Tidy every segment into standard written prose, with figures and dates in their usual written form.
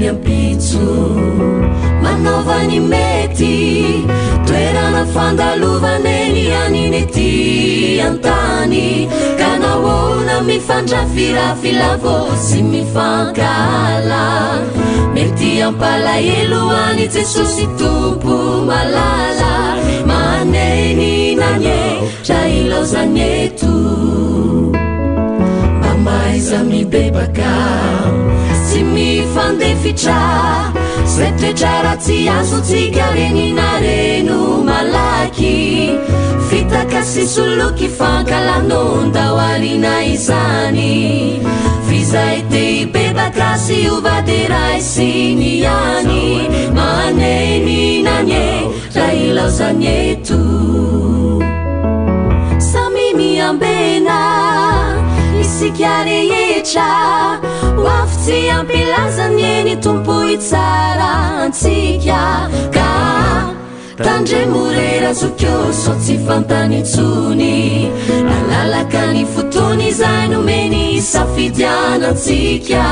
ny ampitso. Manaova ny mety, toerana fandalovana eny ihany ny ety an-tany. Ka nahoana mifandrafirafy lavo sy mifankahala? Mety hampalahelo an'i Jesosy Tompo malala. Manenina anie raha ilaozany eto. Mba mahaiza mibebaka sy mifandefitra. Zay toetra ratsy azontsika renina reno malaky. Fitaka sy soloky fankalanonda ho arina izany. F'izay te hibebaka sy hiova dia raisiny ihany. Manenina anie raha ilaozany eto. Samy miambena isika rehetra. Ho avy tsy hampilaza anie ny Tompo hitsara antsika. Ka tandremo re razoky ô sao tsy fantany intsony. Nalalaka ny fotoana izay nomeny hisafidianantsika.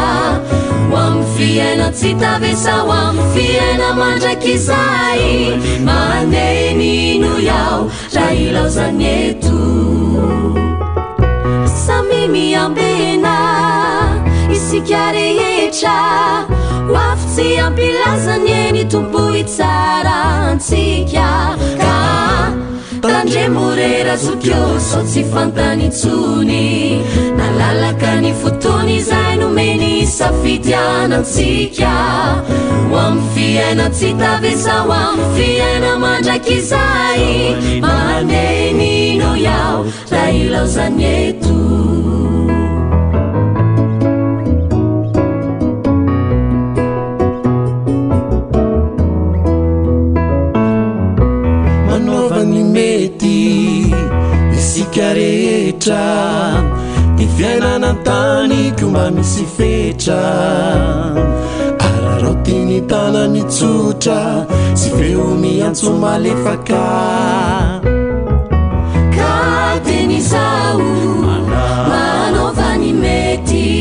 Ho amin'ny fiainan-tsy tavesa, ho amin'ny fiaina mandrakizay. Manenino iaho raha ilaozany eto. Samy miambena isika rehetra. Ho avy tsy hampilaza anie ny Tompo hitsara antsika. Ka tandremo re razoky ô sao tsy fantany intsony. Nalalaka ny fotoana izay nomeny hisafidianantsika. Ho amin'ny fiainan-tsy tavesa, ho amin'ny fiaina mandrakizay. Manenino iaho raha ilaozany eto. Manaova ny mety isika rehetra. Ny fiainana an-tany ko mba misy fetra. Araraoty ny tanany tsotra sy feo miantso malefaka. Ka teny izaho manaova ny mety.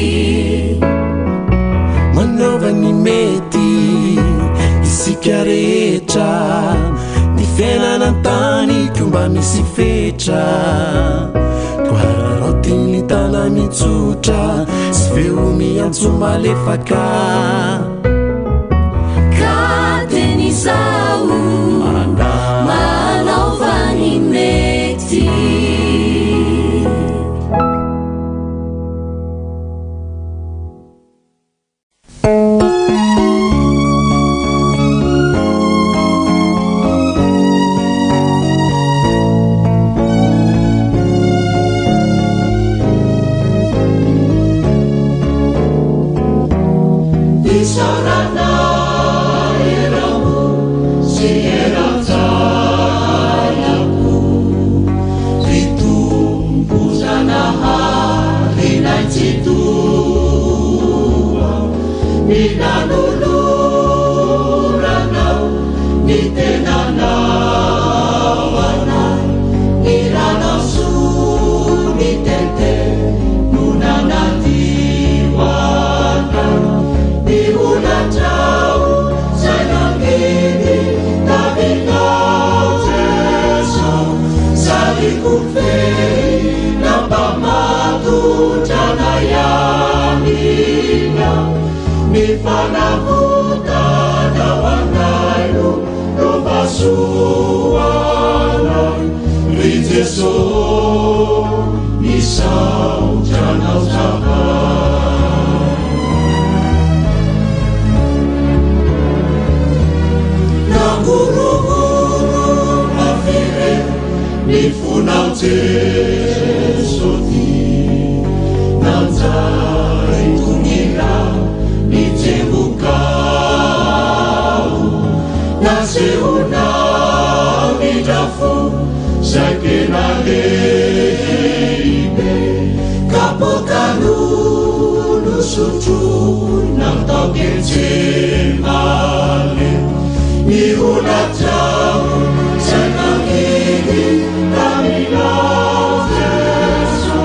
Manaova ny mety isika rehetra. Ny fiainana an-tany ko mba misy fetra. Koa araraoty ny tanany tsotra sy feo miantso malefaka. Ka teny izaho manaova ny mety. Isaorana eranao sy eran-tsainako, ry Tompo Zanaharinay Tsitoha, ny nanoloranao ny tenanao anay, ny ranao soa mitete no nanadio anay, ny holatrao izay nangidy taminao Jeso, sady kofehy nampamatotra anay aminao, ny fanavotanao anay no lovasoanay, ry Jeso, misaotra anao zahay. Nangorohoro mafy re ny fonao Jeso ty, nanjary tongira ny tsemokao, nasehonao indra fo zay tena lehibe, kapoaka no nosotroina tao Getsemane, ny holatrao zay nangidy taminao Jeso,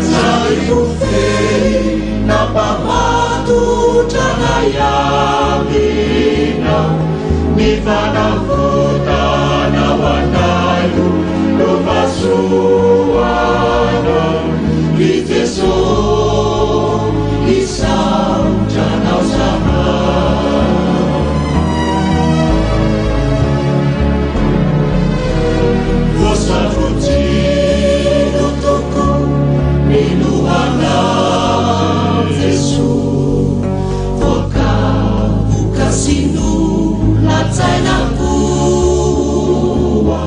zay ho fehy nampamatotra anay. Ny fanavotana ho anay no lovasoana. Ry Jeso, misaotra Anao zahay. Voasandrotsiro tokoa ny lohanao Jeso, voakapoka sy nolatsaina koa,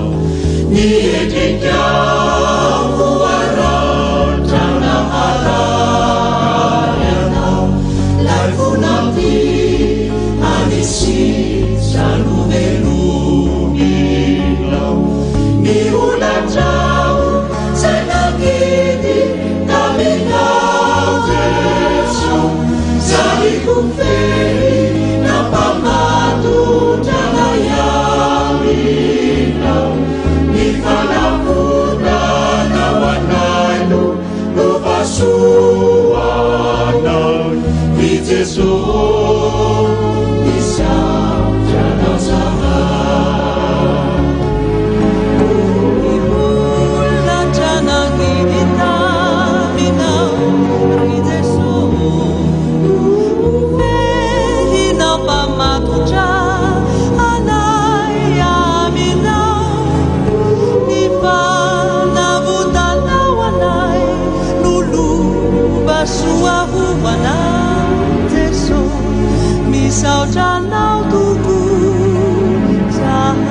ny endrikao voaratra naharary anao, lay vonampy any sisa novelominao, ny holatrao zay nangidy taminao Jeso, zary ho fery nampamatotra anay aminao, ny fanavotana ho anay no lovasoana. Ry Jeso, misaotra Anao zahay. Ny holatra nangidy taminao, ry Jeso, fehy nampamatotra anay aminao, ny fanavotanao anay no lovasoa ho anay Jeso, misaotra Anao tokoa zahay.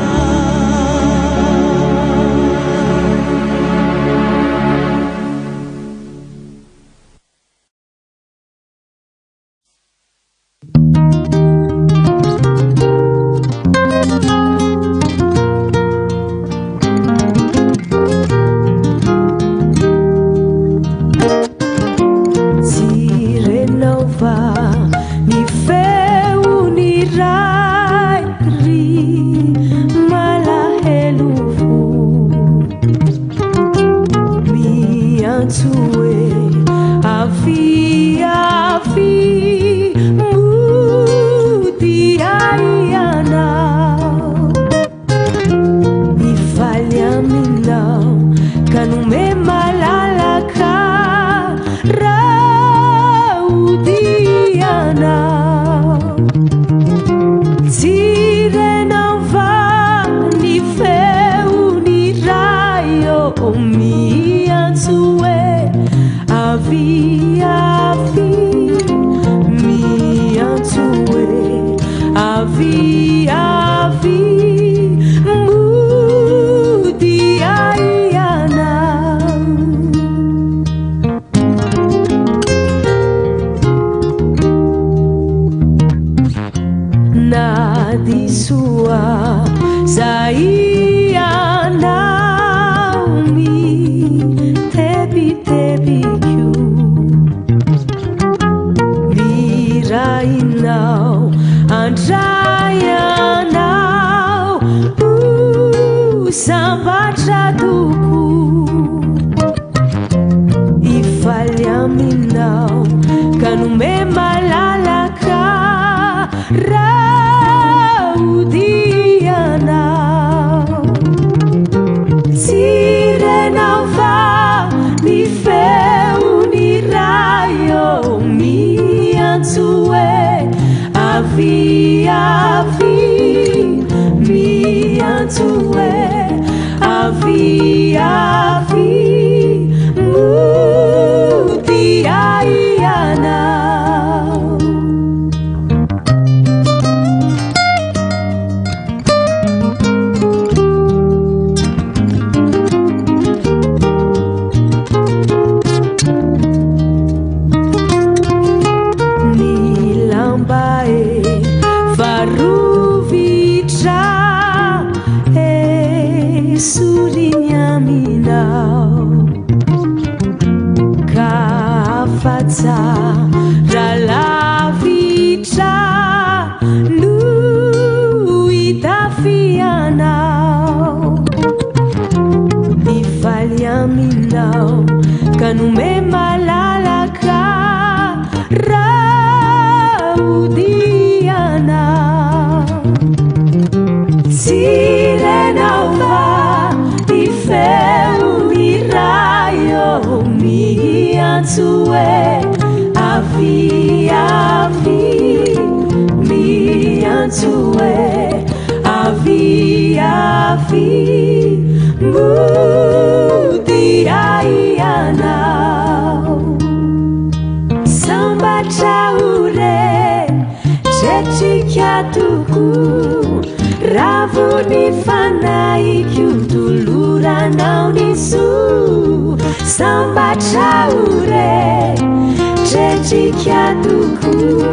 Tsy renao va ny feon'ny Ray ry malahelo fo miantso hoe avia avia modia ianao, mifaly aminao ka nome malalaka raha hodianao. Tsy renao va ny feon'ny Ray ô miantso hoe avia avia, miantso hoe avia avia modia ianao. Na disoa zay ianao mitebitebiko, mirahinao andray anao ho sambatra tokoa, hifaly aminao ka nome malalaka raha hodianao. Tsy renao va ny feon'ny Ray ô miantso hoe avia avia, miantso hoe avia avia modia ianao. Ny lamba efa rovitra esoriny aminao, ka afa-tsara lavitra no hitafianao, mifaly aminao ka nome malalaka raha hodianao. miantso hoe avia avia miantso hoe avia avia modia ianao. Sambatra ho re tretrika tokoa ravo ny fanahiko toloranao ny soa. Sambatra ho re tretrika tokoa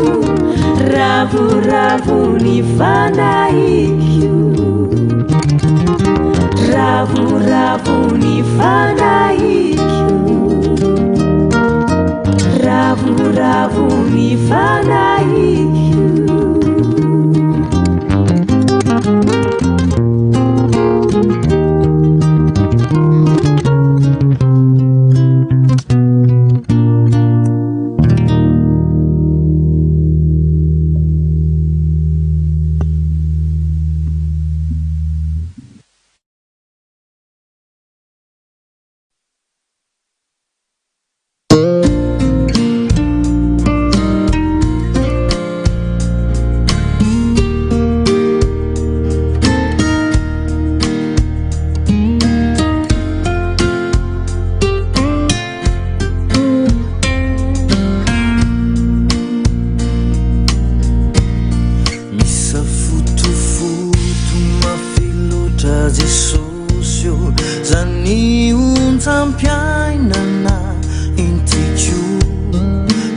ravoravo ny fanahiko ravoravo ny fanahiko ravoravo ny fanahiko. Misafotofoto mafy loatra Jesosy ô, zany onjam-piainana entiko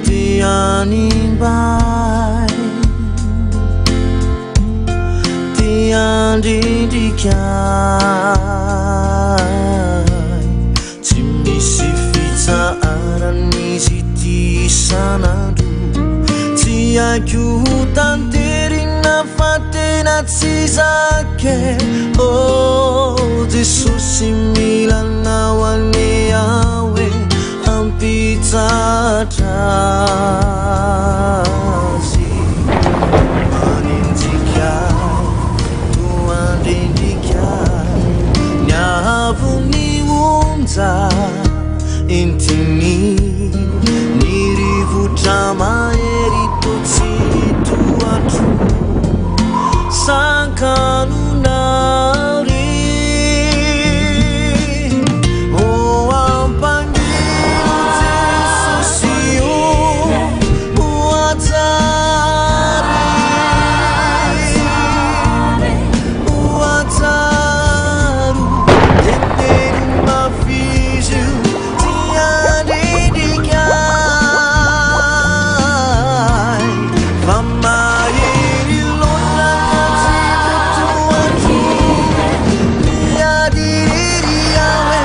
te hanimba ahy, te handrendrika ahy. Tsy misy fitsaharan'izy ity isan'andro, tsy haiko ho tanterina fa tena tsy zaka e. Oh Jesosy mila anao anie aho e, hampitsahatra azy. Manenjika ahy toa handrendrika ahy ny haavon'ny onja entiny, ny rivotra mahery toa tsy tohatro sankanonary. Oh ampangino Jesosy o, ho hatsary, ho hatsaro, teneno mafy izy io, tsy handrendrika ahy, fa mahery loatra ka tsy totohatro. Miady irery aho e,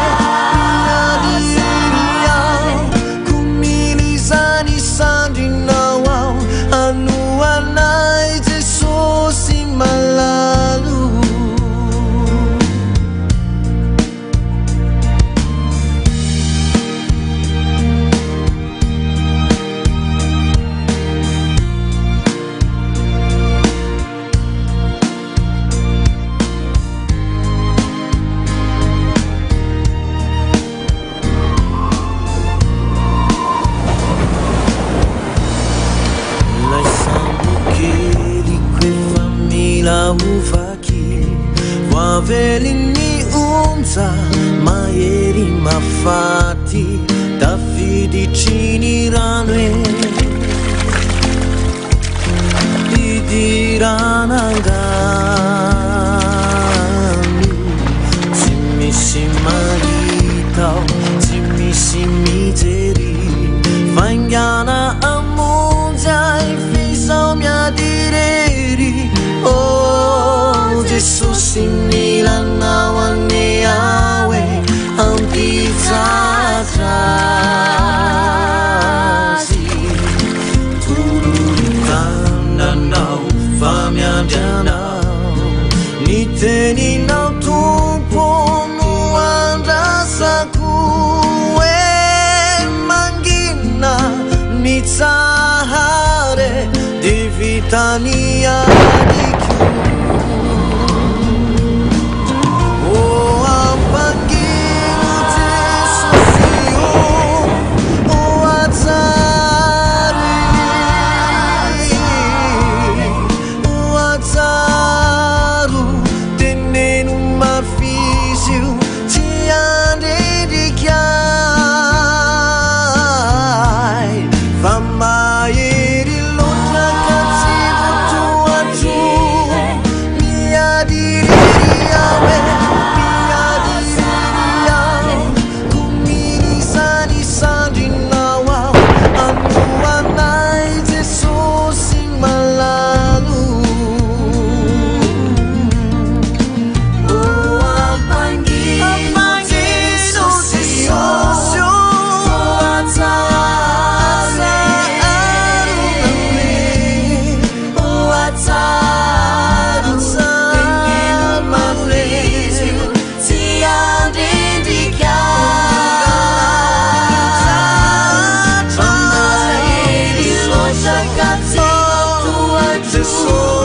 miady irery aho, koa mila izany sandrinao aho, hanohana ahy Jesosy malalo. Ilay sambokeliko efa mila ho vaky, voavelin'ny onja mahery mahafaty, tafiditry ny rano e, hidirana angano, tsy misy mahita aho, tsy misy mijery, faingana hamonjy ahy f'izao miady irery. Oh Jesosy mila anao anie aho e, hampitsahatra azy. Toroy tananao fa miandry anao, ny teninao Tompo no andrasako hoe mangina mitsahare dia vita ny adiko. Oh ampangino Jesosy o, oh.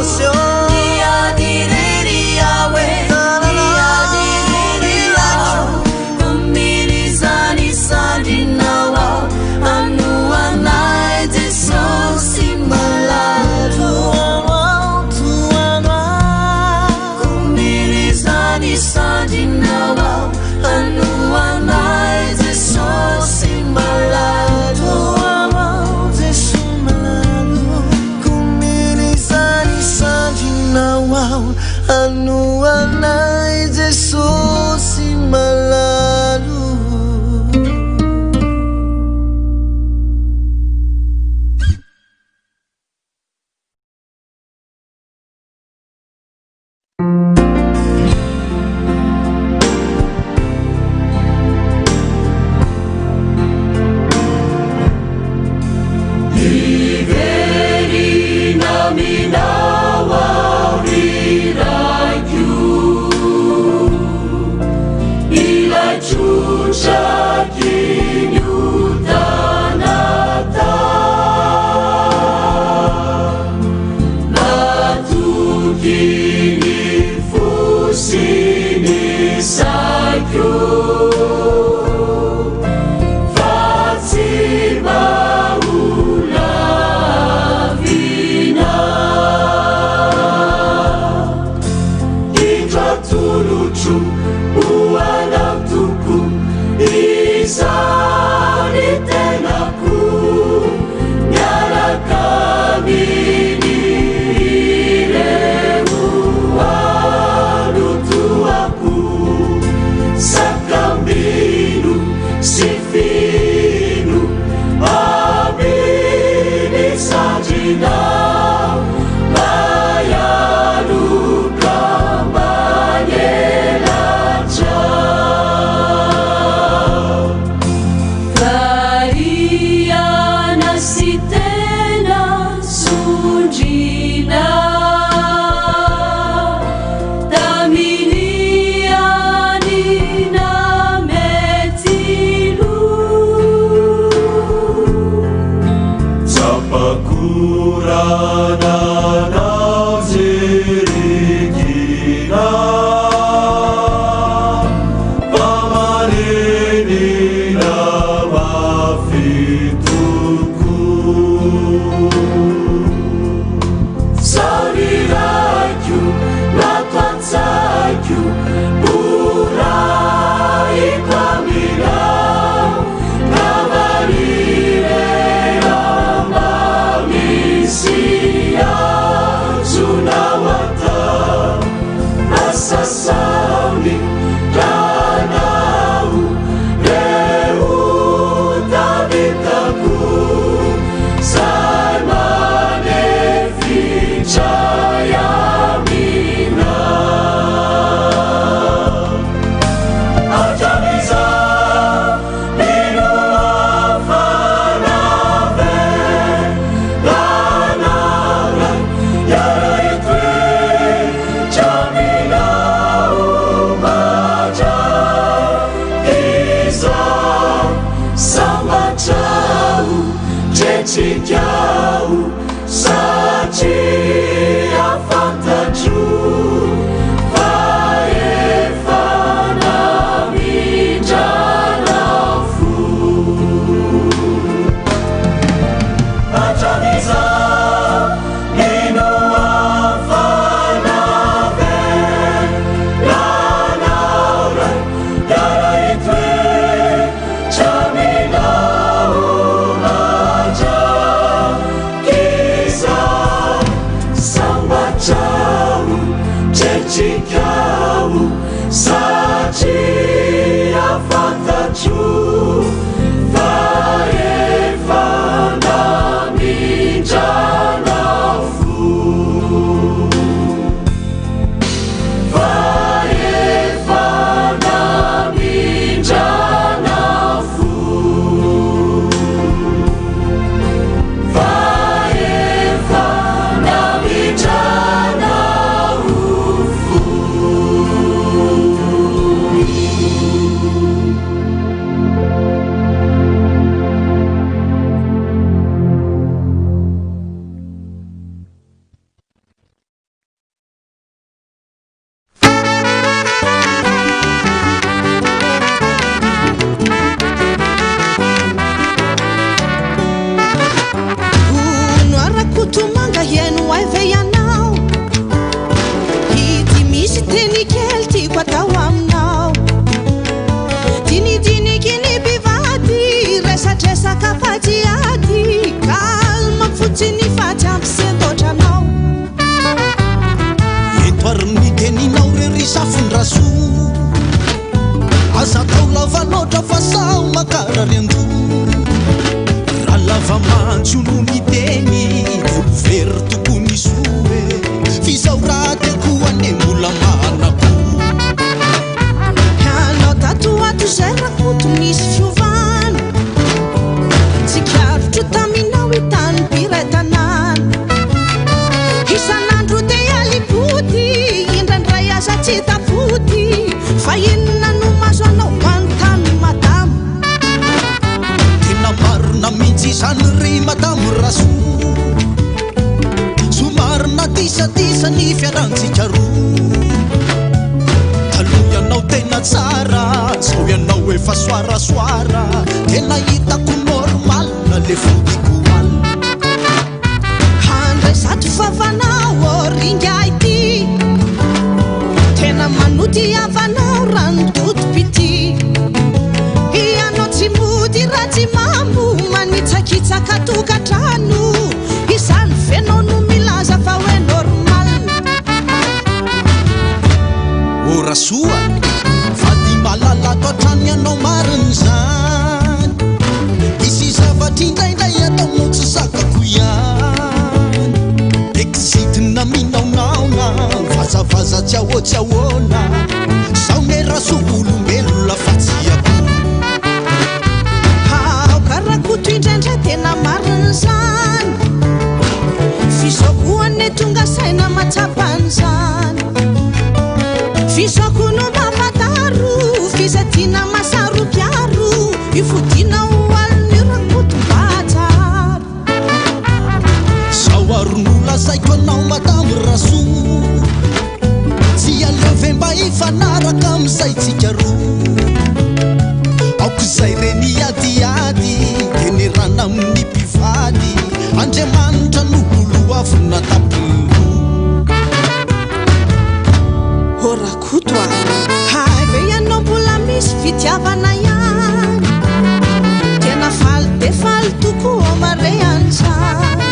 Jesosy ô. Miady irery aho e, miady irery aho. Komirizany sandrinao aho, hanohanay Jesosy malala. Tohano aho, tohano aho. Komirizany sandrinao aho, hanohanay Jesosy malala. Tohano aho, Jesoa malala. Komirizany sandrinao aho, hanohanay Jesosy malala. Hiverina aminao aho ry Raiko, ilay trotraky ny ota natao. Natoky ny fo sy ny saiko, fa tsy mba ho lavina. Indro atolotro ho anao Tompo izany tenako, miaraka amin'ireo alotoako. Sakambino sy fino amin'ny sandrinao, maialoka ambany elatrao. Variana sy tena sondriana tamin'ny anina mety lo. Tsapako raha nanao zirikina, fa marenina mafy tokoa. Sao ny raiko nato an-tsaiko, borahiko aminao, ka varire ambany sy azonao atao. Asasao ny ranao, reo tabitako, zay manefitra aminao. Hatramin'izao mino afanave, lanara hiara-hitoetra aminao mandrakizay. Sambatra aho, tretrika aho, satria fantatro fa efa namindranao fo. Hatramin'izao mino afanave, lanao Ray hiara-hitoetra aminao mandrakizay. Sambatra aho, tretrika aho, satria fantatro fa efa namindranao fo. Fa efa namindranao fo. Fa efa namindranao fo. ve ianao? Ity misy teny kely tiako atao aminao. Dinidiniky ny mpivady, resadresaka fa tsy ady. Calme fotsiny fa tsy hampisendoatra anao. Eto ary ny teninao re ry Zafindrasoa. Aza atao lava loatra fa sao mankarary an-doha. Raha lava mantsy hono ny teny, volo very tokony soa e. F'izao rahateo koa anie mbola manako. Ianao tato ho ato izay Rakoto nisy fiovana. Tsikaritro taminao hitany mpiray tanàna. Isan'andro dia lipody, indraindray aza tsy tafody. Fa inona no mahazo anao manontany madama? Tena marina mihitsy izany ry madamo Rasoa. Somary natisatisa ny fiarantsika roa. Taloha ianao tena tsara, zao ianao efa soarasoara. Tena hitako normal le fodiko alina. Handray zato vavanao ô ringa ity. Tena manody havanao raha ny totom-pitia. Ianao tsy mody raha tsy mamo, manitsakitsaka tokantrano. Izany fenao no milaza fa hoe normal. Ô Rasoa, vady malala ato hatrany ianao marina izany. Misy zavatra indraindray ataonao tsy zakako ihany. Exitina minaonaona, vazavaza tsy ahoa tsy ahoana. Zaho ne Rasoa olombelona fa tsy akoho. Aoka Rakoto indraindray tena marina izany. F'izao koa anie tonga saina mahatsapa an'izany. F'izao koa no mba fantaro, f'iza tiana mahasaropiaro. Io fodiana ho alina io Rakoto mba tsara. Zao ary no lazaiko anao madamo Rasoa. Tsy aleo ve mba hifanaraka amin'izay tsika roa. Aoka izay reny adiady, tenerana amin'ny mpivady. Andriamanitra no lolohavina tampony loha. Ô Rakoto a, hay ve ianao mbola misy fitiavana ihany? Tena faly dia faly tokoa ô mare an'izany.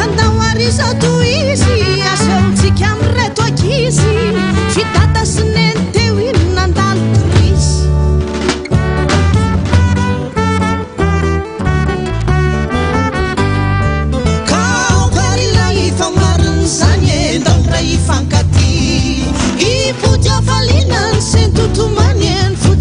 Andao ary izao tohizy, asehontsika amin'ireto ankizy. F'I dada sy neny teo iny nandalo krizy. Ka aoka ary ilay fa marina izany e, ndao indray hifankatia. Hipody hafaliana ny sentotomany e, ny fo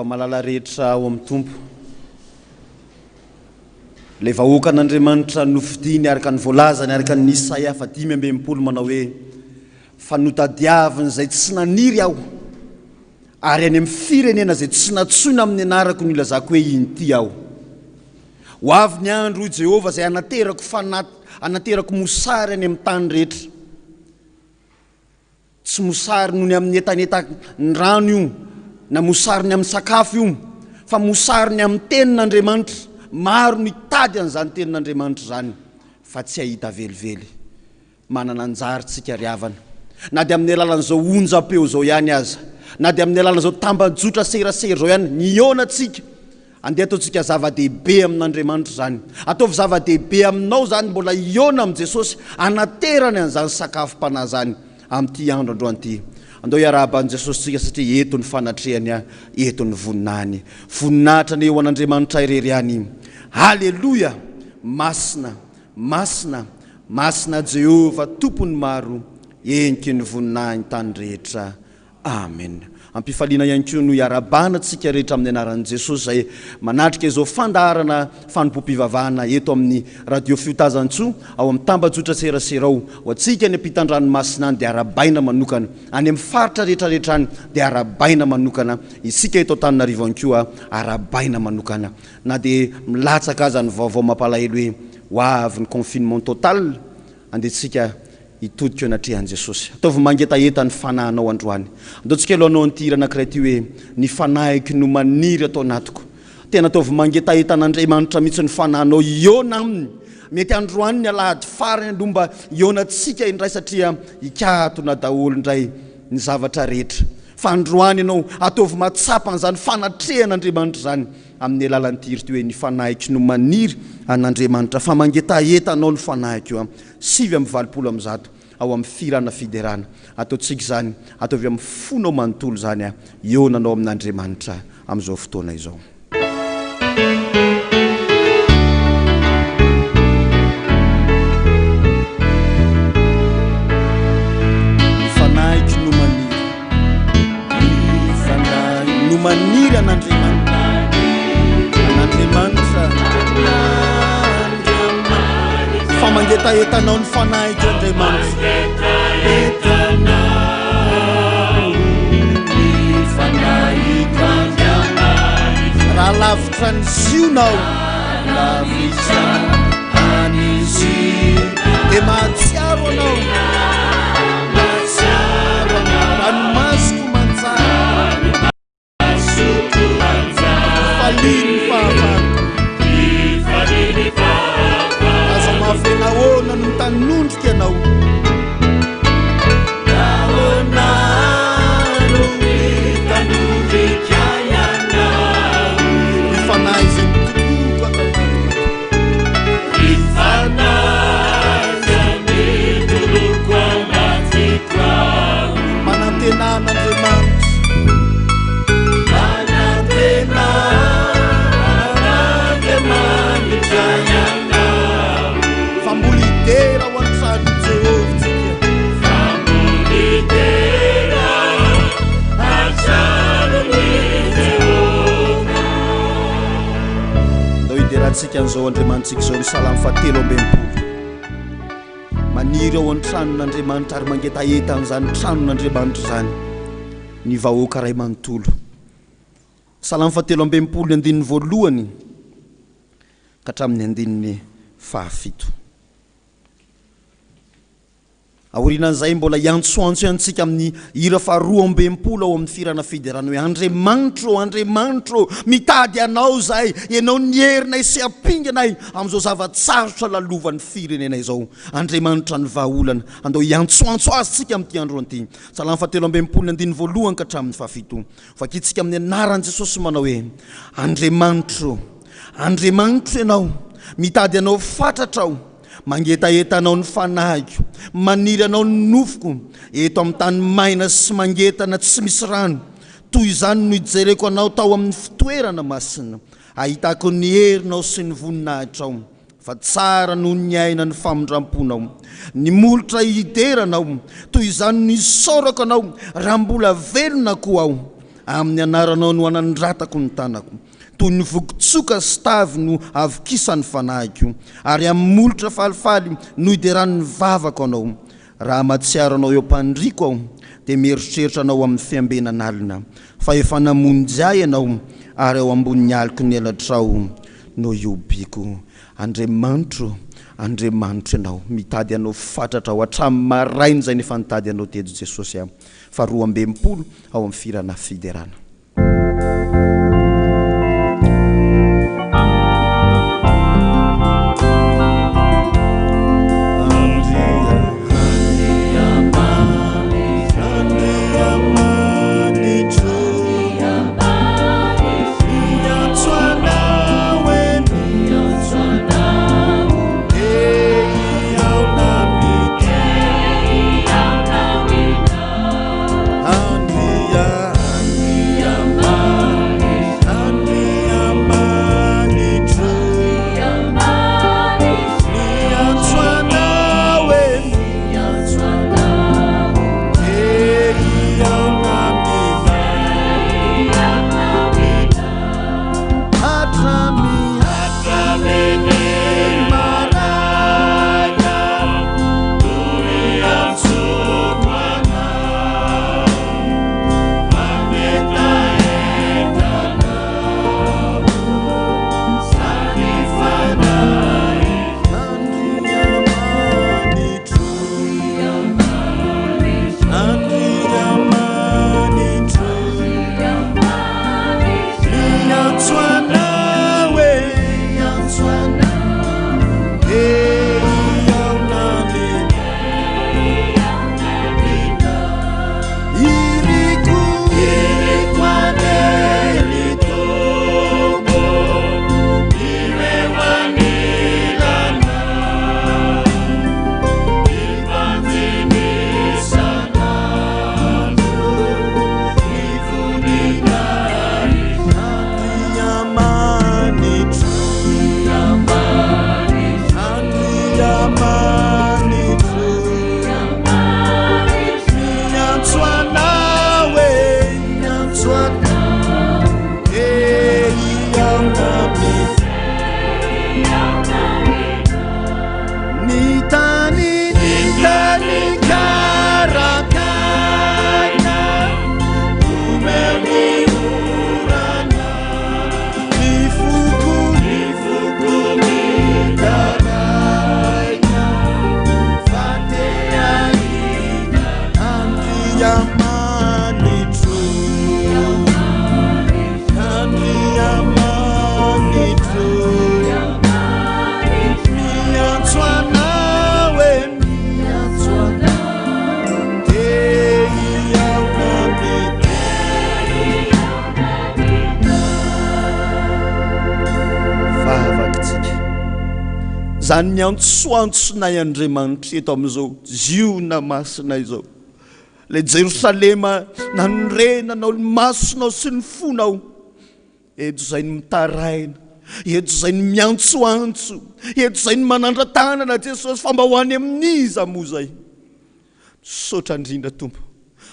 hava-malala rehetra ao amin'ny Tompo, ilay vahoakan'Andriamanitra nofidiny araka ny voalazany araka ny Isaia faha 65 manao hoe, Fa notadiavin'izay tsy naniry aho, ary any amin'ny firenena izay tsy nantsoina amin'ny anarako no ilazako hoe, Inty aho. Ho avy ny andro, hoy Jehovah, izay hanaterako fana, hanaterako mosary any amin'ny tany rehetra. Tsy mosary noho ny amin'ny hetaheta ny rano io, na mosary ny amin'ny sakafo io, fa mosary ny amin'ny tenin'Andriamanitra. Maro no hitady an'izany tenin'Andriamanitra izany, fa tsy hahita velively. Manana anjara isika ry havana, na dia amin'ny alalan'izao onjam-peo izao ihany aza, na dia amin'ny alalan'izao tambajotra serasera izao ihany, mihaona tsika, andeha ataontsika zava-dehibe amin'Andriamanitra izany. Ataovy zava-dehibe aminao izany mbola hihaona amin'i Jesosy, hanaterany an'izany sakafom-panahy izany amin'ity andro androany ity. Andao hiarahaba an'i Jesosy tsika satria eto ny fanatrehany, eto ny voninahiny. Voninahitra anie ho an'Andriamanitra irery ihany. Aleloia! Masina. Masina, masina Jehovah Tompon'ny maro, heniky ny voninahiny tany rehetra. Amen. Am-pifaliana ihany koa no iarahabana antsika rehetra amin'ny anaran'i Jesosy izay manatrika izao fandaharana fanompoam-pivavahana eto amin'ny Radio Fiotazantsoa ao amin'ny tambajotra serasera ao. Ho antsika any ampitan-dranomasina any dia arahabaina manokana. Any amin'ny faritra rehetra rehetra any dia arahabaina manokana. Isika eto Antananarivo ihany koa arahabaina manokana. Na dia milatsaka aza ny vaovao mampalahelo hoe ho avy ny confinement total, andeha tsika hitodika eo anatrehan'i Jesosy. Ataovy mangetaheta ny fanahinao androany. Andao tsika aloha hanao an'ity hira anankiray ity hoe Ny fanahiko no maniry ato anatiko. Tena ataovy mangetaheta an'Andriamanitra mihitsy ny fanahinao hihaona aminy. Mety androany ny alahady farany aloha mba hihaonantsika indray satria hikatona daholo indray ny zavatra rehetra. Fa androany ianao, ataovy mahatsapa an'izany fanatrehan'Andriamanitra izany amin'ny alalan'ity hira ity hoe Ny fanahiko no maniry an'Andriamanitra, fa mangetaheta anao ny fanahiko a. 189 ao amin'ny Fihirana Fiderana. Ataontsika izany, ataovy amin'ny fonao manontolo izany a, hihaonanao amin'Andriamanitra amin'izao fotoana izao. Ny fanahiko no maniry. Ny fanahy no maniry an'Andriamanitra. An'Andriamanitra. Fa mangetaheta anao ny fanahiko Andriamanitra. Raha lavitra an'i Ziona aho, lavitra an'i Ziona, dia mahatsiaro anao, mahatsiaro anao, ranomasoko manjary, fifalian'ny fahavaloko, aza mafy nahoana no mitanondrika ianao. Nahoana no mitanondrika ianao? Ry fanahy izay mitoloko ato anatiko. Ry fanahy izay mitoloko anatiko ao. Manantena an'Andriamanitra. Manantena an'Andriamanitra ianao. Fa mbola hidera ho an-tranon'i Jehovah tsika. Fa mbola hidera an-tranon'i Jehovah. Andao hiderantsika an'izao Andriamanitsika izao ny Salamo fahatelo amby 60. Maniry ao an-tranon'Andriamanitra ary mangetaheta an'izany tranon'Andriamanitra izany ny vahoaka iray manontolo. Salamo fahatelo amby 60 ny andininy voalohany ka hatramin'ny andininy fahafito. Aorianan'izay, mbola hiantsoantso ihany isika amin'ny hira faharoa 62 ao amin'ny fihirana fiderana hoe, Andriamanitro ô, Andriamanitro ô, mitady Anao izahay, Ianao ny herinay sy ampinganay amin'izao zava-tsarotra lalovan'ny firenena izao. Andriamanitra ny vahaolana. Andao hiantsoantso Azy isika amin'ity andro ity. Salamo fahatelo amby 60 ny andininy voalohany ka hatramin'ny fahafito. Vakintsika amin'ny anaran'i Jesosy manao hoe, Andriamanitro ô, Andriamanitro Ianao, mitady Anao fatratra aho, Mangetaheta Anao ny fanahiko, maniry Anao ny nofoko, eto amin'ny tany maina sy mangetana tsy misy rano. Toy izany no ijereko Anao tao amin'ny fitoerana masina, ahitako ny herinao sy ny voninahitrao, fa tsara noho ny aina ny famindram-ponao. Ny molotra hidera Anao, toy izany no isaorako Anao raha mbola velona koa aho. Amin'ny anaranao no anandratako ny tanako. Toy ny voky-tsoka sy tavy no avokisan'ny fanahiko, ary amin'ny molotra falifaly no hideran'ny vavako Anao. Raha mahatsiaro Anao eo am-pandriako aho, dia mieritreritra Anao amin'ny fiambenan'alina. Fa efa namonjy ahy Ianao, ary ao ambonin'ny aloky ny elatrao no ihobiako. Andriamanitro, Andriamanitro Ianao, mitady Anao fatratra aho, hatramin'ny maraina izay no efa nitady Anao teto Jesosy a. Faha 62 ao amin'ny Fihirana Fiderana. Izany miantsoantsonay Andriamanitra eto amin'izao Ziona masina izao. Ilay Jerosalema nanorenanao ny masonao sy ny fonao. Eto izay ny mitaraina, eto izay ny miantsoantso, eto izay ny manandra-tanana Jesosy fa mba ho any amin'iza moa izay? Misaotra indrindra Tompo.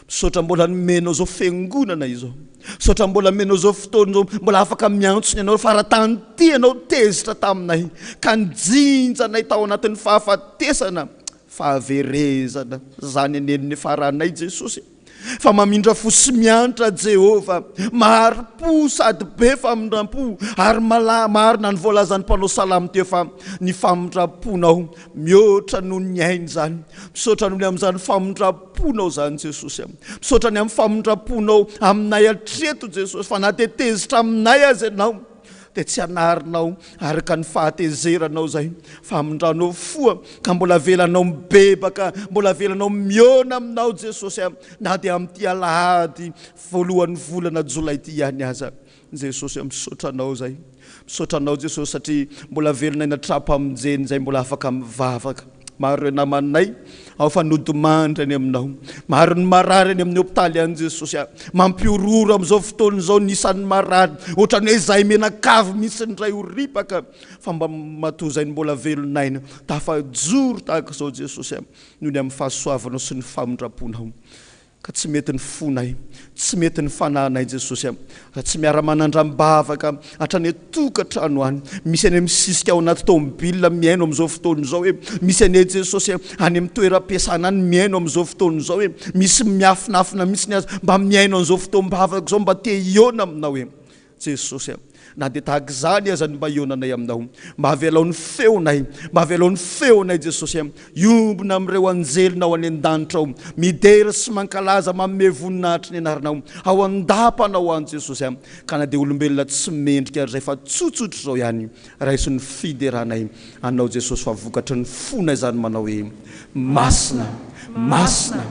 Misaotra mbola nomenao izao fiangonana izao. Misaotra mbola nomenao izao fotoana izao, mbola afaka miantso ny Anao faratany ity Ianao tezitra taminay ka nijinja anay tao anatin'ny fahafatesana, fahaverezana. Izany anie no nifaranay Jesosy. Fa mamindra fo sy miantra Jehovah, mahari-po sady be famindram-po, ary marina ny voalazan'ny mpanao salamo teo fa ny famindram-ponao mihoatra noho ny aina izany. Misaotra noho ny amin'izany famindram-ponao izany Jesosy a. Misaotra ny amin'ny famindram-ponao aminay hatreto Jesosy, fa na dia tezitra aminay aza Ianao, dia tsy anarinao araka ny fahatezeranao izay famindranao foa ka mbola avelanao mibebaka, mbola avelanao mihaona aminao Jesosy a, na dia amin'ity alahady voalohan'ny volana jolay ity ihany aza. Jesosy a, misaotra anao izay. Misaotra anao Jesosy satria mbola velona aina tra-pamonjena izay mbola afaka mivavaka. Maro ireo namanay ao fa nodimandry any aminao. Maro ny marary any amin'ny hopitaly any Jesosy a. Mampihorohoro amin'izao fotoana izao ny isan'ny marary. Ohatran'ny hoe izahay mianakavy mihitsy indray ho ripaka. Fa mba matoa izay ny mbola velon'aina tafajoro tahaka izao Jesosy a. Noho ny amin'ny fahasoavanao sy ny famindram-ponao. Ka tsy mety ny fonay, tsy mety ny fanahinay Jesosy a! Raha tsy miara-manandram-bavaka hatrany an-tokantrano any, misy any amin'ny sisika ao anaty tômôbila mihaino amin'izao fotoana izao e, misy anie Jesosy a, any amin'ny toeram-piasana any mihaino amin'izao fotoana izao e, misy miafinafina mihitsiny aza mba mihaino an'izao fotoam-bavaka izao mba te hihaona aminao e. Jesosy a! Na dia tahaka izany aza ny mba hionanay Aminao, mba avelao ny feonay, mba avelao ny feonay Jesosy a! Hiombona amin'ireo anjelinao any an-danitra ao, midera sy mankalaza, manome voninahitry ny Anaranao ao an-dapanao any Jesosy a! Ka na dia olombelona tsy mendrika ary izay fa tsotsotra izao ihany, raiso ny fideranay Anao Jesosy fa vokatry ny fonay izany manao hoe, Masina, Masina,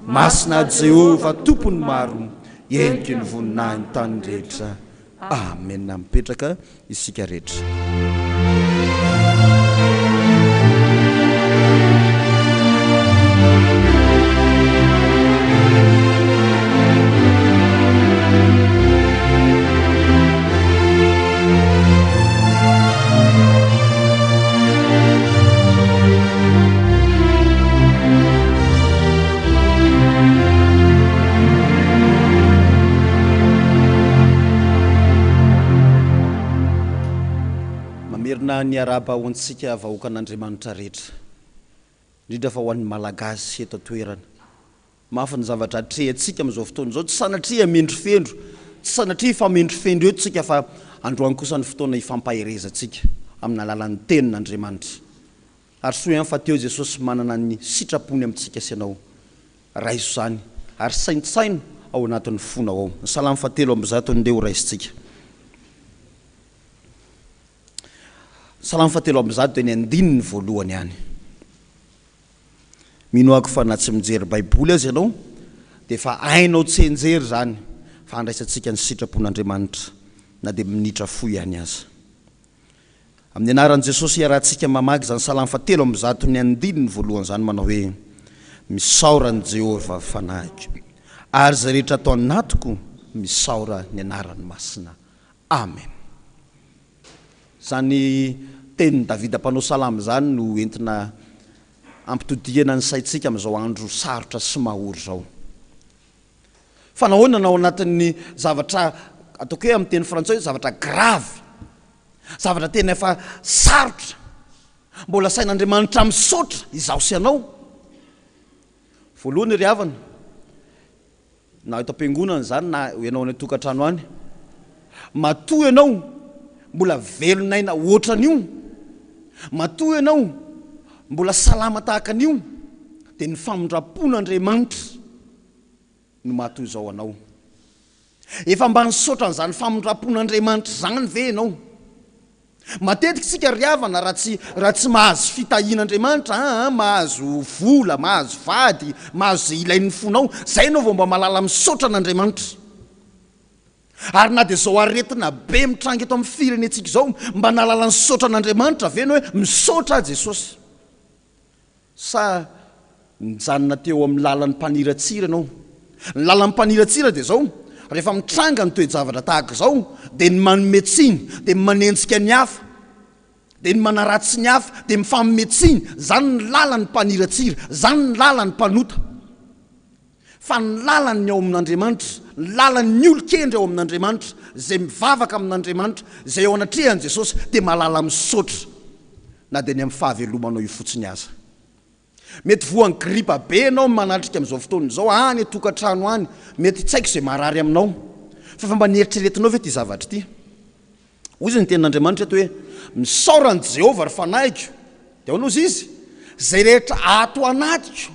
Masina Jehovah Tompon'ny maro, Heniky ny voninahiny tany rehetra. Amena mipetraka isika rehetra. Mamerina ny arahaba ho antsika vahoakan'Andriamanitra rehetra, indrindra fa ho an'ny Malagasy eto an-toerana. Mafy ny zavatra atrehantsika amin'izao fotoana izao, tsy sanatria hamendrofendro, tsy sanatria hifamendrofendro eto isika fa androany kosa ny fotoana hifampaherezantsika amin'ny alalan'ny tenin'Andriamanitra. Ary soa ihany fa teo Jesosy manana ny sitrapony amintsika sy ianao. Raiso izany ary saintsaino ao anatin'ny fonao ao. Ny Salamo fahatelo 103 ndeha ho raisintsika. Ny Salamo fahatelo 103 dia ny andininy voalohany ihany. Mino ako fa na tsy mijery Baiboly aza ianao dia efa hainao tsianjery izany fa handraisantsika ny sitrapon'Andriamanitra na dia minitra fohy ihany aza. Amin'ny anaran'i Jesosy iarahantsika mamaky izany Salamo fahatelo 100 ny andininy voalohany izany manao hoe, Misaora an'i Jehovah fanahiko, ary izay rehetra ato anatiko misaora ny anarany masina. Amen. Izany tenin'i Davida mpanao salamo izany no entina hampitodihana ny saintsika amin'izao andro sarotra sy mahory izao. Fa nahoana no ao anatin'ny zavatra ataoko hoe amin'ny teny frantsay hoe zavatra grave, zavatra tena efa sarotra, mbola asain'Andriamanitra misaotra izaho sy ianao? Voalohany ry havana, na eto am-piangonana izany na ianao any an-tokantrano any, matoa ianao mbola velon'aina hoatran'io, matoa ianao mbola salama tahaka an'io, dia ny famindram-pon'Andriamanitra no maha toy izao anao. Efa mba nisaotra an'izany famindram-pon'Andriamanitra izany ve ianao? Matetika isika ry havana raha tsy raha tsy mahazo fitahian'Andriamanitra aa, mahazo vola, mahazo vady, mahazo izay ilain'ny fonao, izay ianao vao mba mahalala misaotra an'Andriamanitra. Ary na dia izao aretina be mitranga eto amin'ny firenentsika izao, mba nahalala nisaotra an'Andriamanitra ve ianao hoe misaotra aho Jesosy? Sa nijanona teo amin'ny lalan'ny mpaniratsira ianao? Ny lalan'ny mpaniratsira dia izao, rehefa mitranga ny toe-javatra tahaka izao, dia ny manome tsiny, dia ny manenjika ny hafa, dia ny manaratsy ny hafa, dia mifanome tsiny. Izany ny lalan'ny mpaniratsira, izany ny lalan'ny mpanota. Fa ny lalan'ny ao amin'Andriamanitra, ny lalan'ny olon-kendry ao amin'Andriamanitra, izay mivavaka amin'Andriamanitra, izay eo anatrehan'i Jesosy, dia mahalala misaotra, na dia ny amin'ny fahavelomanao io fotsiny aza. Mety voan'ny gripa be ianao manatrika amin'izao fotoana izao, any an-tokantrano any, mety tsy haiko izay marary aminao. Fa efa mba neritreretinao ve ity zavatra ity? Hoy izy ny tenin'Andriamanitra eto hoe, Misaora an'i Jehovah, ry fanahiko. Dia ahoana hozy izy? Izay rehetra ato anatiko.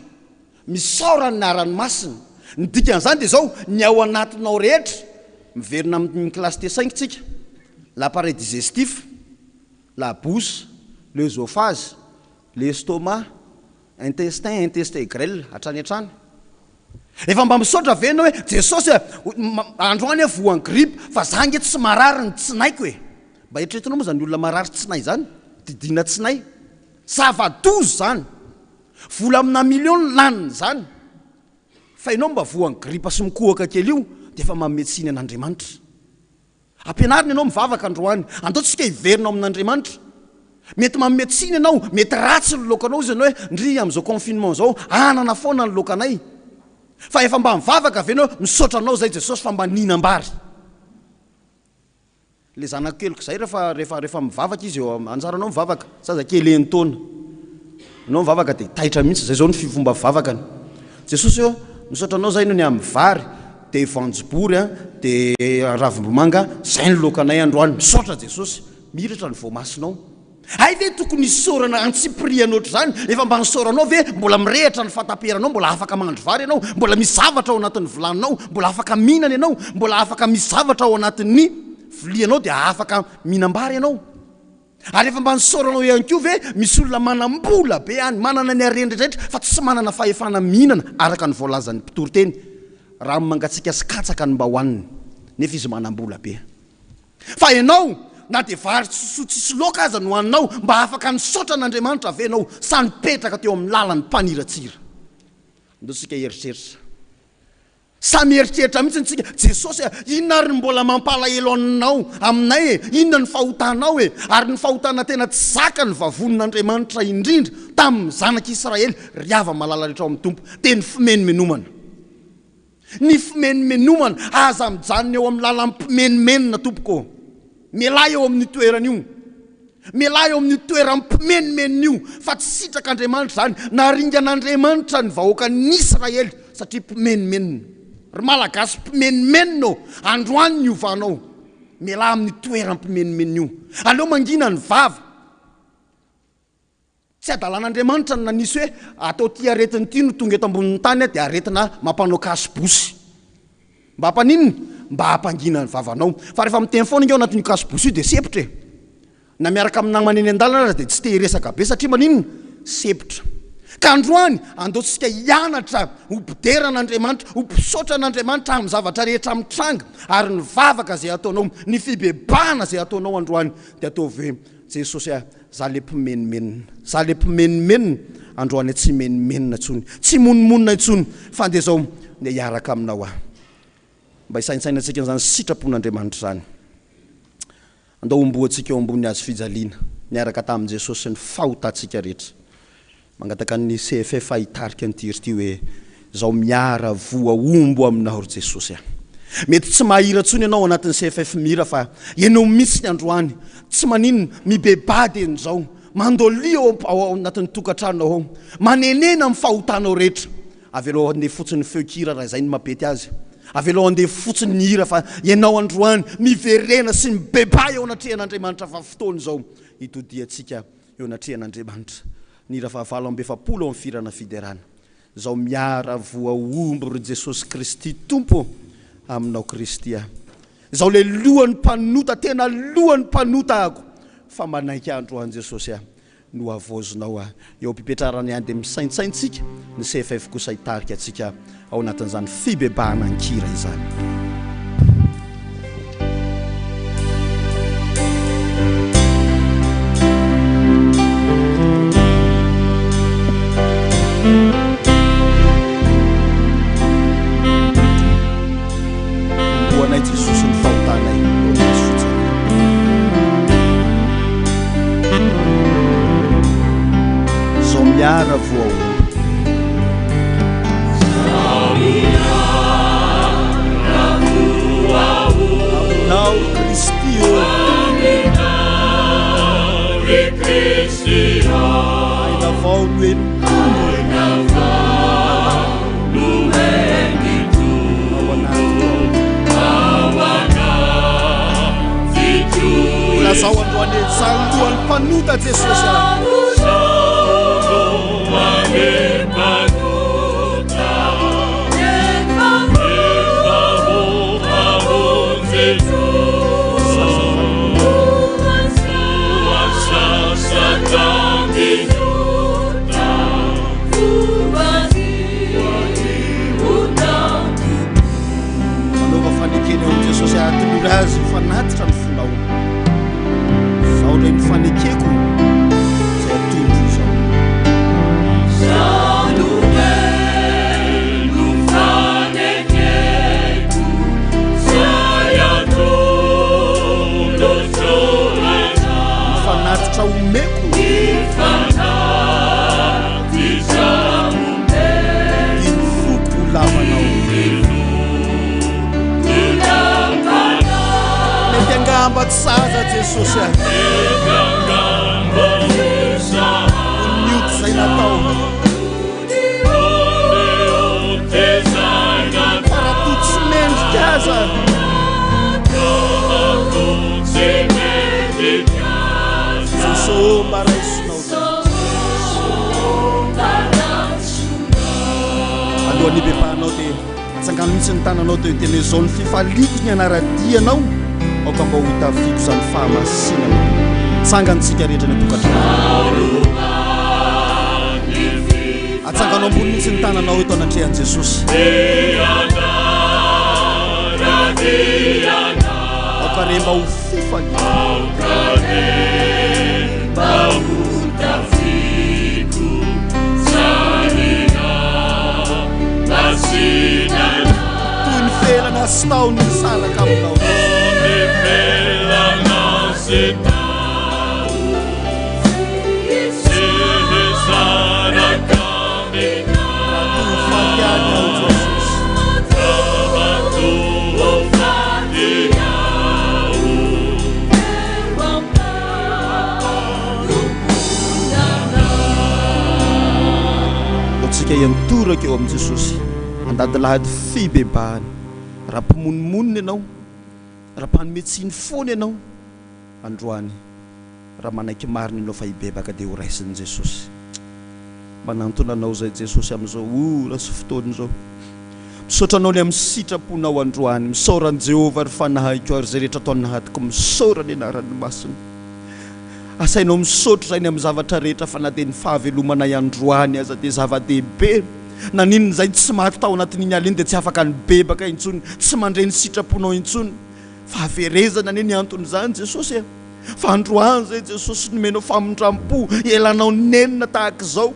Misaora ny anarany masina. Ny dikan'izany dia izao, ny ao anatinao rehetra, miverina amin'ny classe T5 tsika, l'appareil digestif, la bouche, l'oesophage, l'estomac, intestin, intestin grêle, hatrany hatrany. Efa mba misaotra ve ianao hoe, Jesosy a, androany aho voan'ny grippe, fa za ange tsy marary ny tsinaiko e. Mba eritreretinao moa izany olona marary tsinay izany? Didiana tsinay. Zava-doza izany. Vola amina million ny laniny izany. Fa ianao mba voan'ny gripa sy mikohaka kely io dia efa manome tsiny an'Andriamanitra. Ampianarina ianao mivavaka androany. Andao tsika hiverina ao amin'Andriamanitra. Mety manome tsiny ianao, mety ratsy ny laokanao izy ianao hoe ndry amin'izao confinement izao anana foana ny laokanay. Fa efa mba mivavaka ve ianao, misaotra anao zay Jesosy fa mba nihinam-bary. Le zanako keliko zay refa refa refa mivavaka izy eo anjaranao mivavaka, zaza kely enin-taona, enao mivavaka de taitra mihitsy, zay zao ny fomba fivavakany, Jesosy ô misaotra anao zay noho ny amin'ny vary de voanjobory a de ravimbomanga zay ny laokanay androany, misaotra Jesosy, mihiratra ny voamasonao. Hay ve tokony hisaorana antsipirihany ohatr'izany? Efa mba nisaoranao ve? Mbola mirehitra ny fahataperanao, mbola afaka mahandro vary ianao, mbola misy zavatra ao anatin'ny vilaninao, mbola afaka mihinana ianao, mbola afaka misy zavatra ao anatin'ny vilianao dia afaka mihinam-bary ianao. Ary efa mba nisaoranao ihany koa ve? Misy olona manam-bola be any, manana ny hareny rehetrarehetra fa tsy manana fahefana mihinana araka ny voalazan'ny mpitoriteny. Rano mangatsiaka sy katsaka no mba hohaniny nefa izy manam-bola be. Fa ianao, na dia vary sosoa tsisy laoka aza no haninao, mba afaka nisaotra an'Andriamanitra ve ianao sa nipetraka teo amin'ny lalan'ny mpaniratsira? Andao isika hieritreritra. Samy mieritreritra mihitsy isika, Jesosy a, inona ary no mbola mampalahelo anao aminay e? Inona ny fahotanao e? Ary ny fahotana tena tsy zaka ny vavonin'Andriamanitra indrindra tamin'ny zanak'Israely, ry hava-malala rehetra ao amin'ny Tompo, dia ny fimenomenomana. Ny fimenomenomana, aza mijanona eo amin'ny lalan'ny mpimenomenona tompoko ô. Mialà eo amin'io toerana io. Mialà eo amin'io toeram-pimenomenona io fa tsy sitrak'Andriamanitra izany. Naringan'Andriamanitra ny vahoakan'Israely satria mpimenomenona. Ry Malagasy mpimenomenona ô, androany ny hovanao. Mialà amin'io toeram-pimenomenona io. Aleo mangina ny vava. Tsy adalan'Andriamanitra ny nanisy hoe atao ity aretina ity no tonga eto ambonin'ny tany dia aretina mampanao cache-bouche. Mba hampaninona? Mba hampangina ny vavanao. Fa rehefa miteny foana ange ao anatin'io cache-bouche io dia sempotra e. Na miaraka amin'ny namana eny an-dalana aza dia tsy te hiresaka be satria maninona? Sempotra. Ka androany, andao tsika hianatra ho mpidera an'Andriamanitra, ho mpisaotra an'Andriamanitra amin'ny zavatra rehetra mitranga ary ny vavaka izay ataonao, ny fibebahana izay ataonao androany dia ataovy hoe Jesosy a, Za le mpimenomenona. Za le mpimenomenona, androany tsy himenomenona intsony, tsy himonomonona intsony, fa andeha zao ndeha hiaraka aminao aho. Mba hisaintsainantsika an'izany sitrapon'Andriamanitra izany. Andao homboantsika eo ambony hazo fijaliana, niaraka tamin'i Jesosy ny fahotantsika rehetra. Mangataka ny CFF hitarika an'ity hira ity hoe Zaho miara voa ombo aminao ry Jesosy a. Mety tsy mahira intsony ianao anatin'ny CFF mihira fa ianao mihitsy ny androany. Tsy maninona, mibebaha dieny izao. Mandolia ao ao anatin'ny tokantranonao ao. Manenena amin'ny fahotanao rehetra. Avelao handeha fotsiny ny feon-kira raha izay no mampety azy. Avelao handeha fotsiny ny hira fa ianao androany miverena sy mibebaha eo anatrehan'Andriamanitra fa fotoana izao hitodiantsika eo anatrehan'Andriamanitra. Ny hira fahavalo amby 40 ao amin'ny fihirana fiderana. Izao miara voahombo ry Jesosy Kristy Tompo ô, aminao Kristy aho. Izao le lohan'ny mpanota, tena lohan'ny mpanota ako, fa manaiky androany Jesosy aho, no havaozinao aho. Eo am-pipetrarana ihany dia misaintsaintsika, ny CFF kosa hitarika antsika ao anatin'izany fibebahana an-kira izany. Tomboanay Jesosy ny fahotanay eo amin'ny hazo fijaliana. Zao miara voaomby. Aminao Kristy ô. Aina vao no enimtombo. Ao anatiko ao. Lazao androany e, za lohan'ny mpanota Jesosy a. Manaova fanekena eo amin'i Jesosy ary atolory Azy ho fanatitra ny fonao. Izao indray no fanekeko izay atolotro izao. Ny fanatitra omeko. Dia ny foko ho lavanao. Jesosy a. Noho ny ody izay natao. Fa raha toa tsy mendrika aza. Jesosy ô mba raisonao izay. Alohan'ny hibebahanao dia atsangano mihitsy ny tananao dia teneno izao ny fifaliako ny hanara-dia anao aoka mba ho tafiako izany fahamasinana. Tsangano tsika rehetra any an-tokantrano. Atsangano ambony mihitsy ny tananao eto anatrehan'i Jesosy. Aoka re mba ho fifaliana. Toy ny felana sy taho ny misaraka aminao. Raha toa ho faty ihany aho Jesosy. Ataontsika hiantoraka eo amin'i Jesosy handadilady fibebahana. Raha mpimonomonona ianao, raha mpanome tsiny foana ianao androany, raha manaiky marina ianao fa hibebaka dia ho raisin'i Jesosy. Manantona Anao izay Jesosy amin'izao ora sy fotoana izao. Misaotra Anao ny amin'ny sitraponao androany. Misaora an'i Jehovah ry fanahiko ary izay rehetra ato anatiko misaora ny anarany masina. Asainao misaotra izahay ny amin'ny zavatra rehetra fa na dia ny fahavelomanay androany aza dia zava-dehibe. Naninona izahay tsy maty tao anatin'iny alina iny dia tsy afaka nibebaka intsony, tsy mandre ny sitraponao intsony. Fahaverezana anie ny anton'izany Jesosy e! Fa androany izay Jesosy nomenao famindrampo elanao nenina tahaka izao.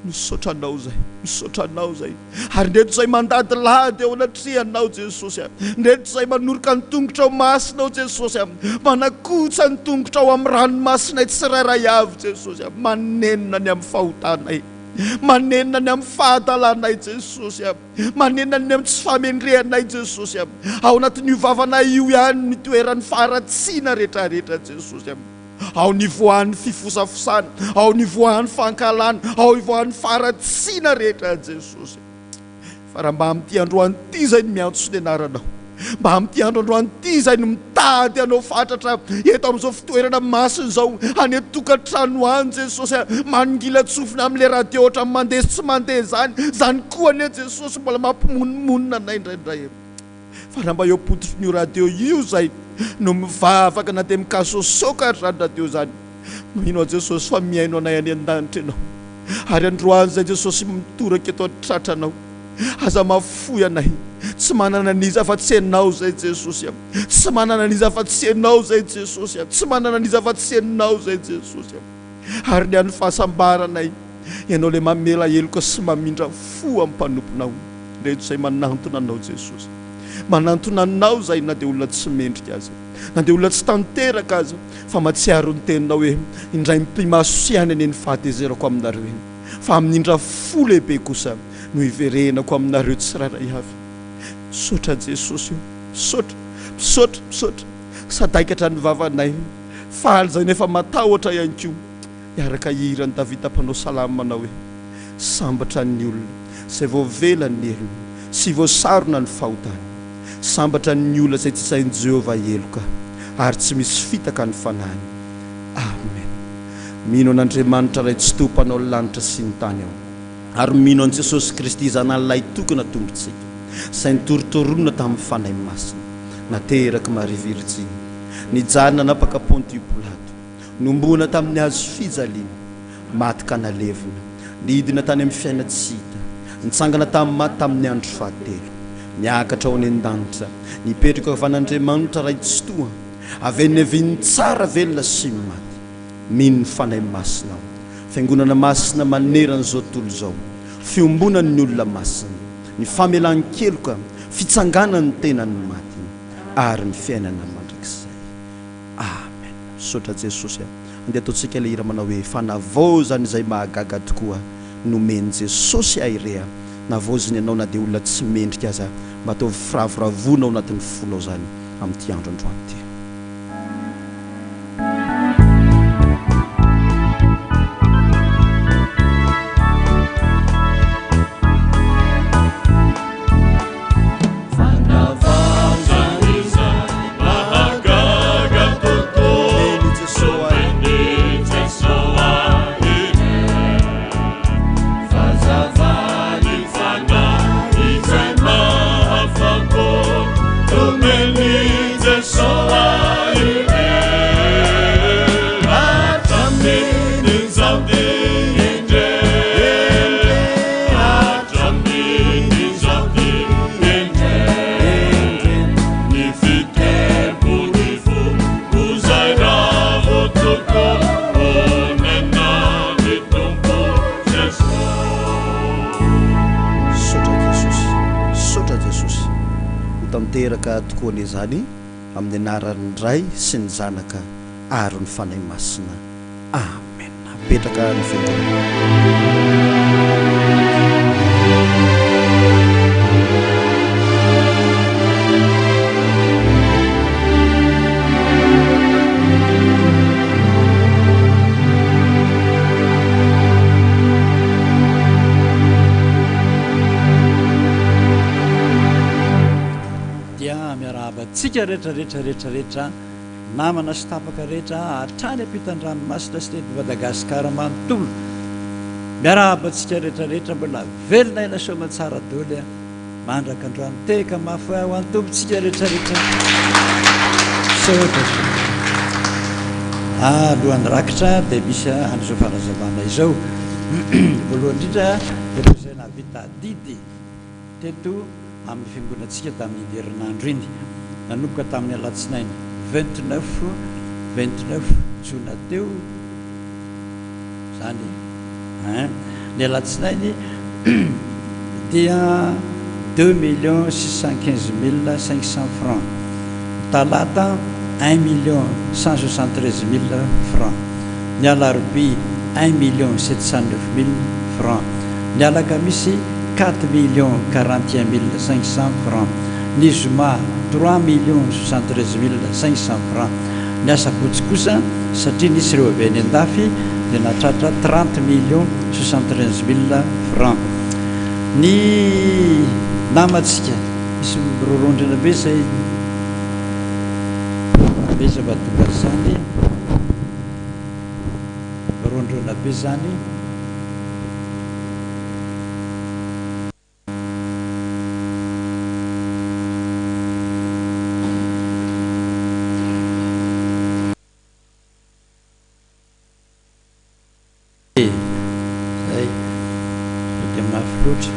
Misaotra Anao izay, misaotra Anao izay. Ary ndreto izay mandadilady eo anatrehanao Jesosy a. Ndreto izay manoroka ny tongotrao masina ao Jesosy a. Manakotsa ny tongotrao amin'ny ranomasinay tsirairay avy Jesosy a. Manenina ny amin'ny fahotanay. Manenina ny amin'ny fahadalanay Jesosy a. Manenina ny amin'ny tsy fahamendrehanay Jesosy a. Ao anatin'io vavanay io ihany ny toeran'ny faharatsiana rehetrarehetra Jesosy a. Ao ny ivoahan'ny fifosafosana, ao ny ivoahan'ny fankahalana, ao ivoahan'ny faharatsiana rehetra Jesosy a. Fa raha mba amin'ity androany ity izay no miantso ny anaranao, mba amin'ity andro androany ity izay no mitady anao fatratra eto amin'izao fitoerana masina izao, any an-tokantrano any Jesosy a, manongilan-tsofina amin'ilay radio ohatran'ny mandeha sy tsy mandeha izany, izany koa anie Jesosy mbola mampimonomonona anay indraindray e. Fa raha mba eo am-pototrin'io radio io izay no mivavaka na dia mikasosoka ary izany radio izany, mino aho Jesosy fa mihaino anay any an-danitra Ianao. Ary androany izay Jesosy mitoraka eto an-tratranao. Aza mahafoy anay. Tsy manana an'iza afa-tsy Ianao izay Jesosy a. Tsy manana an'iza afa-tsy Ianao izay Jesosy a. Tsy manana an'iza afa-tsy Ianao izay Jesosy a. Ary ny an'ny fahasambaranay, Ianao ilay mamela heloka sy mamindra fo amin'ny mpanomponao. Ireto izay manantona Anao Jesosy. Manantona Anao izahay na dia olona tsy mendrika aza. Na dia olona tsy tanteraka aza. Fa mahatsiaro ny Teninao hoe, Indray mipi-maso ihany anie ny fahatezerako aminareo iny. Fa amin'ny indra fo lehibe kosa no hiverenako aminareo tsirairay avy. Misaotra Jesosy o. Misaotra. Misaotra. Misaotra. Sadaikatra ny vavanay. Faly izay nefa matahotra ihany koa. Hiaraka hihira an'i Davida mpanao salamo manao hoe, Sambatra ny olona izay voavela ny helony sy voasarona ny fahotany. Sambatra ny olona izay tsy sahin'i Jehovah heloka ary tsy misy fitaka ny fanahiny. Amen. Mino an'Andriamanitra Ray Tsitoha Mpanao ny lanitra sy ny tany aho, ary mino an'i Jesosy Kristy Zanany Lahitokana Tompontsika, izay nitorontoronina tamin'ny Fanahy Masina, naterak'i Maria Virjiny, nijaly nanapaka Pontio Pilato, Nohomboana tamin'ny hazo fijaliana, maty ka nalevina, nidina tany amin'ny fiainan-tsy hita, nitsangana tamin'ny maty tamin'ny andro fahatelo, niakatra ho any an-danitra, nipetraka eo havan'Andriamanitra Ray Tsitoha, avy eny niavian'ny tsara velona sy ny maty. Mino ny Fanahy Masina aho. Fiangonana masina manerana izao tontolo izao, fiombonan'ny olona masina, ny famelan-keloka, fitsanganan'ny tenan'ny maty, ary ny fiainana mandrakizay. Amen misaotra Jesosy a! Andeha ataontsika ilay hira manao hoe fanavaozana izay mahagaga tokoa nomen'i Jesosy ahy re a! Navaoziny ianao na dia olona tsy mendrika aza mba ataovy firavoravoana ao anatin'ny fonao izany amin'ity andro androany ity. tokoa onena ny Tompo Jesoa. Misaotra Jesosy, misaotra Jesosy. Ho tanteraka tokoa anie izany amin'ny anaran'ny Ray sy ny Zanaka ary ny Fanahy Masina. Amen. Apetraka ny fiangonana. Dia miarahaba antsika rehetra rehetra rehetra rehetra namana sy tapaka rehetra hatrany ampitan-dranomasina sy teto Madagasikara manontolo. Miarahaba antsika rehetra rehetra mbola velona ela soamantsara doly a. Mandraka androany tehaka mafy ho an'ny Tompontsika rehetra rehetra. Misaotra tompoko. Alohan'ny rakitra dia misy an'izao fanazavana izao. Voalohany indrindra ireo izay nahavita adidy teto amin'ny fiangonantsika tamin'iny herinandro iny. Nanomboka tamin'ny alatsinainy 29 29 jona teo izany Hein. Ny alatsinainy dia 2 615 500 francs, ny talata 1 173 000 francs, ny alarobia 1 709 000 francs, ny alakamisy 4 041 500 francs, ny zoma 3 073 500 francs. Ny asabotsy kosa, satria nisy ireo avy any an-dafy, dia nahatratra 30 073 mille francs. Ny namantsika, misy mirorondrona be izay, be izay mahatonga an'izany, mirondrona be izany. E! Zay. Sao dia mafy loatra.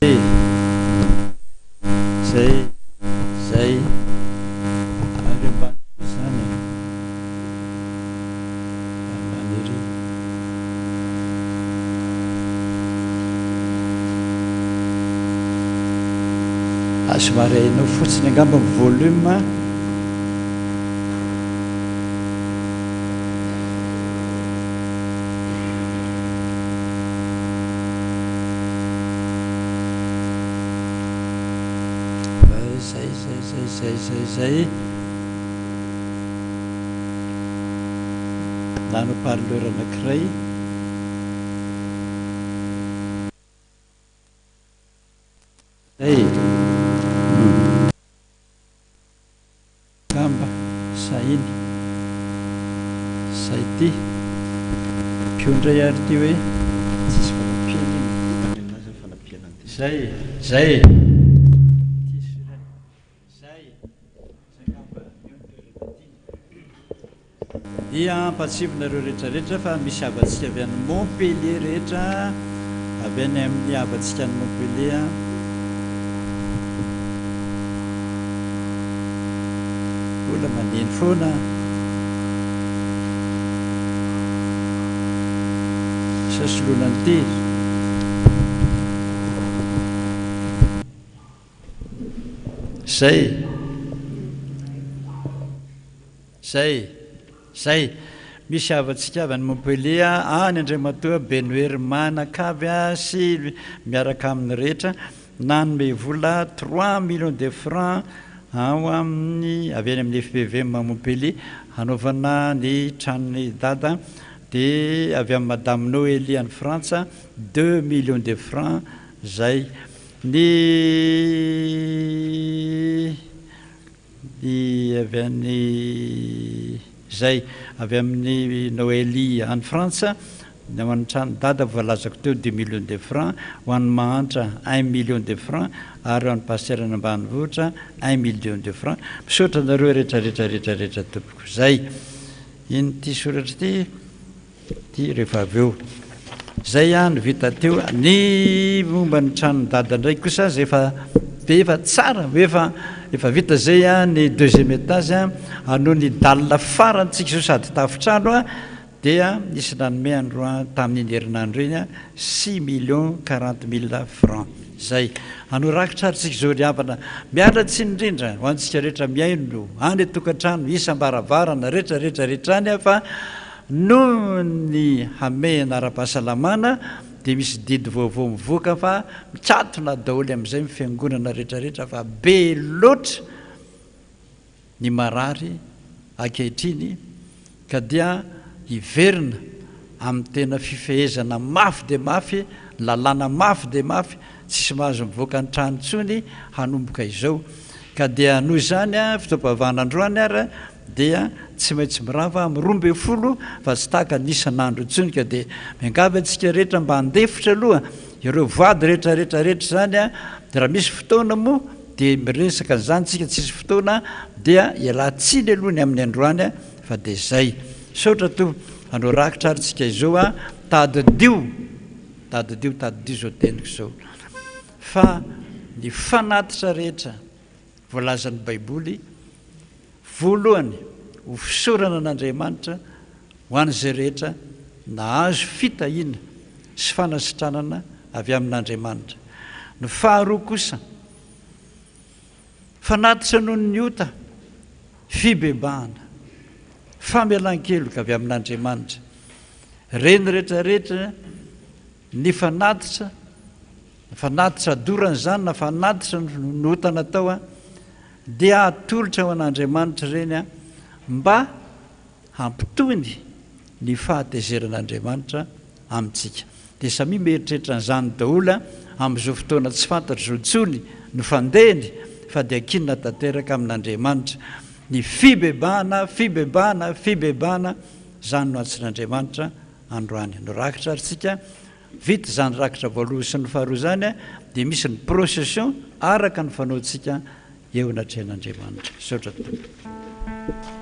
E! Zay. Zay. Ary ambany ery izany e. Ambany ery. Ah, somary ahenao fotsiny angamba ny volume. Zay, zay, zay, zay, zay, zay. Lany haut-parleur anankiray. Zay. Angamba sa iny sa ity. Pio indray ary ity hoe tsisy fanampiana iny. Nenazy ny fanampiana an'ity. Zay e. Zay e. Ity sirène. Zay e. Zay angamba eo ny toerana tiana. Dia ampahatsiahivina ireo rehetra rehetra fa misy havantsika avy any Montpellier rehetra, avy any amin'ny havantsika any Montpellier. Mbola maneno foana. Sa soloina an'ity? Zay. Zay. Zay. Misy havantsika avy any Montpellier any Andriamatoa Benohery Manakavy sy miaraka aminy rehetra nanome vola 3 millions de francs ao amin'ny avy any amin'ny FPVM Montpellier hanaovana ny tranon'i Dada dia avy amin'ny Madame Noélie any Frantsa 2 millions de francs zay. Ny ny avy any izay avy amin'ny Noélie any Frantsa, ny ao an'ny trano Dada voalazako teo 2 millions de francs, ho an'ny mahantra 1 million de francs ary ho an'ny pasitera any ambanivohitra 1 million de francs. Misaotra anareo rehetra rehetra rehetra rehetra tompoko. Zay. Ino ity soratra ity? Ity rehefa avy eo. Zay no vita teo. Ny momba ny tranon'i Dada indray kosa zay efa be efa tsara, efa. Efa vita izay ny deuxième étage, hanohy ny dalle farany tsika izao sady tafontrano dia nisy nanome androany tamin'iny herinandro iny six millions quarante mille francs. Izay. Hanohy rakitra ary tsika izao ry havana. Miala tsiny indrindra ho antsika rehetra mihaino any an-tokantrano, isam-baravarana, rehetra rehetra rehetra any fa noho ny hamehana ara-pahasalamana dia misy didy vaovao mivoaka fa mikatona daholo amin'izay ny fiangonana rehetra rehetra fa be loatra ny marary ankehitriny ka dia hiverina amin'ny tena fifehezana mafy dia mafy, ny lalàna mafy dia mafy, tsisy mahazo mivoaka ny trano intsony hanomboka izao. Ka dia noho izany fotoam-pivavahana androany ary dia tsy maintsy mirava amin'ny 12 fa tsy tahaka ny isan'andro intsony ka dia miangavy antsika rehetra mba handefitra aloha ireo voady rehetra rehetra rehetra izany dia raha misy fotoana moa dia miresaka an'izany tsika tsisy fotoana dia ialatsiny aloha ny amin'ny androany fa dia zay. Misaotra Tompo anao rakitra ary tsika izao a tadidio tadidio tadidio izao teniko izao fa ny fanatitra rehetra voalazan'ny baiboly voalohany ho fisaorana an'Andriamanitra ho an'izay rehetra nahazo fitahiana sy fanasitranana avy amin'Andriamanitra. Ny faharoa kosa, fanatitra noho ny ota, fibebahana, famelan-keloka avy amin'Andriamanitra. Ireny rehetra rehetra ny fanatitra, fanatitra dorana izany na fanatitra ny ota natao dia atolotra ho an'Andriamanitra ireny mba hampitony ny fahatezeran'Andriamanitra amintsika. Dia samia mieritreritra an'izany daholo amin'izao fotoana tsy fantatro izao intsony ny fandehany fa dia ankinina tanteraka amin'Andriamanitra. Ny fibebahana, fibebahana, fibebahana, izany no antsin'Andriamanitra androany. No rakitra ary tsika, vita izany rakitra voalohany sy ny faharoa izany dia misy ny procession araka ny fanaontsika eo anatrehan'Andriamanitra. Misaotra Tompoko.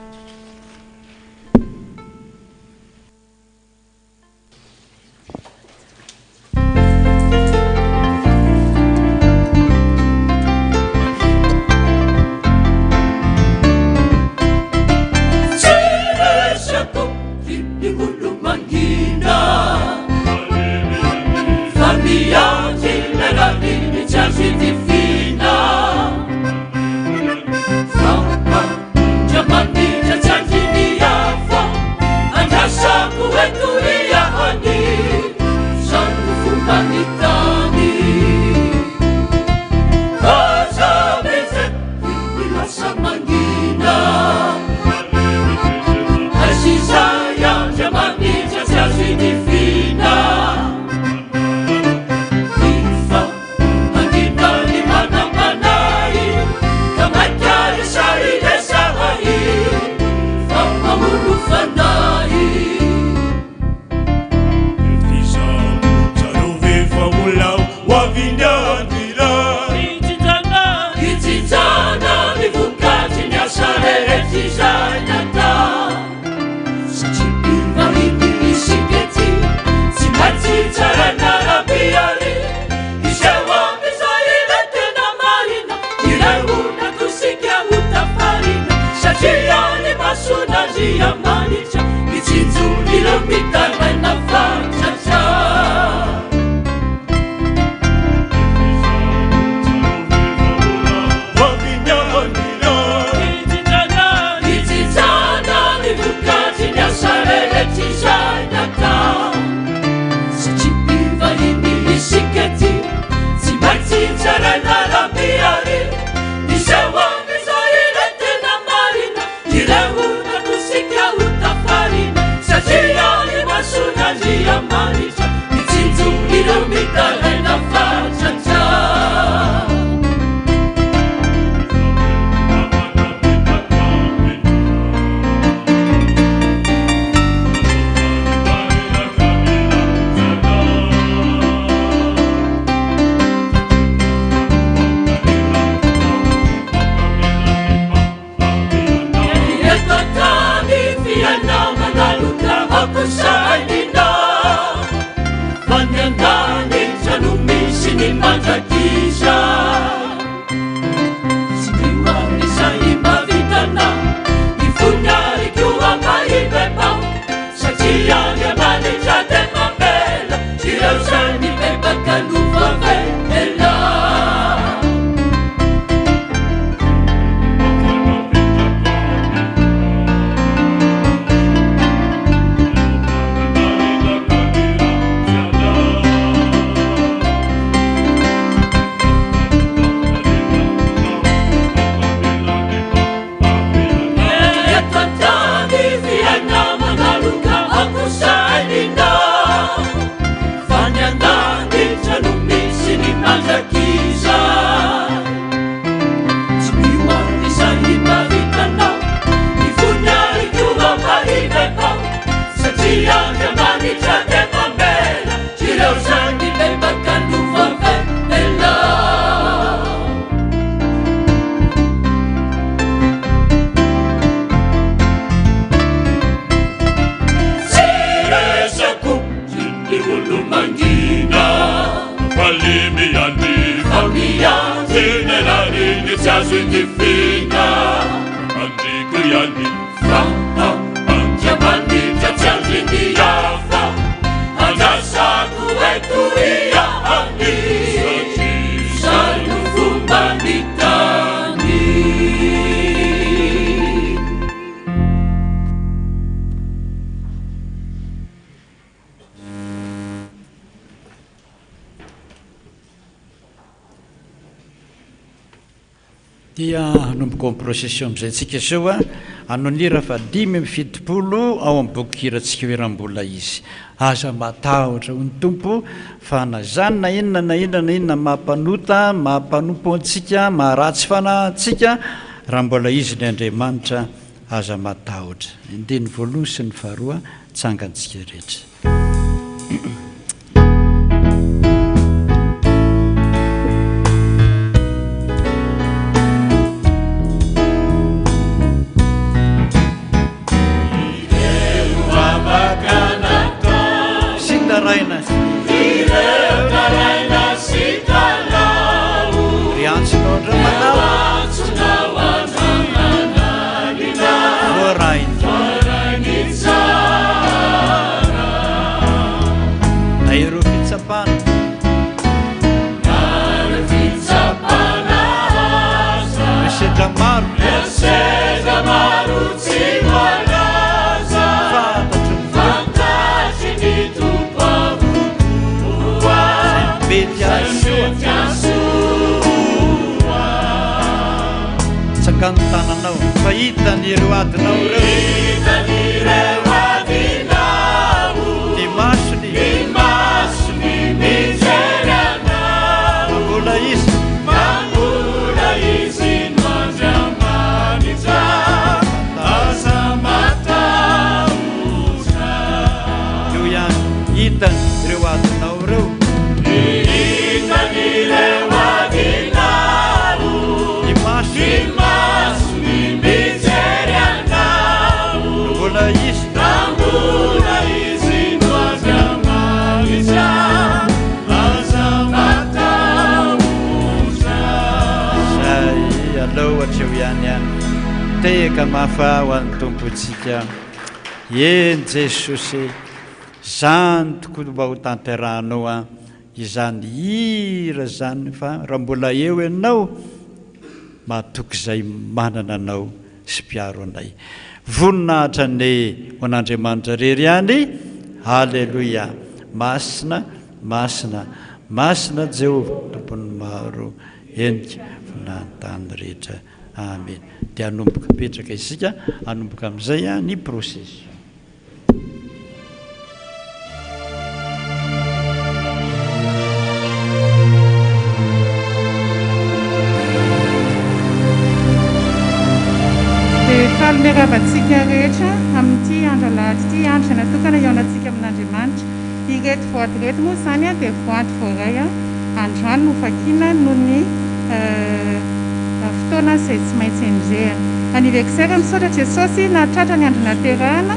Ivony ary koa mba hibebaho Satria Andriamanitra dia mamela Ireo izay mibebaka no voavela. Eto an-tany fiaina mandaloka akosainina Fa ny an-danitra no misy ny mandrakizay Tsy mino aho izay mba vitanao Ny fony ary koa mba hibebaho Satria Andriamanitra dia mamela Ireo izay mibebaka no voavela. Tsy resako ny olo-mangina Fa limian'ny Fa miandry ny rariny tsy azo idifiana Andriko ihany fa Andriamanitra tsy andry ny hafa Andrasako eto ihany Satria izay no fomba ny tany. Dia hanomboka ao amin'ny procession amin'izay tsika izao a, hanao ny hira faha 75 ao amin'ny bokin-kirantsika hoe Raha mbola izy. Aza matahotra hoy ny Tompo fa na izany na inona na inona na inona maha mpanota, maha mpanompo antsika, maha ratsy fanahy antsika, raha mbola izy ny Andriamanitra, aza matahotra. Ny andininy voalohany sy ny faharoa, tsangantsika rehetra. Sy taraina. Ry antsonao Andriamanao. Voarainy. Na ireo fitsapana. Ireo sedra maro. Fantatry ny Tompo. Izay mety hahasoa. Tsangano ny tananao fa hitany ireo adinao ireo. Ny masony. Fa mbola izy. Eo ihany, hitany ireo adinao ireo. Ny masony. Mbola izy. Zay aleo hatreo ihany an. Tehaka mafa ho an'ny Tompontsika. Eny Jesosy, zany tokoa no mba ho tanterahanao an. Izany hira izany fa raha mbola eo ianao matoky izay manana anao sy mpiaro anay. Voninahitra anie ho an'Andriamanitra irery ihany. Aleloia. Masina, masina, masina Jehovah Tompon'ny maro. Henika voninahiny tany rehetra. Amen. Dia hanomboka hipetraka isika, hanomboka amin'izay ny procession. Dia faly miarahaba antsika rehetra amin'ity andro alahady ity, andro izay natokana hihaonantsika amin'Andriamanitra. Ireto voady ireto moa izany dia voady voaray androany no vakiana noho ny fotoana izay tsy maintsy enjehina. Anniversaire Misaotra Jesosy nahatratra ny andro nahaterahana.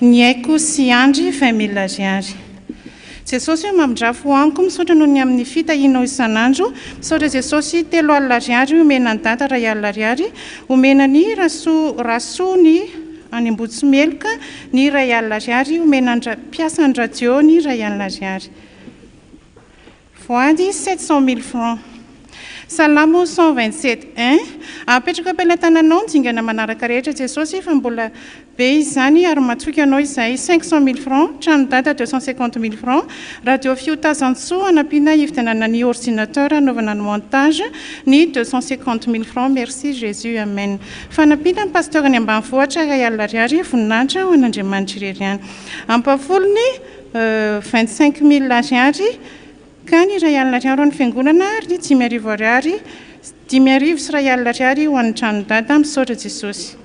Ny Aiko sy Andry, 20 mille ariary. Jesosy o mamindrà fo amiko, misaotra noho ny amin'ny fitahianao isan'andro, misaotra Jesosy, 30 ariary omena an'i Dada, 1000 ariary omena an'i Rasoa, Rasoa ny any Ambohitsimeloka, ny 1000 ariary omena an-dra, mpiasan'ny radio ny 1000 ariary. Voady 700 000 francs. Salamo 127 un Apetrako am-pelatananao ny dingana manaraka rehetra Jesosy fa mbola be izany ary matoky anao izahay 500 000 francs Trano dada 250 000 francs Radio Fiotazantsoa hanampiana hividianana ny ordinateur hanaovana ny montage ny 250 000 francs Merci Jésus Amen Fanampiana ny Pasteur any ambanivohitra 1000 ariary Voninahitra ho an'Andriamanitra irery ihany Ampahafolony 25 000 ariary ka ny 1000 ariary ho an'ny fiangonana ary ny 5000 ariary, 1005 ariary ho an'ny tranon'i Dada, misaotra Jesosy.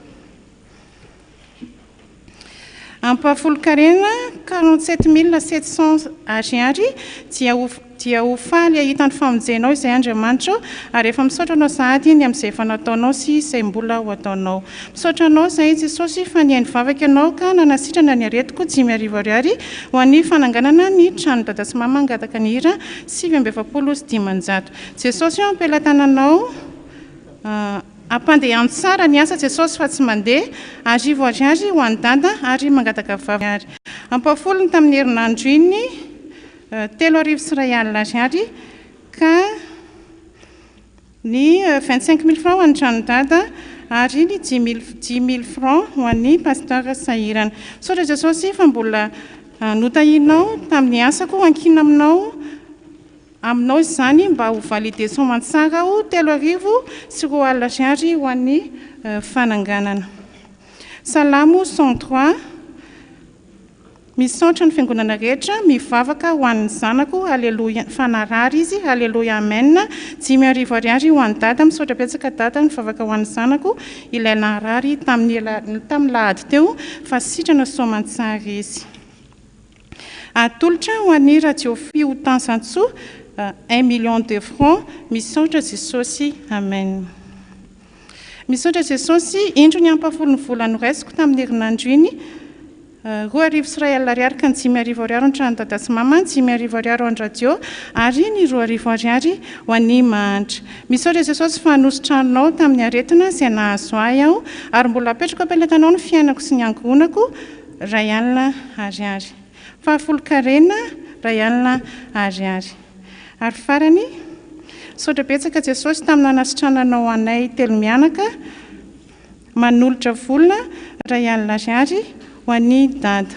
Ampahafolon-karena 47 700 ariary dia ho dia ho faly hahita ny famonjenao izay Andriamanitra ô, ary efa misaotra Anao sahady ny amin'izay efa nataonao sy izay mbola ho ataonao. Misaotra Anao izahay Jesosy fa nihaino vavaka Ianao ka nanasitrana ny aretiko 5000 ariary ho an'ny fananganana ny trano Dada sy Mama hangataka ny hira 549. Jesosy ô am-pelatananao ampandehano tsara ny asa Jesosy fa tsy mandeha 1000 ariary ho an'i Dada ary mangataka vavaka ampahafolony tamin'ny herinandro iny 3001 ariary ka ny 25 000 francs ho an'ny tranon'i Dada ary ny dimy 10 000 francs ho an'ny Pasteur sahirana. Misaotra Jesosy fa mbola notahianao tamin'ny asako ankinina aminao aminao izany mba ho validé soamantsara aho 2003 ariary ho an'ny fananganana. Salamo 103. Misaotra ny fiangonana rehetra mivavaka ho an'ny zanako aleloia fa narary izy aleloia amen 5000 ariary ho an'i dada misaotra betsaka dada nivavaka ho an'ny zanako ilay narary tamin'ny tamin'ny lahady teo fa sitrana soamantsara izy atolotra ho an'ny radio fihotanzantsoa un million de francs misaotra Jesosy amen. Misaotra Jesosy, indro ny ampahafolon'ny vola noraisiko tamin'ny herinandro iny, 2002 ariary ka ny 5000 ariary ho ny tranon'i Dada sy Mama, ny 5000 ariary ho an'ny radio ary ny 2000 ariary ho an'ny mahantra. Misaotra Jesosy fa nositranonao tamin'ny aretina izay nahazo ahy aho ary mbola apetrako am-pelatanao ny fiainako sy ny ankohonako, 1000 ariary. Fahafolonkarena, 1000 ariary. Ary farany, misaotra betsaka Jesosy tamin'ny nanasitrananao anay telo mianaka, manolotra vola 1000 ariary ho an'i Dada.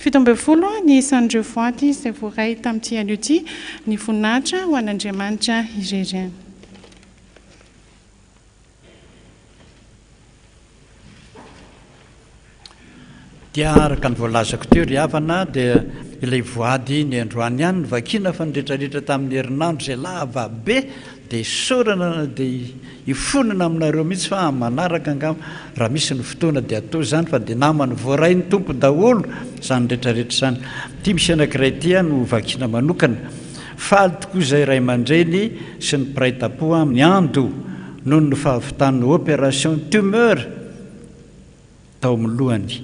17 ny isan'ireo voady izay voaray tamin'ity anio ity, ny voninahitra ho an'Andriamanitra irery ihany. Dia araka ny voalazako teo ry havana dia ilay voady ny androany ihany no vakiana fa ny rehetrarehetra tamin'ny herinandro izay lava be dia isaorana dia ifonana aminareo mihitsy fa amin'ny manaraka angamba raha misy ny fotoana dia atao izany fa dia namany voarain'ny Tompo daholo izany rehetrarehetra izany. Ity misy anankiray ity no vakiana manokana. Faly tokoa izay ray aman-dreny sy ny mpiray tampo aminy Ando noho ny fahavitan'ny opération tumeur tao amin'ny lohany.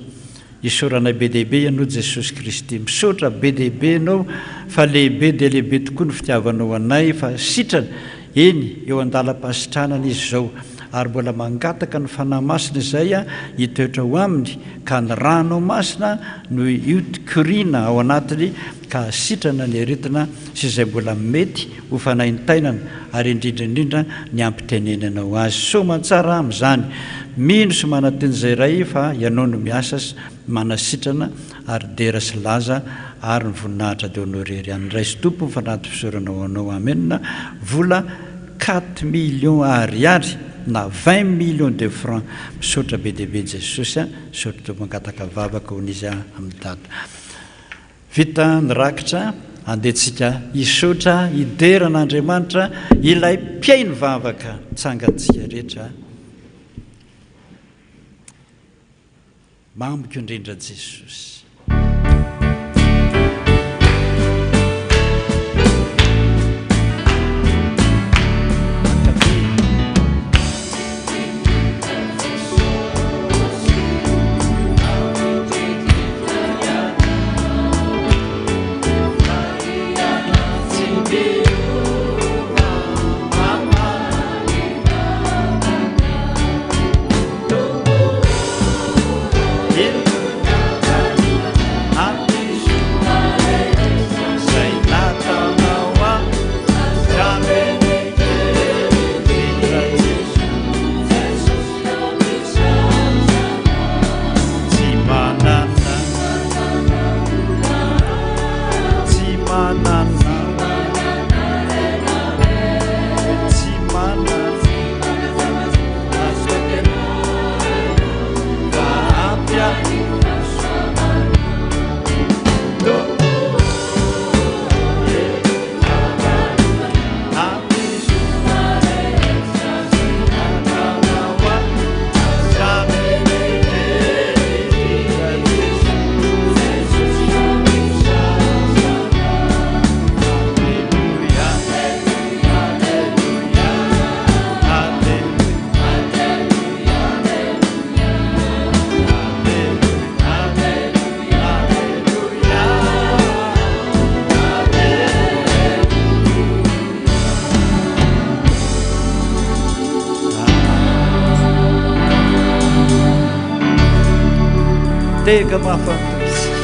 Isaoranay be dia be Ianao Jesosy Kristy. Misaotra be dia be Ianao fa lehibe dia lehibe tokoa ny fitiavanao anay fa sitrana, eny eo an-dalam-pahasitranana izy izao ary mbola mangataka ny Fanahy Masina izay hitoetra ao aminy ka ny Ranao Masina no hiodikoriana ao anatiny ka hasitrana ny aretina sy izay mbola mety ho fanaintainana ary indrindra indrindra ny hampitenenanao azy soamantsara amin'izany. Mino sy manantena izay Ray fa Ianao no miasa sy manasitrana ary dera sy laza ary ny voninahitra dia ho Anao irery ihany. Raiso Tompo ny fanati-pisaorana ho Anao. Amena. Vola quatre millions ariary na vingt millions de francs. Misaotra be dia be Jesosy a. Misaotra Tompo mangataka vavaka ho an'izy amin'i Dada. Vita ny rakitra, andeha tsika hisaotra hidera an'Andriamanitra ilay mpihaino vavaka. Tsangantsika rehetra. Mamiko indrindra Jesosy. Mitehaka mafy amin'ny Tompo isika.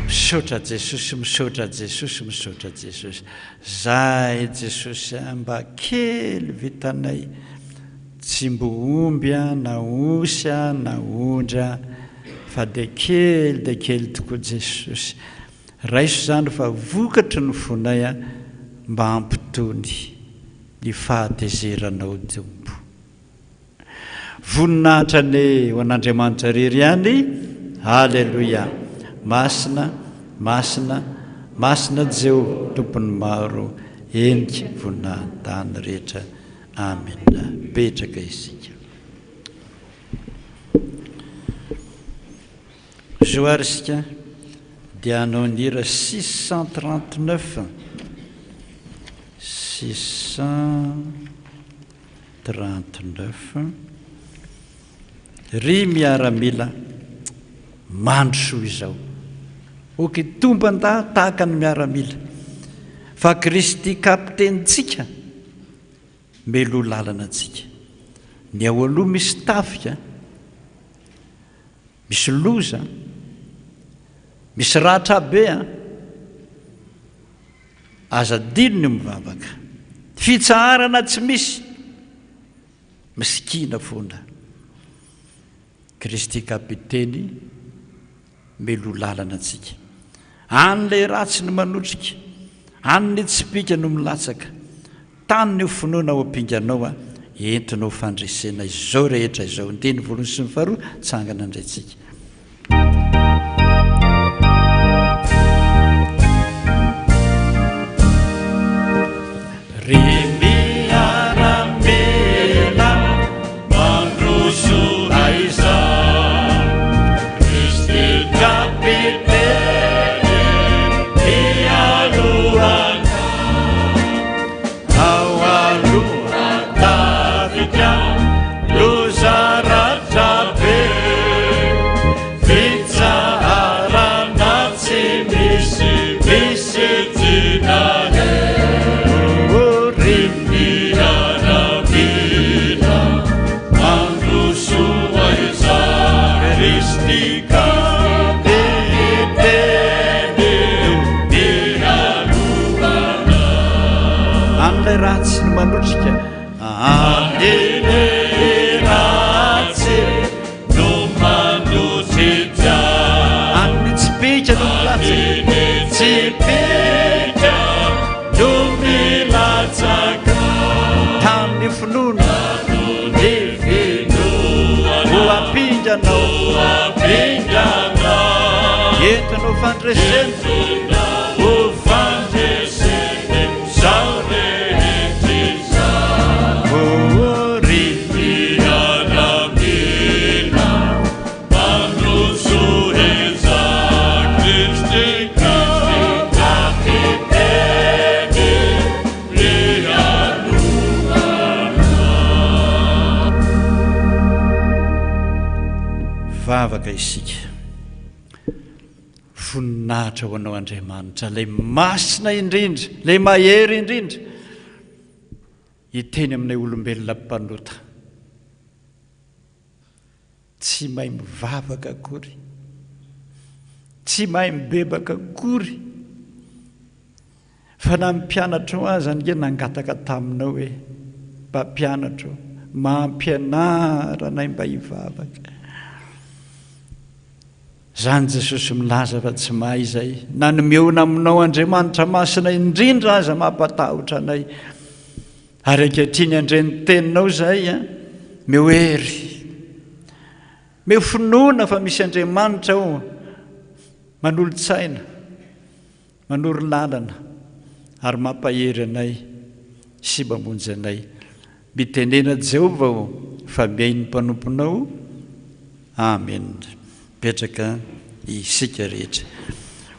Misaotra Jesosy, misaotra Jesosy, misaotra Jesosy. Zahay Jesosy a, mba kely vitanay, tsy mbo omby a, na osy a, na ondry a, fa dia kely dia kely tokoa Jesosy. Raiso izany fa vokatry ny fonay a, mba hampitony ny fahatezeranao Tompo. Voninahitra anie ho an'Andriamanitra irery ihany. Aleloia. Masina, masina, masina Jehovah Tompon'ny maro, henika voninahin-tany rehetra. Amena. Mipetraka isika. Zo ary isika dia hanao ny hira 639. 600. 39, Ry miaramila, mandrosoa izao. Ok, tomban-dahy tahaka ny miaramila. Fa Kristy Kapitenintsika meloa lalana antsika. Ny ao aloha misy tafika, misy loza, misy ratra be an! Aza adino ny mivavaka. Fitsaharana tsy misy. Misikina foana. Kristy Kapiteny meloa lalana antsika. Any ilay ratsy no manotrika. Any ny tsipìka no milatsaka. Tano ny finoana ao am-pinganao a. Entinao fandresena izao rehetra izao. Andininy voalohany sy ny faharoa, tsangana indray tsika. Ry miaramila mandroso aiza Kristy Kapiteny mialohanao Ao aloha tafika loza ratra be Fitsaharana tsy misy misy tsinane Ry miaramila mandrosoa aiza Kristy Kapiteny mialohanao An'ilay ratsy no manotrika. An'ilay ratsy no manotrika. An'ny tsipìka no milatsaka. An'ny tsipìka no milatsaka. Tamin'ny finoana. Tamin'ny finoana. Ho ampinganao. Ho ampinganao. Entinao fandresena. Entinao ho fandresena izao rehetra izao. Oh, ry Miaramila mandroso aiza Kristy Kapiteny mialohanao. Vavaka isika. Voninahitra ho Anao Andriamanitra, Ilay Masina indrindra, Ilay Mahery indrindra, hiteny aminay olombelona mpanota. Tsy mahay mivavaka akory, tsy mahay mibebaka akory, fa na ny mpianatrao aza ange nangataka taminao hoe, Mpampianatro, mampianara anay mba hivavaka. Izany Jesosy milaza fa tsy mahay izay, na ny mihaona aminao Andriamanitra Masina indrindra aza mampatahotra anay. Ary ankehitriny handre ny teninao izahay an, meo hery, meo finoana fa misy Andriamanitra ao manolo-tsaina. Manoro lalana ary mampahery anay sy mamonjy anay. Mitenena Jehovah ô fa mihaino ny mpanomponao. Amen. Mipetraka isika rehetra.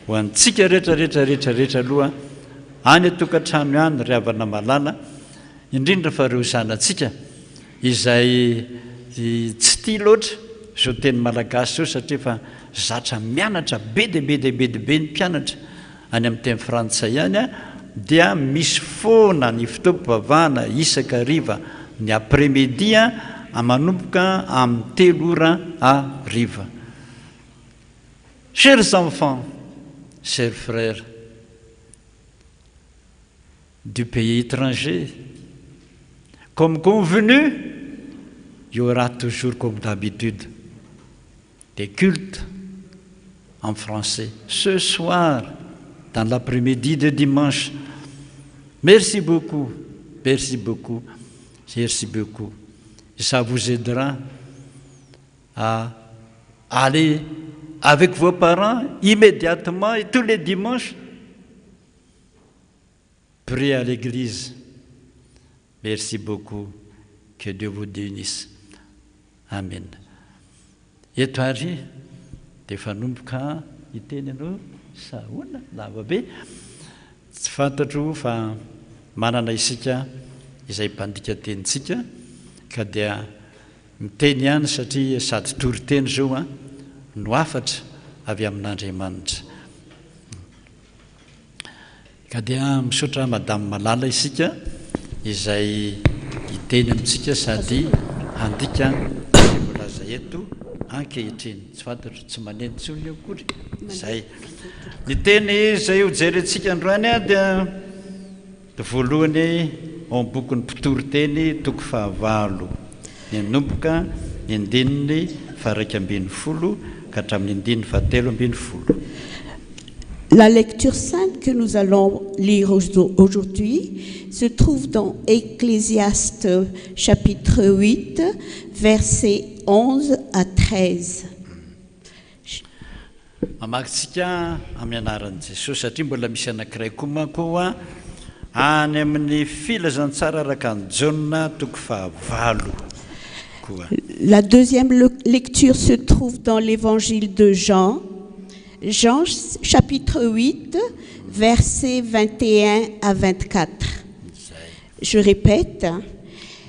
Ho antsika rehetra rehetra rehetra rehetra aloha any an-tokantrano any ry havana malala, indrindra fa ireo zanatsika izay tsy tia loatra izao teny malagasy izao satria efa zatra mianatra be dia be dia be dia be ny mpianatra any amin'ny teny frantsay any dia misy foana ny fotoam-pivavahana isaka hariva ny après midi Manomboka amin'ny telo ora hariva. Chers enfants, chers frères du pays étranger, comme convenu, il y aura toujours comme d'habitude des cultes en français ce soir dans l'après-midi de dimanche. Merci beaucoup, merci beaucoup, merci beaucoup. Ça vous aidera à aller avec vos parents immédiatement et tous les dimanches prier à l'église. Merci beaucoup. Que Dieu vous bénisse. Amen. Eto ary dia efa hanomboka hiteny ianao sa ahoana? Lava be. Tsy fantatro fa manana isika izay mpandika tenintsika ka dia miteny ihany satria sady toriteny izao an no hafatra avy amin'Andriamanitra. Ka dia misaotra Madame Malala isika izay hiteny amintsika sady handika izay voalaza eto ankehitriny. Tsy fantatro, tsy maneno intsony io akory. Izay. Ny teny izay ho jerentsika androany dia voalohany ao amin'ny bokin'ny Mpitoriteny toko fahavalo, ny hanomboka ny andininy faha-11 ka hatramin'ny andininy faha-13. La lecture sainte que nous allons lire aujourd'hui se trouve dans Ecclésiaste chapitre 8, versets 11 à 13. Mamaky tsika amin'ny anaran'i Jesosy satria mbola misy anankiray koa manko ao any amin'ny filazantsara araka an'i Jaona toko fahavalo koa. La deuxième lecture se trouve dans l'évangile de Jean, Jean chapitre 8, versets 21 à 24. Je répète.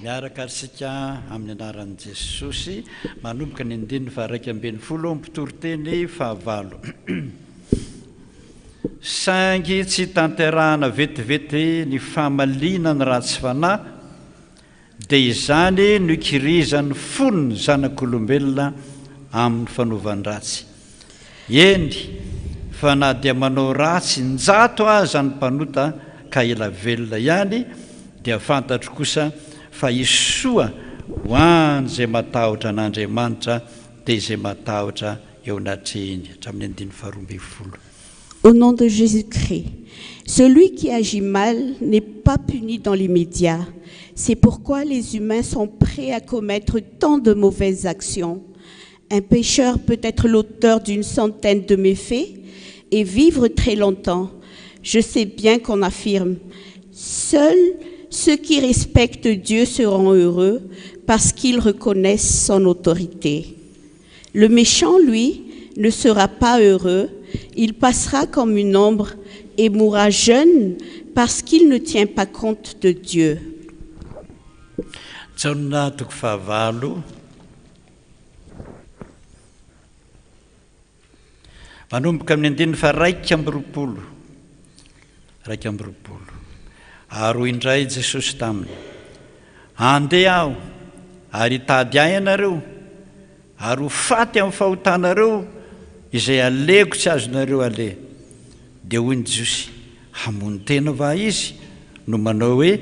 Miaraka ary isika amin'ny anaran'i Jesosy, manomboka ny andininy faha-11 ao amin'ny mpitoriteny fahavalo. Saingy tsy tanterahana vetivety ny famaliana ny ratsy fanahy, dia izany no ikirizan'ny fon'ny zanak'olombelona amin'ny fanaovan-dratsy. Eny, fa na dia manao ratsy injato aza ny mpanota ka ela velona ihany, dia fantatro kosa fa hisy soa ho an'izay matahotra an'Andriamanitra, dia izay matahotra eo anatrehiny. Hatramin'ny andininy faharoa ambin'ny folo. Au nom de Jésus-Christ, celui qui agit mal n'est pas puni dans l'immédiat. C'est pourquoi les humains sont prêts à commettre tant de mauvaises actions. Un pécheur peut être l'auteur d'une centaine de méfaits et vivre très longtemps. Je sais bien qu'on affirme, seuls ceux qui respectent Dieu seront heureux parce qu'ils reconnaissent son autorité. Le méchant, lui, ne sera pas heureux, il passera comme une ombre et mourra jeune parce qu'il ne tient pas compte de Dieu. Jaona toko fahavalo manomboka amin'ny andininy faha-21, 21. Ary hoy indray Jesosy taminy, Andeha aho, ary hitady ahy ianareo, ary ho faty amin'ny fahotanareo izay alehako tsy azonareo aleha. Dia hoy ny Jiosy, Hamono tena va izy no manao hoe,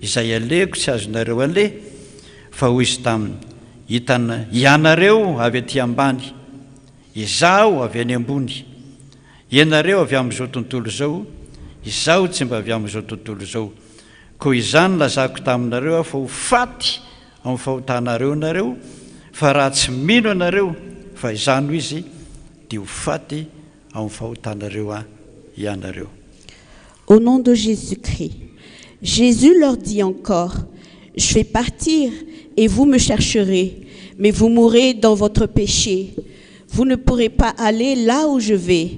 Izay alehako tsy azonareo aleha? Fa hoy izy taminy, Hitan hianareo avy aty ambany, izaho avy any ambony. Ianareo avy amin'izao tontolo izao, izaho tsy mba avy amin'izao tontolo izao. Koa izany lazako taminareo aho fa ho faty amin'ny fahotanareo nareo, fa raha tsy mino ianareo fa izaho no izy, dia ho faty amin'ny fahotanareo ianareo. Au nom de Jésus-Christ, Jésus leur dit encore, Je vais partir et vous me chercherez, mais vous mourrez dans votre péché. Vous ne pourrez pas aller là où je vais.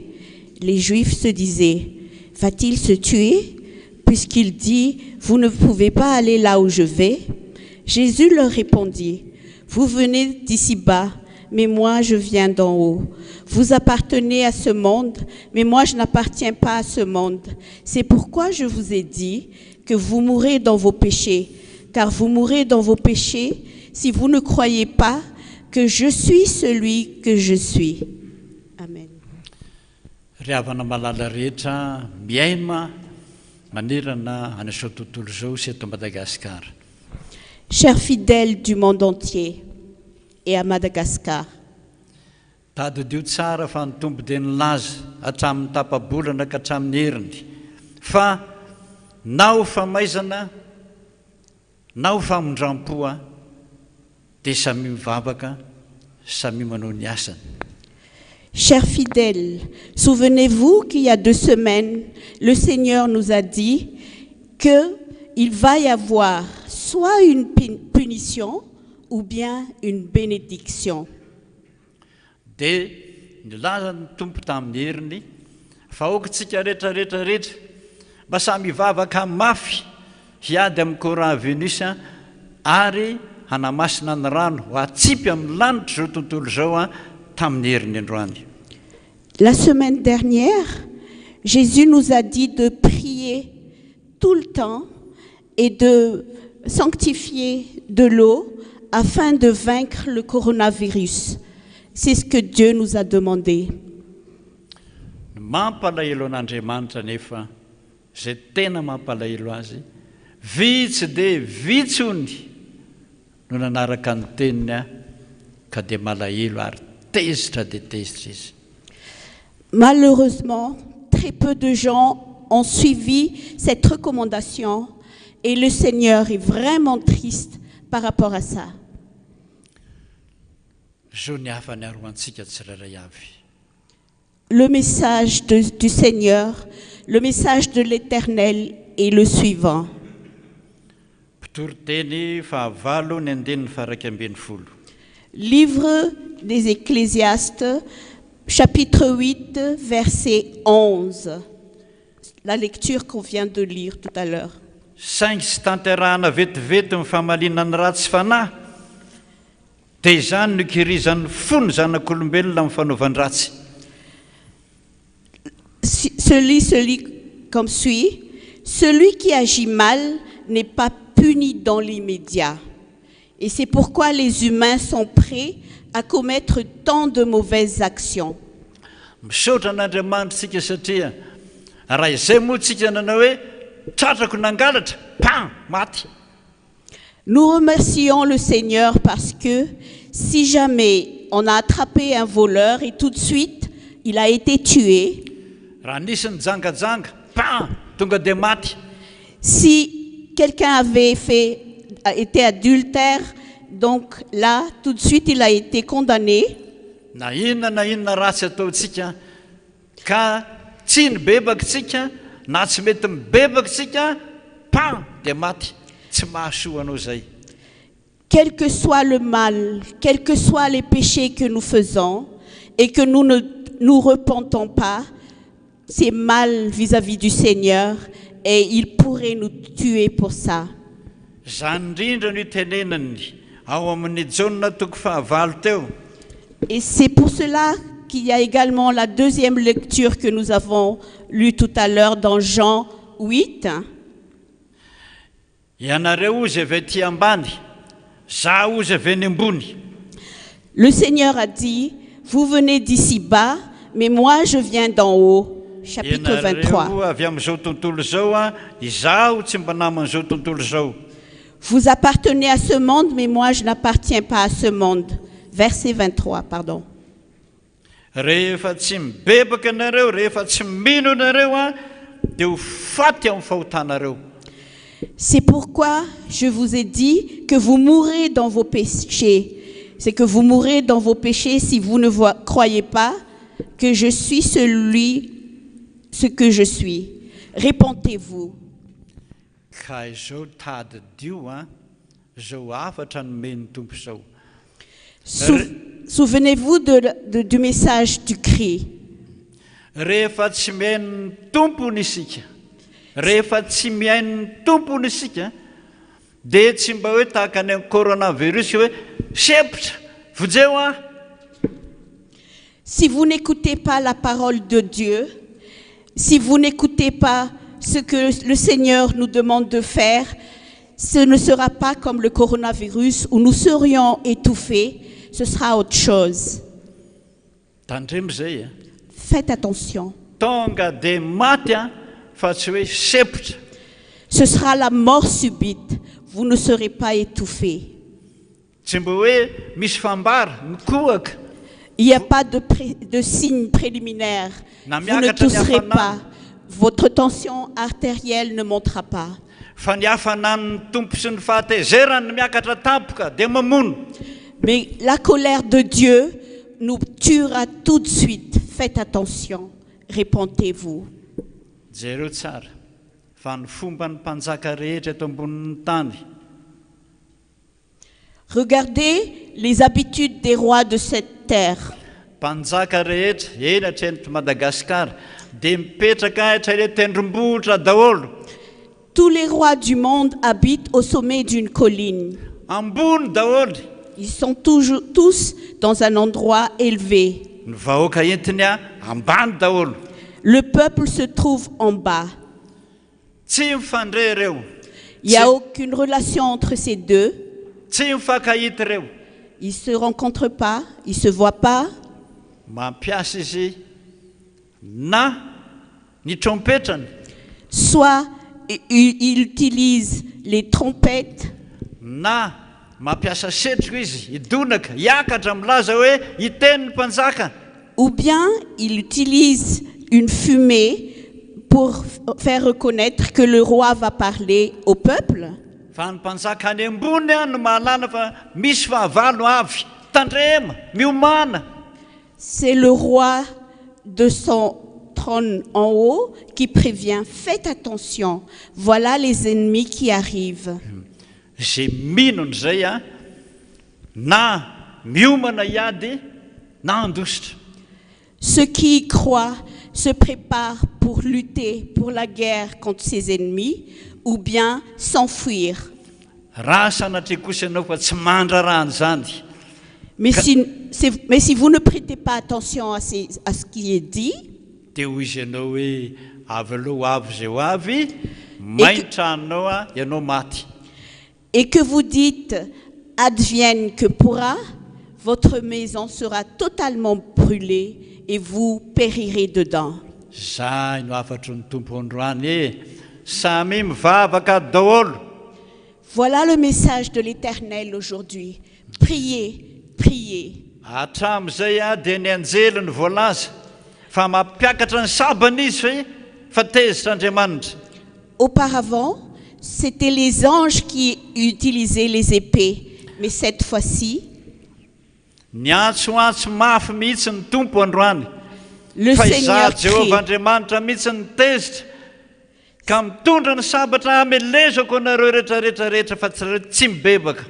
Les Juifs se disaient, Va-t-il se tuer puisqu'il dit, Vous ne pouvez pas aller là où je vais Jésus leur répondit, Vous venez d'ici-bas, mais moi je viens d'en haut. Vous appartenez à ce monde, mais moi je n'appartiens pas à ce monde. C'est pourquoi je vous ai dit que vous mourrez dans vos péchés. car vous mourrez dans vos péchés si vous ne croyez pas que je suis celui que je suis. Amen. Ry havana malala rehetra mihaino manerana an'izao tontolo izao sy eto Madagasikara. Chers fidèles du monde entier et à Madagascar. Tadidio tsara fa ny Tompo dia nilaza hatramin'ny tapa-bolana ka hatramin'ny heriny fa na ho famaizana na ho famindram-po dia samia mivavaka, samia manao ny asany. Chers fidèles, souvenez-vous qu'il y a deux semaines, le Seigneur nous a dit que il va y avoir soit une punition ou bien une bénédiction. Dia nilaza ny Tompo tamin'ny heriny fa aoka tsika rehetra rehetra rehetra mba samy hivavaka mafy hiady amin'ny coronavirus ary hanamasina ny rano ho atsipy amin'ny lanitr'izao tontolo izao tamin'ny heriny androany. La semaine dernière, Jésus nous a dit de prier tout le temps et de sanctifier de l'eau afin de vaincre le coronavirus. C'est ce que Dieu nous a demandé. Ny mampalahelo an'Andriamanitra anefa, izay tena mampalahelo azy, vitsy dia vitsy ony no nanaraka ny teniny ka dia malahelo ary tezitra dia tezitra izy. Malheureusement, très peu de gens ont suivi cette recommandation et le Seigneur est vraiment triste par rapport à ça. Zao ny hafany ary ho antsika tsirairay avy. Le message de, du Seigneur, le message de l'Éternel est le suivant. Mpitoriteny fahavalo ny andininy faha-iraika ambin'ny folo. Livre des Ecclésiastes, chapitre 8, verset 11. La lecture qu'on vient de lire tout à l'heure. Saingy tsy tanterahana vetivety ny famaliana ny ratsy fanahy, dia izany no ikirizan'ny fon'ny zanak'olombelona amin'ny fanaovan-dratsy. Celui, celui comme suit, celui qui agit mal n'est pas puni dans l'immédiat. Et c'est pourquoi les humains sont prêts à commettre tant de mauvaises actions. Misaotra an'Andriamanitra isika satria raha izay moa tsika nanao hoe tratrako nangalatra, pam! Maty. Nous remercions le Seigneur parce que si jamais on a attrapé un voleur et tout de suite il a été tué. Raha nisy nijangajanga, pam! Tonga dia maty. Si quelqu'un avait fait, été adultère, donc là, tout de suite, il a été condamné. Na inona na inona ratsy ataontsika ka tsy nibebaka tsika na tsy mety mibebaka tsika, pam! Dia maty. Tsy mahasoa anao izay. Quel que soit le mal, quels que soient les péchés que nous faisons et que nous ne nous repentons pas, c'est mal vis-à-vis du Seigneur et il pourrait nous tuer pour ça. Izany indrindra no itenenany ao amin'ny Jaona toko fahavalo teo. Et c'est pour cela qu'il y a également la deuxième lecture que nous avons lue tout à l'heure dans Jean 8. Ianareo hozy avy aty ambany, zaho hozy avy any ambony. Le Seigneur a dit, Vous venez d'ici bas, mais moi je viens d'en haut. Chapitre 23. Ianareo avy amin'izao tontolo izao, izaho tsy mba naman'izao tontolo izao. Vous appartenez à ce monde, mais moi je n'appartiens pas à ce monde. Verset 23, pardon. Rehefa tsy mibebaka ianareo, rehefa tsy mino ianareo, dia ho faty amin'ny fahotanareo. C'est pourquoi je vous ai dit que vous mourrez dans vos péchés. C'est que vous mourrez dans vos péchés si vous ne croyez pas que je suis celui, ce que je suis. Répentez-vous. Ka izao tadidio an, izao hafatra nomen'ny Tompo izao. Souvenez-vous de, du message du Christ. Rehefa tsy mihaino ny Tompony isika, rehefa tsy mihaino ny Tompony isika, dia tsy mba hoe tahaka ny amin'ny coronavirus hoe sempotra, vonjeo aho. Si vous n'écoutez pas la parole de Dieu, si vous n'écoutez pas ce que le Seigneur nous demande de faire, Ce ne sera pas comme le coronavirus où nous serions étouffés, ce sera autre chose. Tandremo izay a. Faites attention. Tonga dia maty a, fa tsy hoe sempotra. Ce sera la mort subite, vous ne serez pas étouffés. Tsy mba hoe misy fambara, mikohaka. Il n'y a pas de de signe préliminaire. Na Vous ne miakatra ny tousserez hafanana. pas. Votre tension artérielle ne montera pas. Fa ny hafanan'ny Tompo sy ny fahatezerany no miakatra tampoka dia mamono. Mais la colère de Dieu nous tuera tout de suite. Faites attention. Répentez-vous. Jereo tsara fa ny fomban'ny mpanjaka rehetra eto ambonin'ny tany. Regardez les habitudes des rois de cette terre. Mpanjaka rehetra, eny hatreny Madagasikara, dia mipetraka hatreny an-tendrombohitra daholo. Tous les rois du monde habitent au sommet d'une colline. Ambony daholo. Ils sont toujours, tous dans un endroit élevé. Ny vahoaka entiny ambany daholo. Le peuple se trouve en bas. Tsy mifandre ireo. Il n'y a aucune relation entre ces deux. Tsy mifankahita ireo. Ils ne se rencontrent pas, ils ne se voient pas. Mampiasa izy na ny trompetrany. Soit il utilise les trompettes. Na mampiasa setroka izy hidonaka, hiakatra milaza hoe hiteny ny mpanjaka. Ou bien il utilise une fumée pour faire reconnaître que le roi va parler au peuple. Fa ny mpanjaka any ambony no mahalala fa misy fahavalo avy. Tandrema, miomàna. C'est le roi de son trône en haut qui prévient, faites attention, voilà les ennemis qui arrivent. Izay mino an'izay na miomana hiady na handositra. Ceux qui y croient se préparent pour lutter pour la guerre contre ses ennemis ou bien s'enfuir. Raha sanatria kosa ianao fa tsy mandraharaha an'izany. Mais si, mais si vous ne prêtez pas attention à, ces, à ce qui est dit, Dia hoy izy ianao hoe, Avy aloha ho avy izay ho avy, may ny tranonao a, ianao maty. Et que vous dites, advienne que pourra, votre maison sera totalement brûlée et vous périrez dedans. Zay no hafatry ny Tompo androany e! Samia mivavaka daholo! Voilà le message de l'Éternel aujourd'hui. Priez, priez. Hatramin'izay dia ny anjely no voalaza fa mampiakatra ny sabany izy fa tezitra Andriamanitra. Auparavant, c'étaient les anges qui utilisaient les épées, mais cette fois-ci, Niantsoantso mafy mihitsy ny Tompo androany, Le fa Seigneur Izaho Jehovah crie. Andriamanitra mihitsy no tezitra, ka mitondra ny sabatra hamelezako anareo rehetra rehetra rehetra fa tsy tsy mibebaka.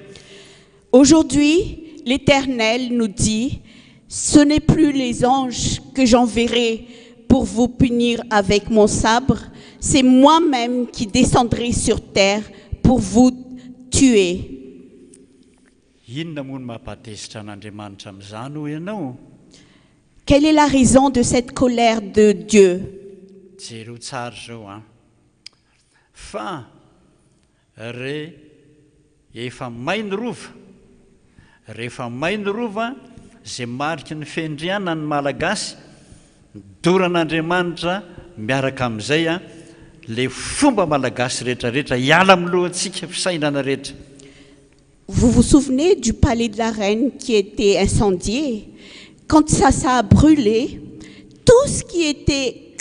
Aujourd'hui, l'Éternel nous dit, Ce n'est plus les anges que j'enverrai pour vous punir avec mon sabre, c'est moi-même qui descendrai sur terre pour vous tuer. Inona moa no mampatezitra an'Andriamanitra amin'izany hoy ianao? Quelle est la raison de cette colère de Dieu? Jereo tsara izao an! Fa re efa may ny rova, rehefa may ny rova izay mariky ny fiandrianan'ny Malagasy, doran'Andriamanitra miaraka amin'izay an, le fomba Malagasy rehetra rehetra hiala amin'ny lohantsika fisainana rehetra. Vous vous souvenez du palais de la reine qui était incendié? Quand ça ça a brûlé, tout ce qui était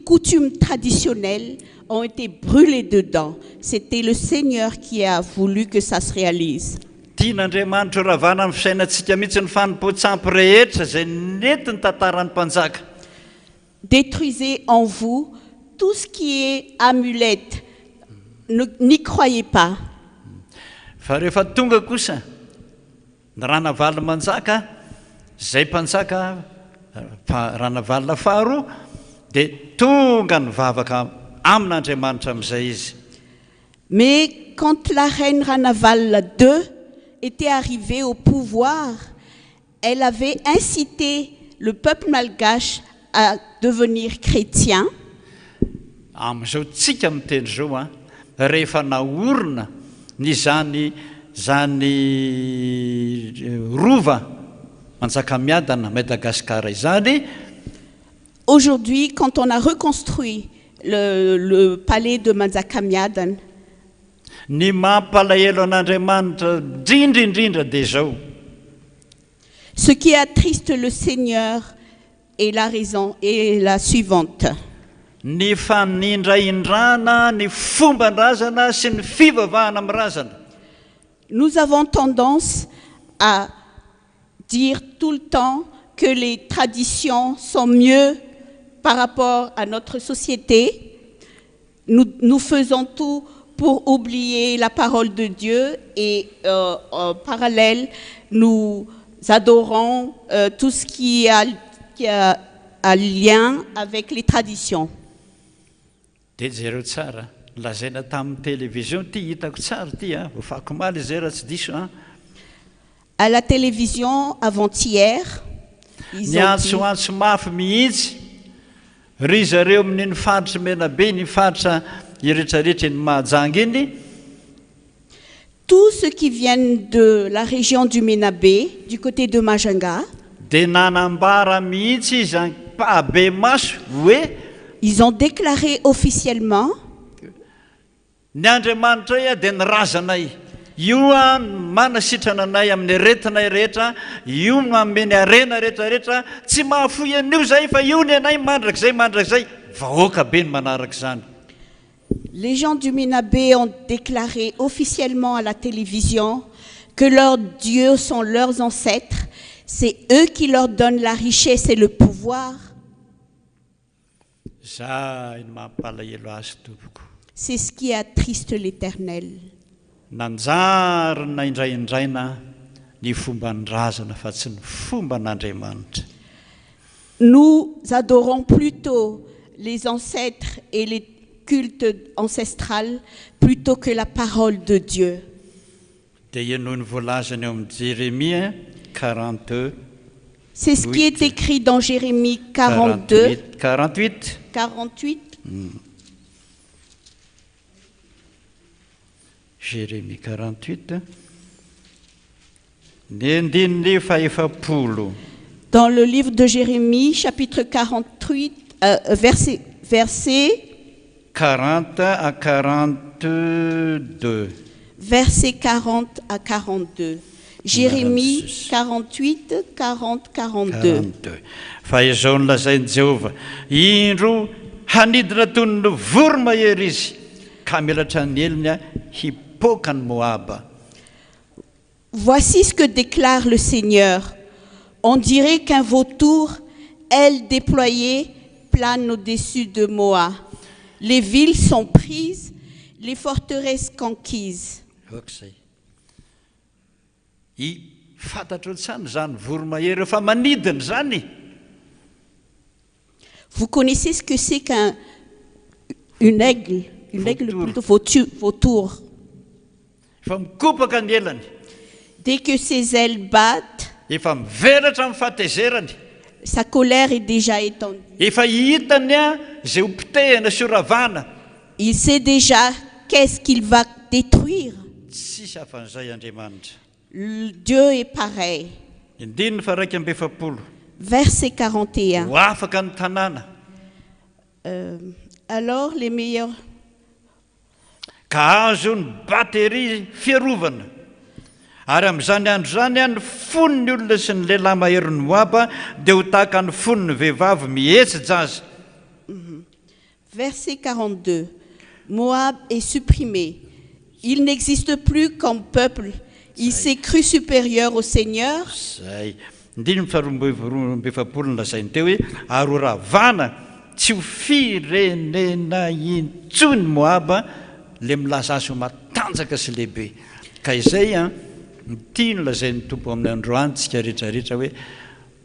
coutume traditionnelle ont été brûlés dedans. C'était le Seigneur qui a voulu que ça se réalise. Tian'Andriamanitra ho ravana amin'ny fisainantsika mihitsy ny fanompoan-tsampy rehetra izay nentin'ny tantaran'ny mpanjaka. Détruisez en vous tout ce qui est amulette, ne n'y croyez pas. Fa rehefa tonga kosa ny Ranavalomanjaka, izay mpanjaka Ranavalona faharoa, dia tonga nivavaka amin'Andriamanitra amin'izay izy. Mais quand la reine Ranavalona deux était arrivée au pouvoir, elle avait incité le peuple malgache à devenir chrétien. Amin'izao tsika miteny izao an, rehefa naorina Ny zany zany rova Manjakamiadana, Madagascar izany. Aujourd'hui, quand on a reconstruit le le palais de Manjakamiadana. Ny mampalahelo an'Andriamanitra indrindra indrindra dia izao. Ce qui attriste le Seigneur est la raison est la suivante. Ny fanindrahindrana ny fomban-drazana sy ny fivavahana amin'ny razana. Nous avons tendance à dire tout le temps que les traditions sont mieux par rapport à notre société. Nous, nous faisons tout pour oublier la parole de Dieu et euh, en parallèle, nous adorons euh, tout ce qui a, qui a un lien avec les traditions. Dia jereo tsara, lazaina tamin'ny télévision ity, hitako tsara ity a, voafakomaly izay raha tsy diso an. À la télévision avant-hier, ils ont dit. Niantsoantso mafy mihitsy ry zareo amin'iny faritry Menabe iny faritra iretraretra iny Mahajanga iny. Tous ceux qui viennent de la région du Menabe, du côté de Majunga. Dia nanambara mihitsy izy ampahibemaso hoe. Ils ont déclaré officiellement. Ny Andriamanitray dia ny razanay. Io no manasitrana anay amin'ny aretinay rehetra, io no manome ny harena rehetra rehetra, tsy mahafoy an'io izahay fa io ny anay mandrakizay mandrakizay. Vahoaka be no manaraka izany. Les gens du Menabe ont déclaré officiellement à la télévision que leurs dieux sont leurs ancêtres, c'est eux qui leur donnent la richesse et le pouvoir. Zay no mampalahelo azy tompoko. C'est ce qui attriste l'Eternel. Nanjary naindraindraina ny fomban-drazana fa tsy ny fomban'Andriamanitra. Nous adorons plutôt les ancêtres et les cultes ancestrales plutôt que la parole de Dieu. Dia henoy ny voalazany ao amin'ny Jeremia 48. C'est ce qui est écrit dans Jérémie 42. 48. 48. Jérémie 48. Ny andininy fahefapolo. Dans le livre de Jérémie, chapitre 48, euh, verset, verset 40 à 42. Verset 40 à 42. Jérémie 48, 40, 42. 42. Fa izao no lazain'i Jehovah, Indro, hanidina toy ny voromahery izy, ka hamelatra ny helony hipoka an'i Moaba. Voici ce que déclare le Seigneur, On dirait qu'un vautour, aile déployée, plane au-dessus de Moab. Les villes sont prises, les forteresses conquises. Ok zay. I fantatrao tsany zany voromahery eo fa manidina zany. Vous connaissez ce que c'est qu'un une aigle, une aigle plutôt vautu, vautour. Efa mikopaka ny elany. Dès que ses ailes battent. Efa mivelatra amin'ny fahatezerany. Sa colère est déjà étendue. Efa hitany izay ho potehina sy ho ravana. Il sait déjà qu'est-ce qu'il va détruire. Tsisy hafan'izay Andriamanitra. Dieu est pareil. Andininy faha-41. Verset 41. Ho afaka ny tanàna. Euh, alors les meilleurs. Ka azo ny bateria fiarovana. Ary amin'izany andro izany, ny fon'ny olona sy ny lehilahy maherin'i Moaba dia ho tahaka ny fon'ny vehivavy mihetsi-jaza. Verset 42. Moab est supprimé. Il n'existe plus comme peuple. Il s'est cru supérieur au Seigneur. Izay. Andininy faharoa amby efapolo no lazainy teo hoe ary ho ravana tsy ho firenena intsony Moaba le milaza azy ho matanjaka sy lehibe. Ka izay an, ity no lazain'ny Tompo amin'ny androany tsika rehetrarehetra hoe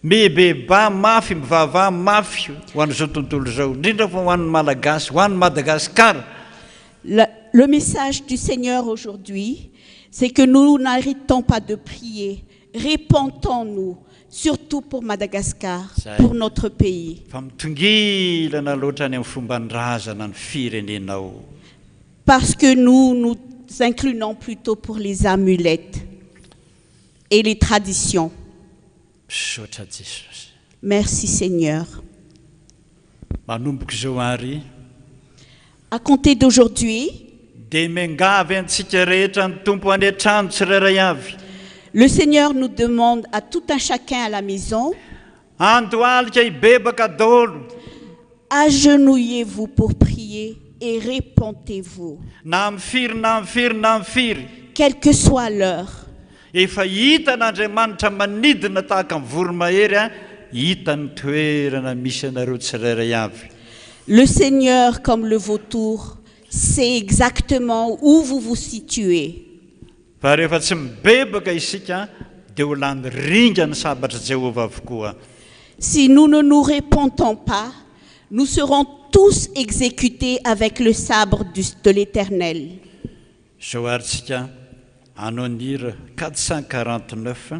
mibebaha mafy, mivavaha mafy ho an'izao tontolo izao, indrindra fa ho an'ny Malagasy, ho an'ny Madagasikara. Le message du Seigneur aujourd'hui, c'est que nous n'arrêtons pas de prier. Répentons-nous, surtout pour Madagascar, Zay. pour notre pays. Fa mitongilana loatra any amin'ny fomban-drazana ny firenenao. Parce que nous nous inclinons plutôt pour les amulettes et les traditions. Misaotra Jesosy. Merci Seigneur. Manomboka izao àry. À compter d'aujourd'hui, Dia miangavy antsika rehetra ny Tompo any an-trano tsirairay avy. Le Seigneur nous demande à tout un chacun à la maison. Andohalika hibebaka daholo. Agenouillez-vous pour prier et repentez-vous. Na amin'ny firy na amin'ny firy na amin'ny firy. Quelle que soit l'heure. Efa hitan'Andriamanitra manidina tahaka ny voromahery an, hitany ny toerana misy anareo tsirairay avy. Le Seigneur comme le vautour sait exactement où vous vous situez. Fa rehefa tsy mibebaka isika dia ho lany ringan'ny sabatr'i Jehovah avokoa. Si nous ne nous repentons pas, nous serons tous exécutés avec le sabre du de l'Eternel. Izao ary tsika hanao ny hira 449,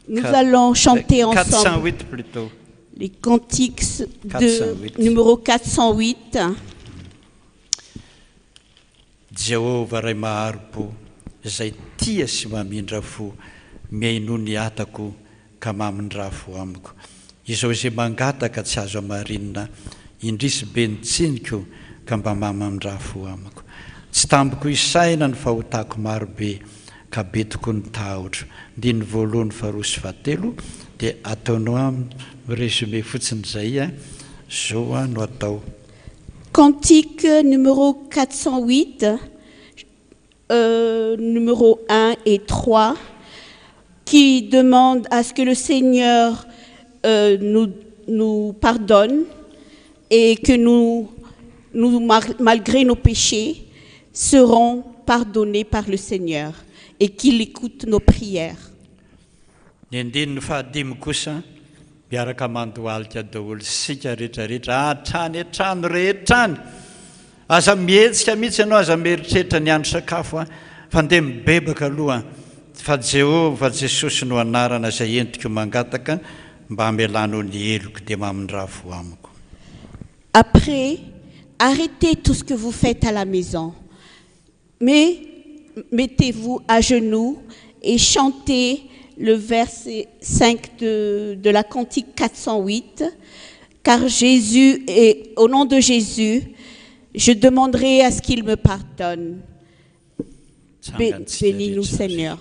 Nous allons chanter ensemble 408 plutôt. les cantiques de numéro 408. Jehovah Ray mahari-po, Izay tia sy mamindra fo, Mihainoa ny hatako ka mamindrà fo amiko. Izao izay mangataka tsy azo hamarinina, Indrisy be ny tsiniko ka mba mamindrà fo amiko. Tsy tambiko isaina ny fahotako maro be, ka be tokoa ny tahotro. Ndininy voalohany faharoa sy fahatelo dia ataonao amin'ny résumé fotsiny izay a, zao no atao. Cantique numéro 408, numéro 1 et 3, qui demande à ce que le Seigneur nous, nous pardonne et que nous, nous, malgré nos péchés, serons pardonnés par le Seigneur et qu'il écoute nos prières. Ny andininy fahadimy kosa, miaraka mandohalika daholo isika rehetra rehetra hatrany an-trano rehetra any. Aza mihetsika mihitsy ianao, aza mieritreritra ny hahandro sakafo an, fa ndeha mibebaka aloha fa Jehovah Jesosy no anarana izay entiko mangataka mba hamelanao ny heloko dia mamindrà fo amiko. Après, arrêtez tout ce que vous faites à la maison, mais mettez-vous à genoux et chantez le verset 5 de, de la cantique 408, car Jésus est, au nom de Jésus, je demanderai à ce qu'il me pardonne. Bénis-nous Seigneur.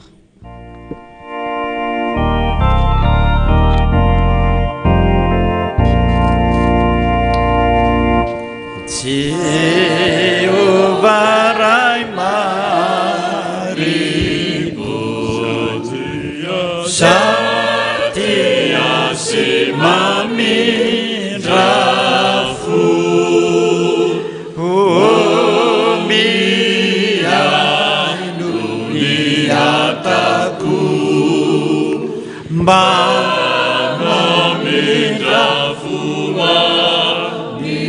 Jehovah Ray mahari-po, Izay tia sy mamindra fo, O mihaino ny hatako, Mba mamindra fo amiko.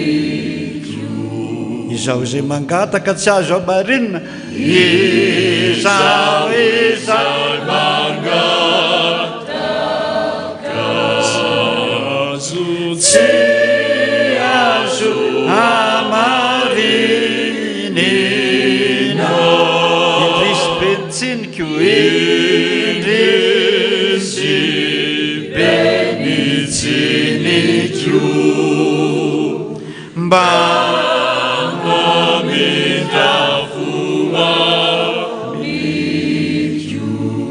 Izaho izay mangataka tsy azo hamarinina. Izaho izay mangataka tsy azo hamarinina. Indrisy be ny tsiniko, indrisy be ny tsiniko. Mba mamindra fo amiko.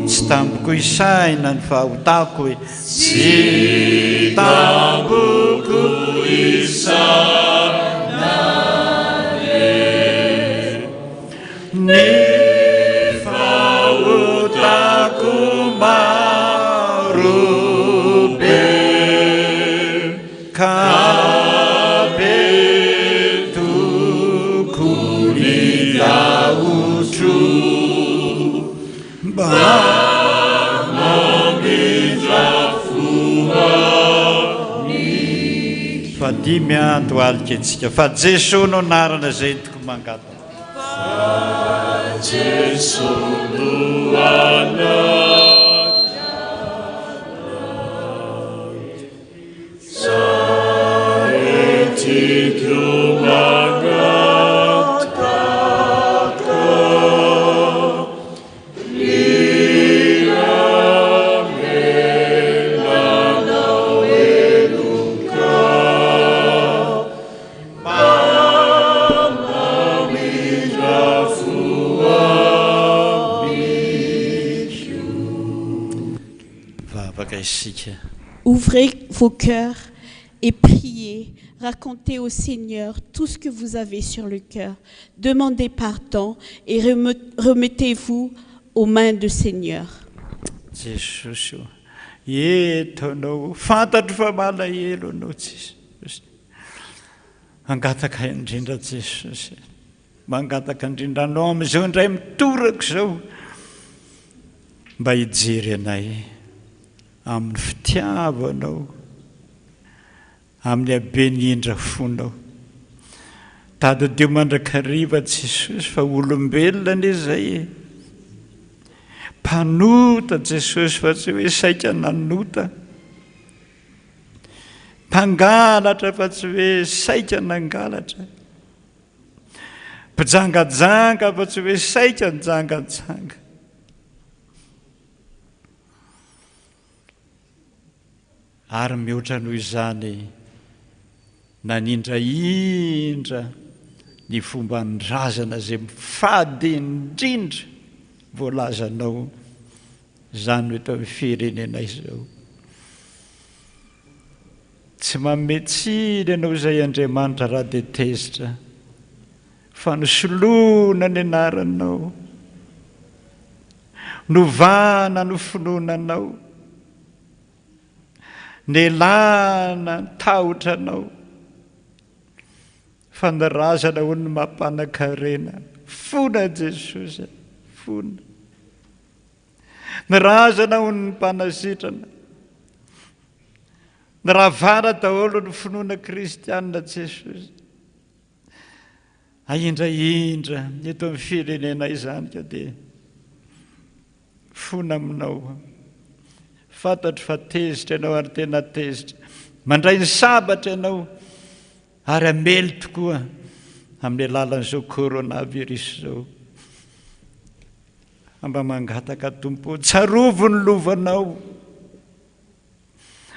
Tsy tamboko isaina ny fahotako e. Tsy tamboko isaina e. Ny fahotako maro be. Ka be tokoa ny tahotro mba mamindra fo amiko. Fahadimy andohalika antsika fa Jeso no anarana izay entiko mangataka. Fa Jeso no anarana. Hivavaka isika. Ouvrez vos cœurs et priez. Racontez au Seigneur tout ce que vous avez sur le cœur. Demandez pardon et remettez-vous aux mains du Seigneur. Jesosy o, eto Anao, fantatro fa malahelo Anao Jesosy. Mangataka indrindra Jesosy. Mangataka indrindra Anao amin'izao indray mitoraka izao mba hijery anay amin'ny fitiavanao, amin'ny haben'ny indra fonao. Tadidio mandrakariva Jesosy fa olombelona anie izay e. Mpanota Jesosy fa tsy hoe saika nanota. Mpangalatra fa tsy hoe saika nangalatra. Mpijangajanga fa tsy hoe saika nijangajanga. Ary mihoatra noho izany, nanindrahindra ny fomban-drazana izay fady indrindra voalazanao izany no eto amin'ny firenena izao. Tsy manome tsiny anao izay Andriamanitra raha dia tezitra fa nosoloana ny anaranao, novana ny finoana anao, nelana ny tahotra anao, fa ny razana hono no mampanakarena. Fona Jesosy, fona. Ny razana hono ny mpanasitrana. Ny ravana daholo ny finoana kristianina Jesosy. Ahindrahindra eto amin'ny firenena izany ka dia fona aminao. Fantatro fa tezitra ianao ary tena tezitra. Mandray ny sabatra ianao ary hamely tokoa amin'ny alalan'izao coronavirus izao. Mba mangataka Tompo ô, tsarovy ny lovanao.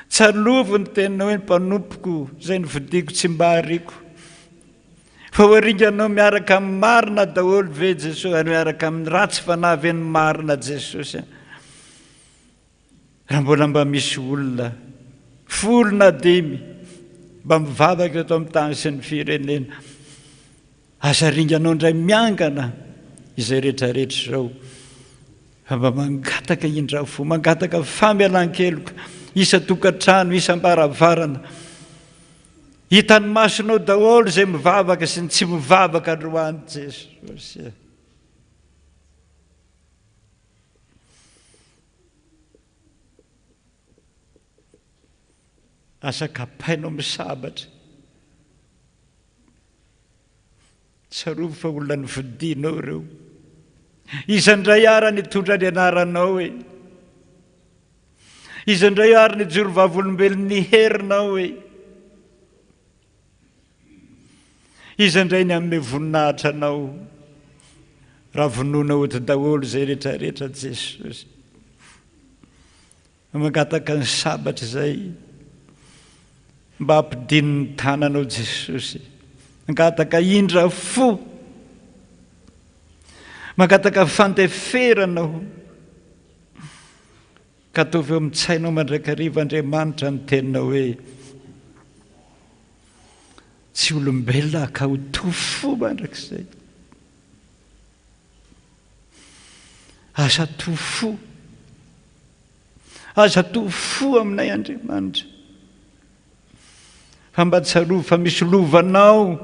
Tsarovy ny teninao hoe ny mpanompoko izay nofidiko tsy mba hariako. Fa ho aringanao miaraka amin'ny marina daholo ve Jesosy ary miaraka amin'ny ratsy fanahy ve ny marina Jesosy a? Raha mbola mba misy olona folo na dimy mba mivavaka eto amin'ny tany sy ny firenena, aza ringanao indray miangana izay rehetrarehetra izao fa mba mangataka indra fo, mangataka famelan-keloka isan-tokantrano, isam-baravarana. Hitan'ny masonao daholo izay mivavaka sy ny tsy mivavaka androany Jesosy. Aza kapainao amin'ny sabatra. Tsarovy fa olona nofidinao ireo. Iza indray ara nitondra ny anaranao e? Iza indray ary nijoro vavolombelon'ny herinao e? Iza indray ny hanome voninahitra anao raha vonoina hody daholo izay rehetra rehetra Jesosy. Mangataka ny sabatra izay mba hampidino ny tananao Jesosy. Mangataka indra fo. Mangataka fandeferana aho. Ka ataovy eo amin'ny tsainao mandrakariva Andriamanitra ny teninao hoe, Tsy olombelona aho ka ho to fo mandrakizay. Aza to fo. Aza to fo aminay Andriamanitra. Fa mba tsarovy fa misy lovanao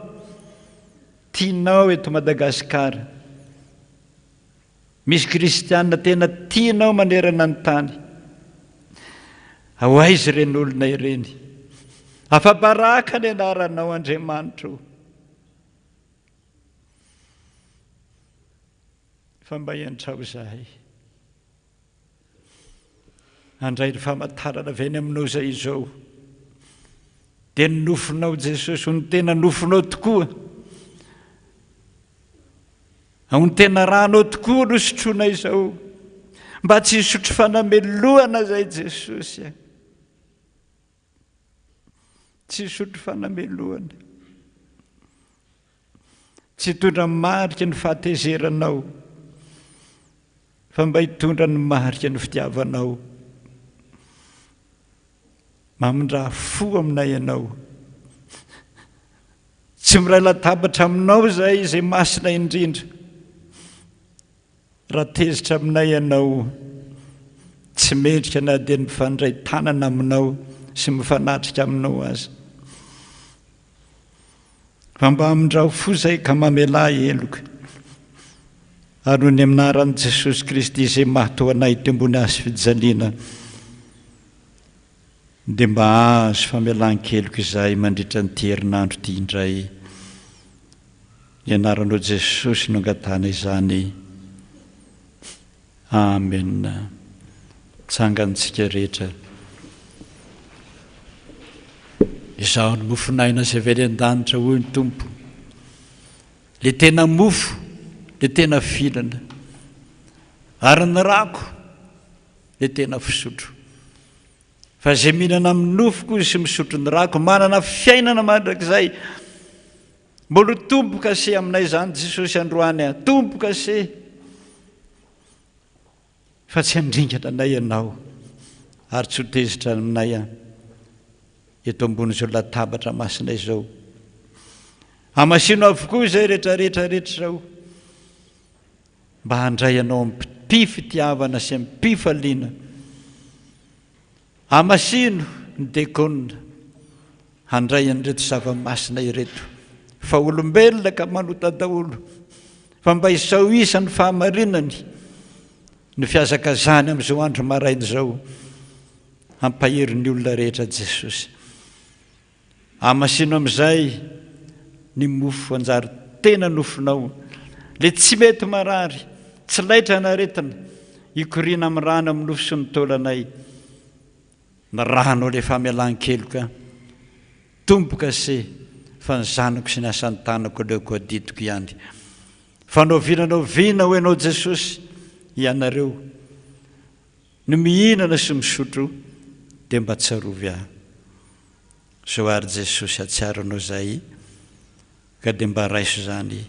tianao eto Madagasikara. Misy kristiana tena tianao manerana ny tany. Ho aiza ireny olona ireny? Afa-baraka ny anaranao Andriamanitra o. Fa mba iantrao izahay. Handray ny famantarana avy any aminao izay izao. Dia ny nofonao Jesosy ho ny tena nofonao tokoa. Ao ny tena ranao tokoa no sotroina izao. Mba tsy hisotro fanamelohana izay Jesosy a. Tsy hisotro fanamelohana. Tsy hitondra marika ny fahatezeranao fa mba hitondra ny marika ny fitiavanao. Mamindrà fo aminay Ianao. Tsy miray latabatra aminao izahay izay masina indrindra. Raha tezitra aminay Ianao, tsy mendrika na dia ny mifandray tanana aminao sy mifanatrika aminao aza. Fa mba amindrao fo izay ka mamelà heloka. Ary noho ny aminaran'i Jesosy Kristy izay maty ho anay teo ambony hazo fijaliana, dia mba hahazo famelan-keloka izahay mandritra an'ity herinandro ity indray. Ny anaranao Jesosy no angatahana izany. Amen. Tsangantsika rehetra. Izaho no mofon'aina izay avy any an-danitra, hoy ny Tompo. Ilay tena mofo, ilay tena fihinana. Ary ny rako, ilay tena fisotro. Fa izay mihinana amin'ny nofoko sy misotro ny rako, manana fiainana mandrakizay. Mbola ho tombo-kase aminay izany Jesosy androany a! Tombo-kase! Fa tsy handringana anay Ianao ary tsy ho tezitra aminay a! Eto ambonin'izao latabatra masina izao. Hamasino avokoa izay rehetrarehetra rehetra izao mba handray Anao amim-pifitiavana sy amim-pifaliana. Hamasino ny dekona handray an'ireto zava-masina ireto, fa olombelona ka manota daholo, fa mba izao isan'ny fahamarinany ny fihazakazahany amin'izao andro maraina izao, hampahery ny olona rehetra Jesosy. Hamasino amin'izay ny mofo hanjary tena nofonao, ilay tsy mety marary, tsy laitra an'aretina, hikoriana amin'ny rano amin'ny nofo sy ny taolanay, ny ranao ilay famelan-keloka, Tompo-kase, fa ny zanako sy ny asan'ny tanako aleoko adidiko ihany. Fa n'oviana n'oviana ho Ianao Jesosy, ianareo, no mihinana sy misotro, dia mba tsarovy ahy. Zao ary Jesosy hatsiaro anao zahay ka dia mba raiso izany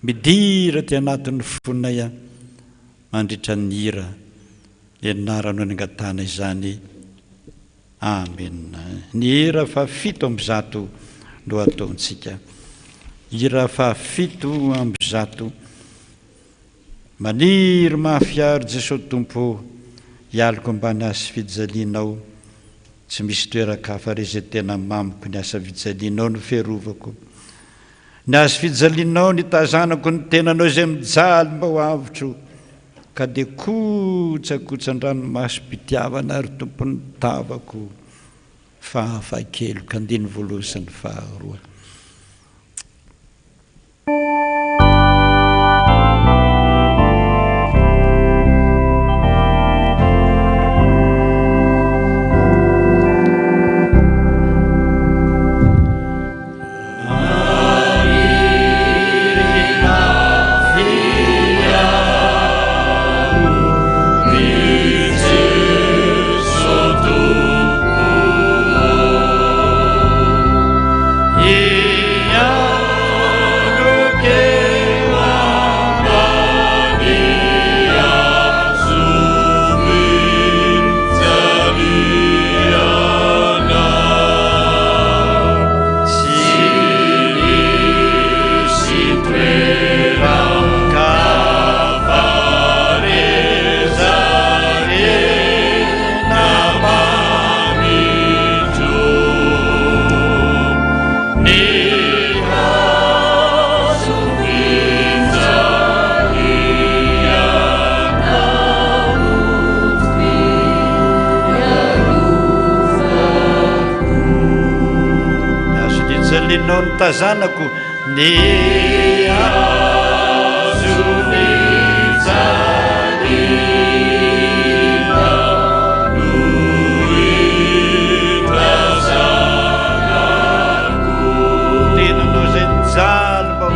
midira aty anatin'ny fonay a mandritra ny hira ny anaranao nangatahana izany Amen ny hira faha 107 no ataontsika hira faha 107 Maniry mafy aho ry Jesoa Tompo ô, hialoko ambany hazo fijalianao, tsy misy toeran-kafa re izay tena mamiko ny asa fijalianao no fiarovako. Ny hazo fijalianao nitazanako ny tenanao izay mijaly mba ho avotro, ka dia kotsakotsan-dranomasom-pitiavana ry Tompon'ny tavako fa afa-keloka andininy voalohany sy ny faharoa. Ny hazo nitazanako ny hazo fijaliana no hitazanako. Tenanao izay nijaly mba ho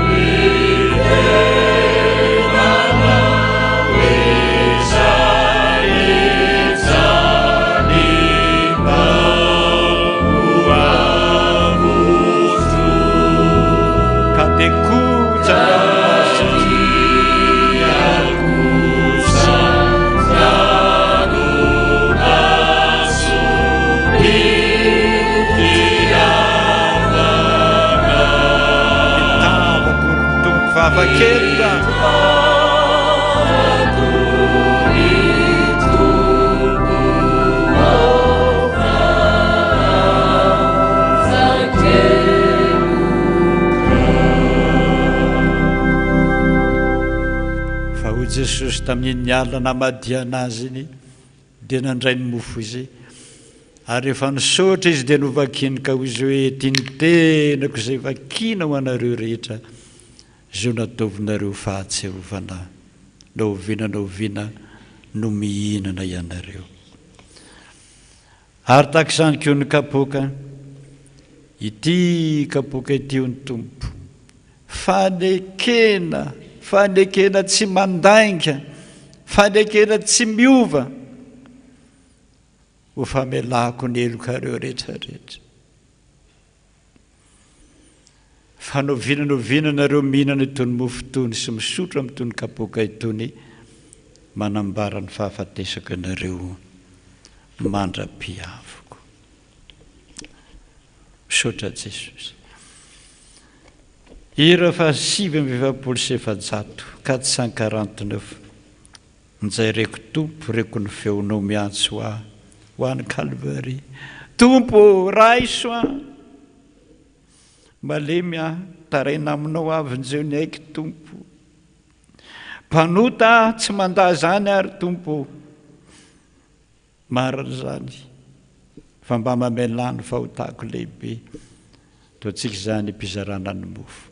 Ka dia. Voavakeloka. Fa hoy Jesosy tamin'iny alina namadihana Azy iny, dia nandray ny mofo Izy, ary rehefa nisaotra Izy dia novakiny ka hoy Izy hoe, Ity ny tenako izay vakiana ho anareo rehetra, izao nataovinareo fahatsiarovana Ahy, na oviana na oviana no mihinana ianareo. Ary tahaka izany koa ny kapoaka, Ity kapoaka ity hoy ny Tompo, fanekena, fanekena tsy mandainga, fanekena tsy miova, ho famelako ny helokareo rehetra rehetra. Fa n'oviana n'oviana nareo mihinana itony mofo itony sy misotro amin'itony kapoaka itony, manambara ny fahafatesako ianareo mandra-piaviko. Misaotra Jesosy. Hira faha 449, 449. Njay reko Tompo, reko ny feonao miantso ahy ho any Calvary. Tompo ô, raiso aho. Malemy aho, taraina aminao aho, vonjeo ny aiko Tompo. Mpanota aho, tsy mandà izany aho ry Tompo ô. Marina izany, fa mba mamelà ny fahotako lehibe. Ataontsika izany mpizarana ny mofo.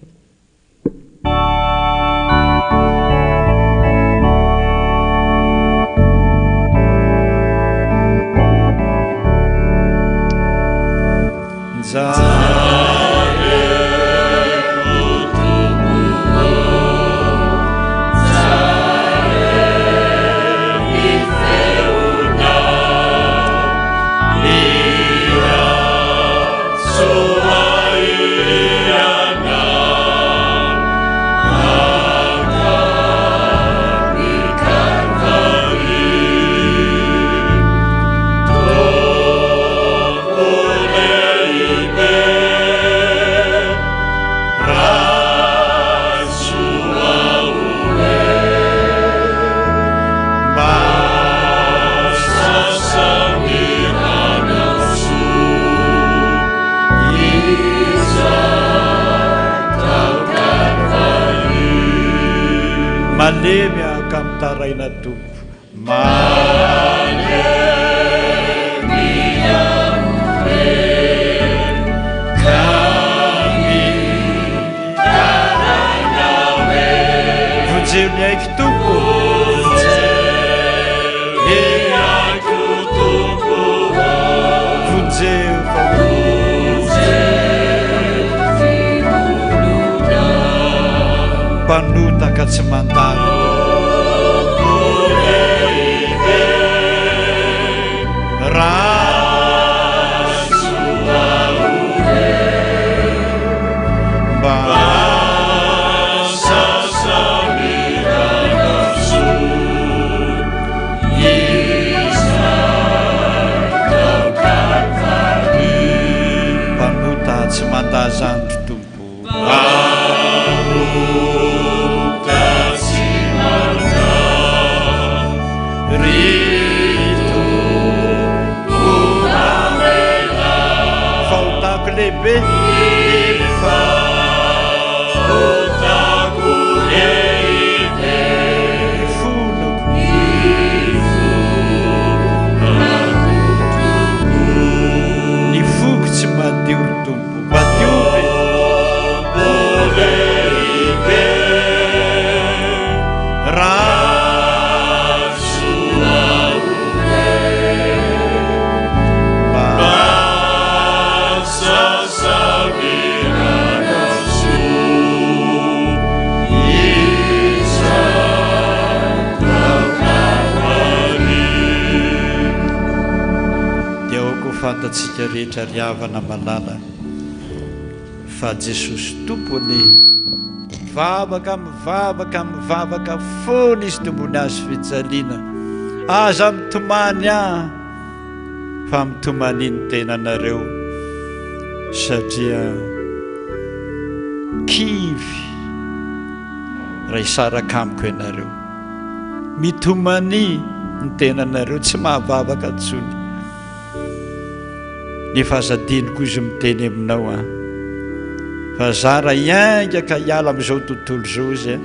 Malemy aho ka mitaraina Tompo. Malemy aho ka mitaraina hoe. Vonjeo ny aiko Tompo. Vonjeo ny aiko Tompo. Vonjeo fa Mpanota ka tsy mandalo. Mpanota tsy mandà zany ry Tompo. Mpanota tsy mandà ry Tompo mamelà. Fahotako lehibe. Fahotako lehibe. Ifonako. Ny foko tsy madio ry Tompo, madio ve? Lehibe raha mba Dia aoka ho fantatsika rehetra ry havana malala fa Jesosy Tompo anie mivavaka mivavaka mivavaka foana Izy tombony hazo fijaliana. Aza mitomany ahy fa mitomania ny tenanareo satria kivy. raha hisaraka amiko ianareo. Mitomania ny tenanareo, tsy mahavavaka intsony. Nefa aza adino koa izy miteny aminao an, fa zara hiainga ka hiala amin'izao tontolo izao izy an,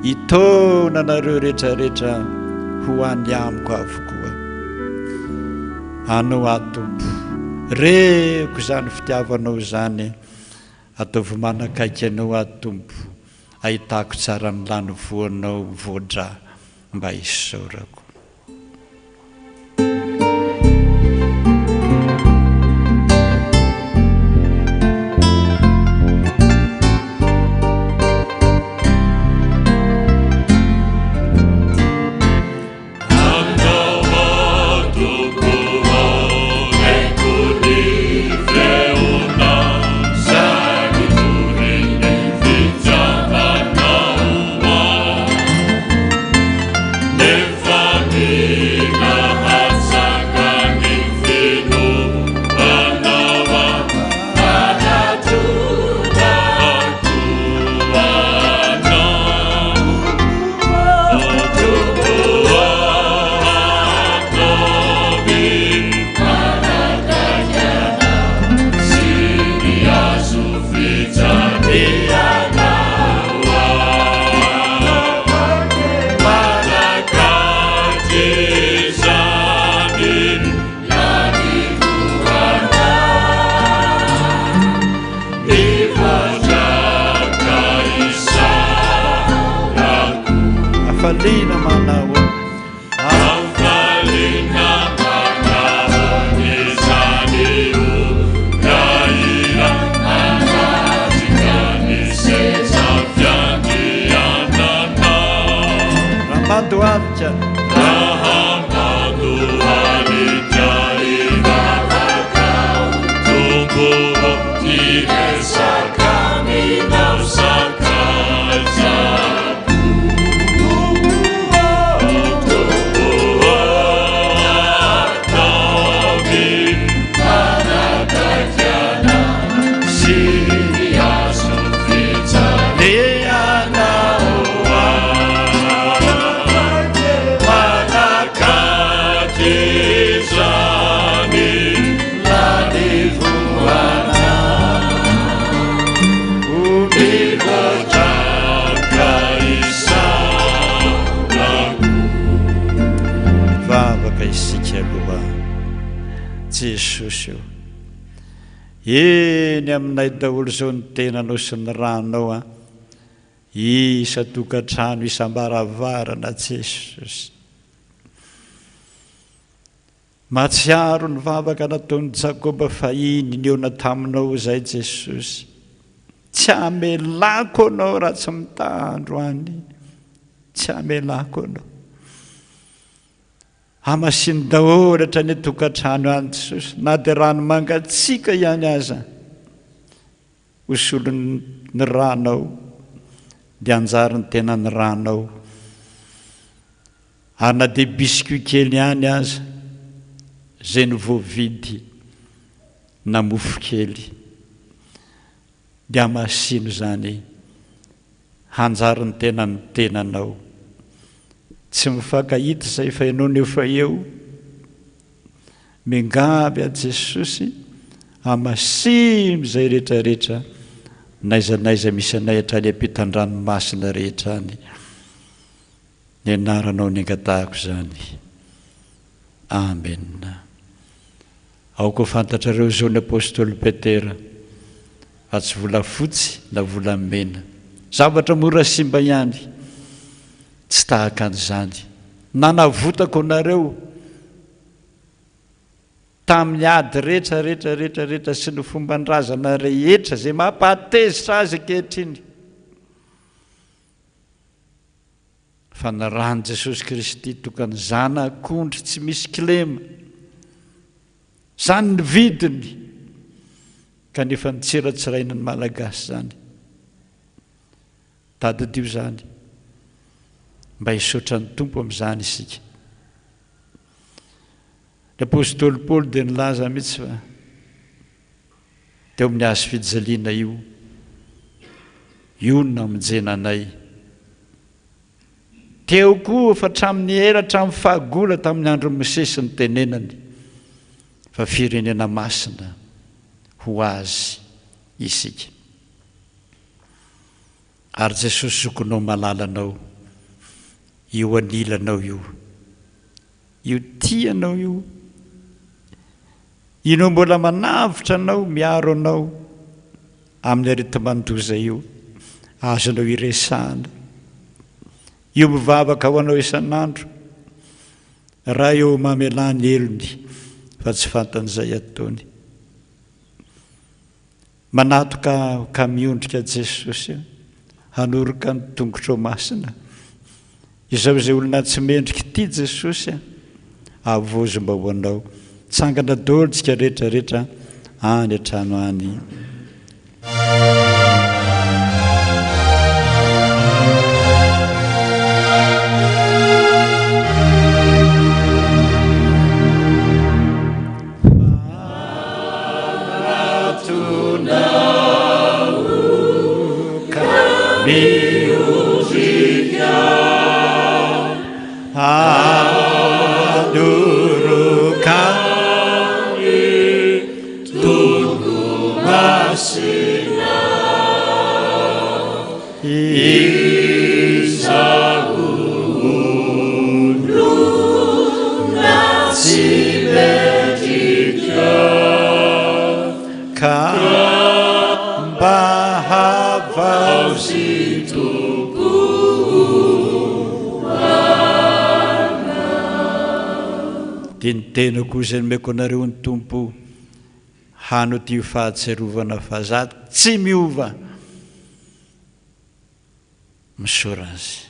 hitaona anareo rehetra rehetra ho any amiko avokoa. Anao aho Tompo, reko izany fitiavanao izany, ataovy manakaiky anao aho Tompo, ahitako tsara ny lany voanao mivoa-drà mba hisaorako. Hafaliana manao Hafaliana manao izany ora manatrika ny seza fiandrianana. Raha mandohalika. Raha mandohalika hivavaka Tompo ô, hiresaka aminao sakaizako. Tompo ô, ataovy manakaiky anah sy ny hazo fijaliana ho ahy. Manakaiky izany lanivoana mivoatra ka isaorako. Vavaka isika aloha. Jesosy o. Eny aminay daholo izao ny tenanao sy ny ranao an. Isan-tokantrano, isam-baravarana Jesosy. Mahatsiaro ny vavaka nataon'i Jakoba fahiny nihaona taminao izay Jesosy. Tsy hamelako anao raha tsy mitandro any. Tsy hamelako anao. Hamasino daholo hatrany an-tokantrano any Jesosy, na dia rano mangatsiaka ihany aza ho solon'ny ranao, dia anjarin'ny tenan'ny ranao. Ary na dia biscuit kely ihany aza, izay no voavidy, na mofo kely, dia hamasino izany hanjary ny tenan'ny tenanao. Tsy mifankahita izay fa ianao no efa eo. Miangavy an'i Jesosy hamasino izay rehetra rehetra n'aiza n'aiza misy anay hatrany ampitan-dranomasina rehetra any. Ny anaranao ny angatahako izany. Amena. Aoka ho fantatrareo izao ny apostoly Petera fa tsy volafotsy na volamena, zavatra mora simba ihany, tsy tahaka an'izany. Nanavotako anareo tamin'ny ady rehetra rehetra rehetra rehetra sy ny fomban-drazana rehetra izay mampahatezitra azy ankehitriny. Fa ny ran'i Jesosy Kristy tokany zanak'ondry tsy misy kilema. Izany ny vidiny. Kanefa nitsiratsiraina ny Malagasy izany. Tadidio izany. Mba hisaotra ny Tompo amin'izany isika. Ny apostoly Paoly dia nilaza mihitsy fa teo amin'ny hazo fijaliana io, io no namonjena anay. Teo koa fa hatramin'ny ela hatramin'ny fahagola tamin'ny andron'i Mosesy nitenenany fa firenena masina ho azy isika. Ary Jesosy zokinao malalanao io anilanao io, io tia anao io, io no mbola manavotra anao, miaro anao amin'ny areti-mandoza io, azonao iresahana. Io mivavaka ho anao isan'andro. Ray ô mamelà ny helony fa tsy fantany izay ataony. Manatoka aho ka miondrika Jesosy a, hanoroka ny tongotrao masina. Izao izay olona tsy mendrika ity Jesosy a, avozo mba ho anao. Tsangana daholo tsika rehetra rehetra any an-trano any. Dia ny tenako izay nomeko anareo ny Tompo hano ity ho fahatsiarovana fa za tsy miova. Misaora azy.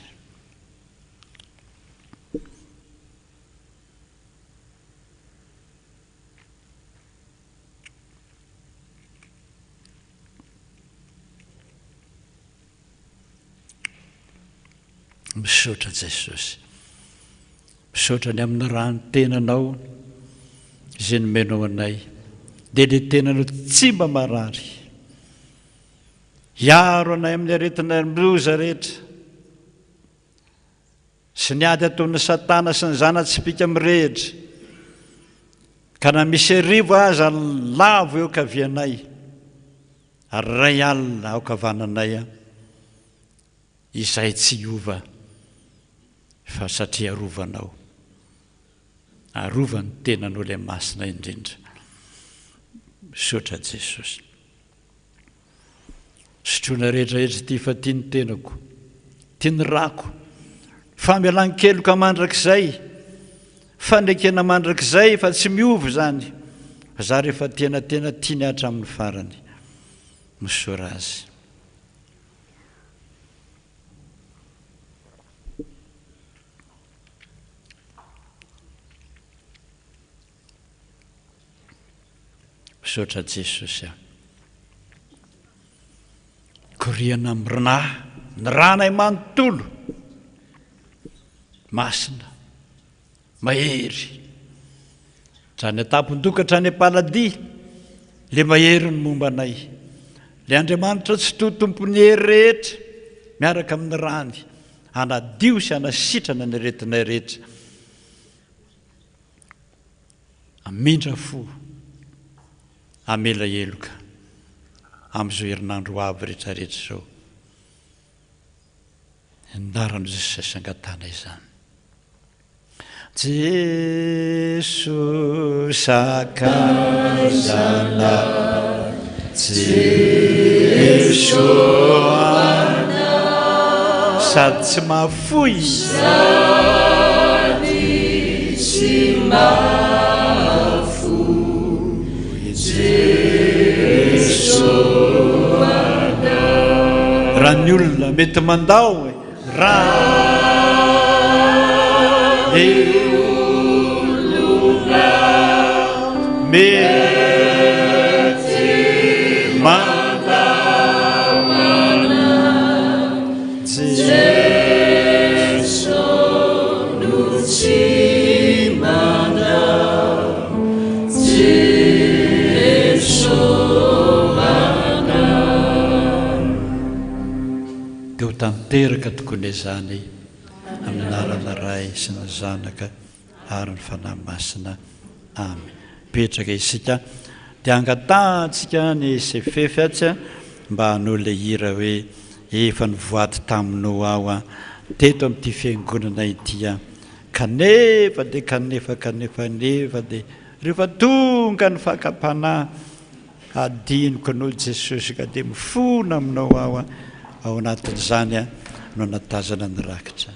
Misaotra Jesosy. Misaotra ny amin'ny rano tenanao izay nomenao anay. Dia ilay tenanao tsy mba marary. Hiaro anay amin'ny aretina loza rehetra sy ny ady ataon'i Satana sy ny zana-tsipìka mirehitra, ka na misy arivo aza lavo eo ankavianay ary iray alina ao ankavananay, izay tsy hiova fa satria arovanao. Arovany tenanao ilay masina indrindra. Misaotra Jesosy. Sotroina rehetra rehetra ity fa tia ny tenako, tia ny rako. Famelan-keloka mandrakizay, fanekena mandrakizay fa tsy miova izany. Fa za rehefa tena tena tiany hatramin'ny farany. Misaora azy. Misaotra Jesosy a. Koriana mirna ny ranay manontolo. Masina. Mahery. Hatrany an-tampon-doha ka hatrany am-paladia, le mahery ny momba anay. Le Andriamanitra Tsitoha Tompon'ny hery rehetra, miaraka amin'ny rany, hanadio sy hanasitrana ny aretinay rehetra. Hamindra fo, hamela heloka amin'izao herinandro ho avy rehetra rehetra izao. Anaran'i Jesosy angatahana izany. Jeso sakaizana Jeso sady tsy mahafoy Sady tsy mahafoy Jeso Raha ny olona mety mandao e Raha ny olona mety mandao anah Jeso no tsy mandao Jeso mandao. Dia ho tanteraka tokoa anie izany amin'ny anaran'i. Anaran'ny Ray sy ny Zanaka ary ny Fanahy Masina. Amen. Mipetraka isika dia angatahantsika ny Sefefy atsy mba hanao ilay hira hoe Efa nivoady taminao aho teto amin'ity fiangonana ity kanefa dia kanefa kanefa nefa dia rehefa tonga ny fakam-panahy hadinoko anao Jesosy ka dia mifona aminao aho ao anatin'izany no anatazana ny rakitra.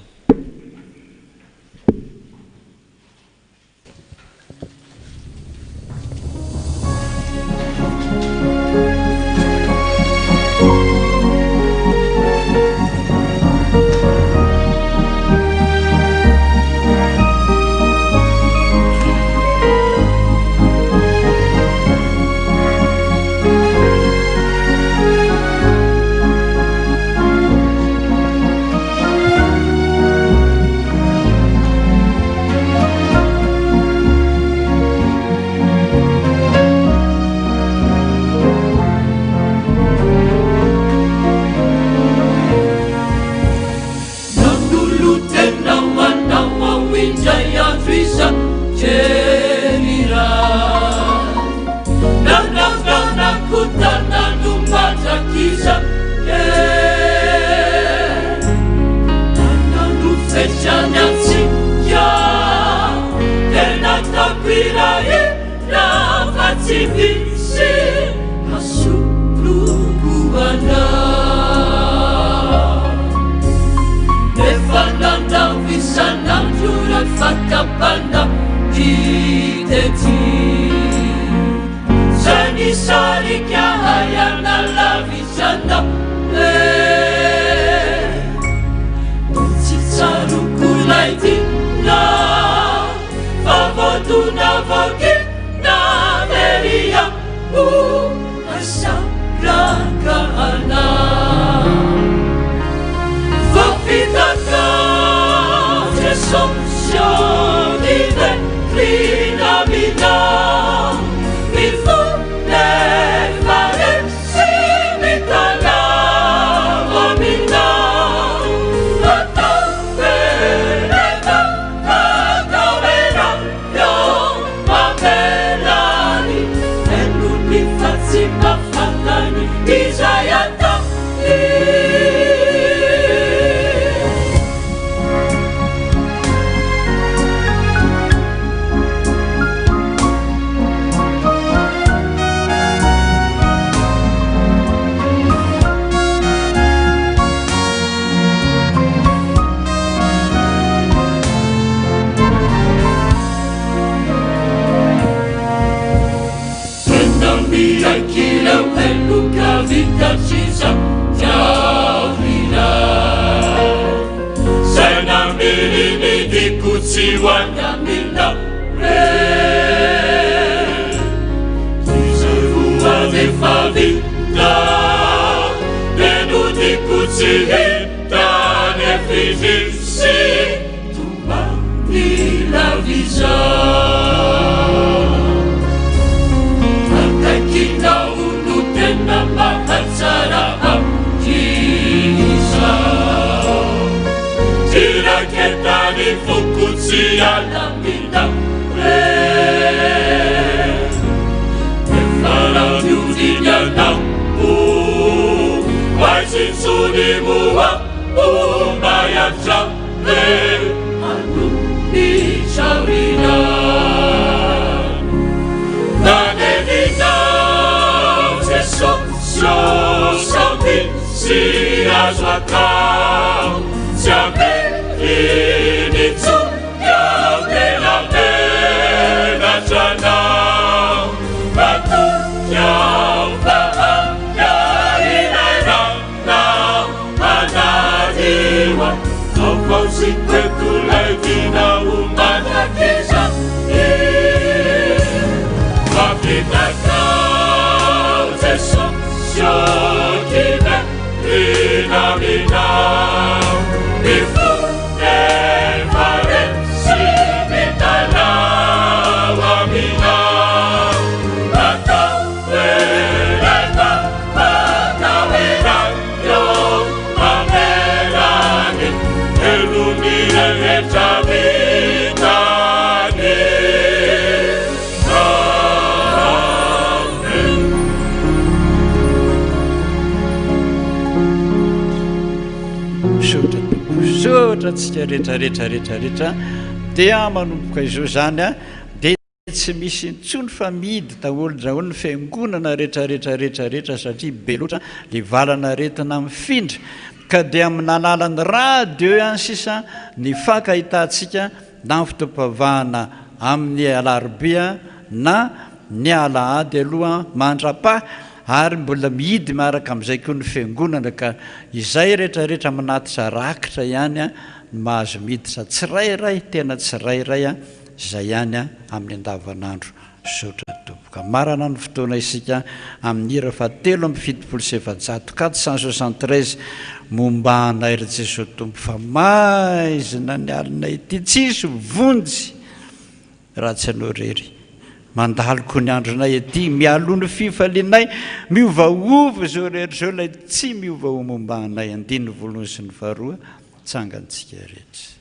Nanolo-tena ho anao aho indray andro isan-kely iray. Nananganako tanàna mandrakizay. Nananofetrany antsika, tena nataoko hirahira fa tsy misy hasoloko anao. Efa nanao isan'andro ireo fakam-panahy tety. Zay nisarika ahy hanalavitra anao eh. Tsy tsaroako ilay tiana fa voadona voakina very aho asaraka anao. Voafitaka Jesosy ô niverina aminao ny fo nefa resy mitalaho aminao Ataovy rehefa atao mamela ny helony fa tsy mba fantany izay ataony. Tena miaiky ireo heloka vita sisa taoriana. Zay namily ny diako tsy ho any aminao re. Izay voa efa vita dia nodiko tsy hita nefa izy sy Tomany lavizao. Akaikinao no tena mahatsara ahy izao. Tsy raketan'ny foko tsy hiala re. Efa raha mihodina ianao, ho aiza intsony moa homba hatrany. Misaotra antsika rehetra rehetra rehetra rehetra. Dia manomboka izao izany a, dia tsy misy intsony fa mihidy daholo daholo ny fiangonana rehetra rehetra rehetra rehetra satria be loatra le valan'aretina mifindra ka dia amin'ny alalan'ny radio ihany sisa ny fankahitantsika na ny fotoam-pivavahana amin'ny alarobia na ny alahady aloha mandra-paha ary mbola mihidy miaraka amin'izay koa ny fiangonana ka izay rehetra rehetra manatitra rakitra ihany no mahazo miditra tsirairay tena tsirairay izay ihany amin'ny andavanandro. Misaotra tompoko. Hamarana ny fotoana isika amin'ny hira faha 473, 473, Momba anay ry Jesoa Tompo fa maizina ny alina ity tsisy vonjy raha tsy anao irery. Mandalo koa ny andronay ety mialoha ny fifalianay miovaova izao rehetra izao ilay tsy miova ho momba anay andininy voalohany sy ny faharoa tsangantsika rehetra.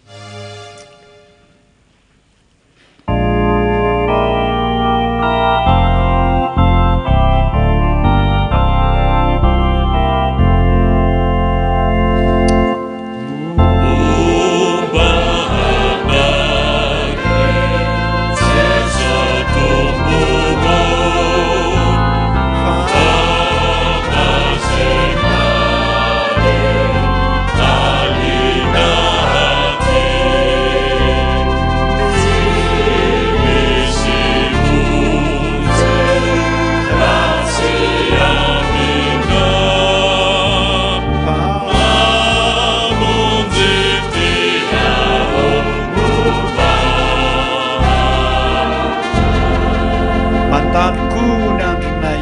Mandalo koa ny andronay.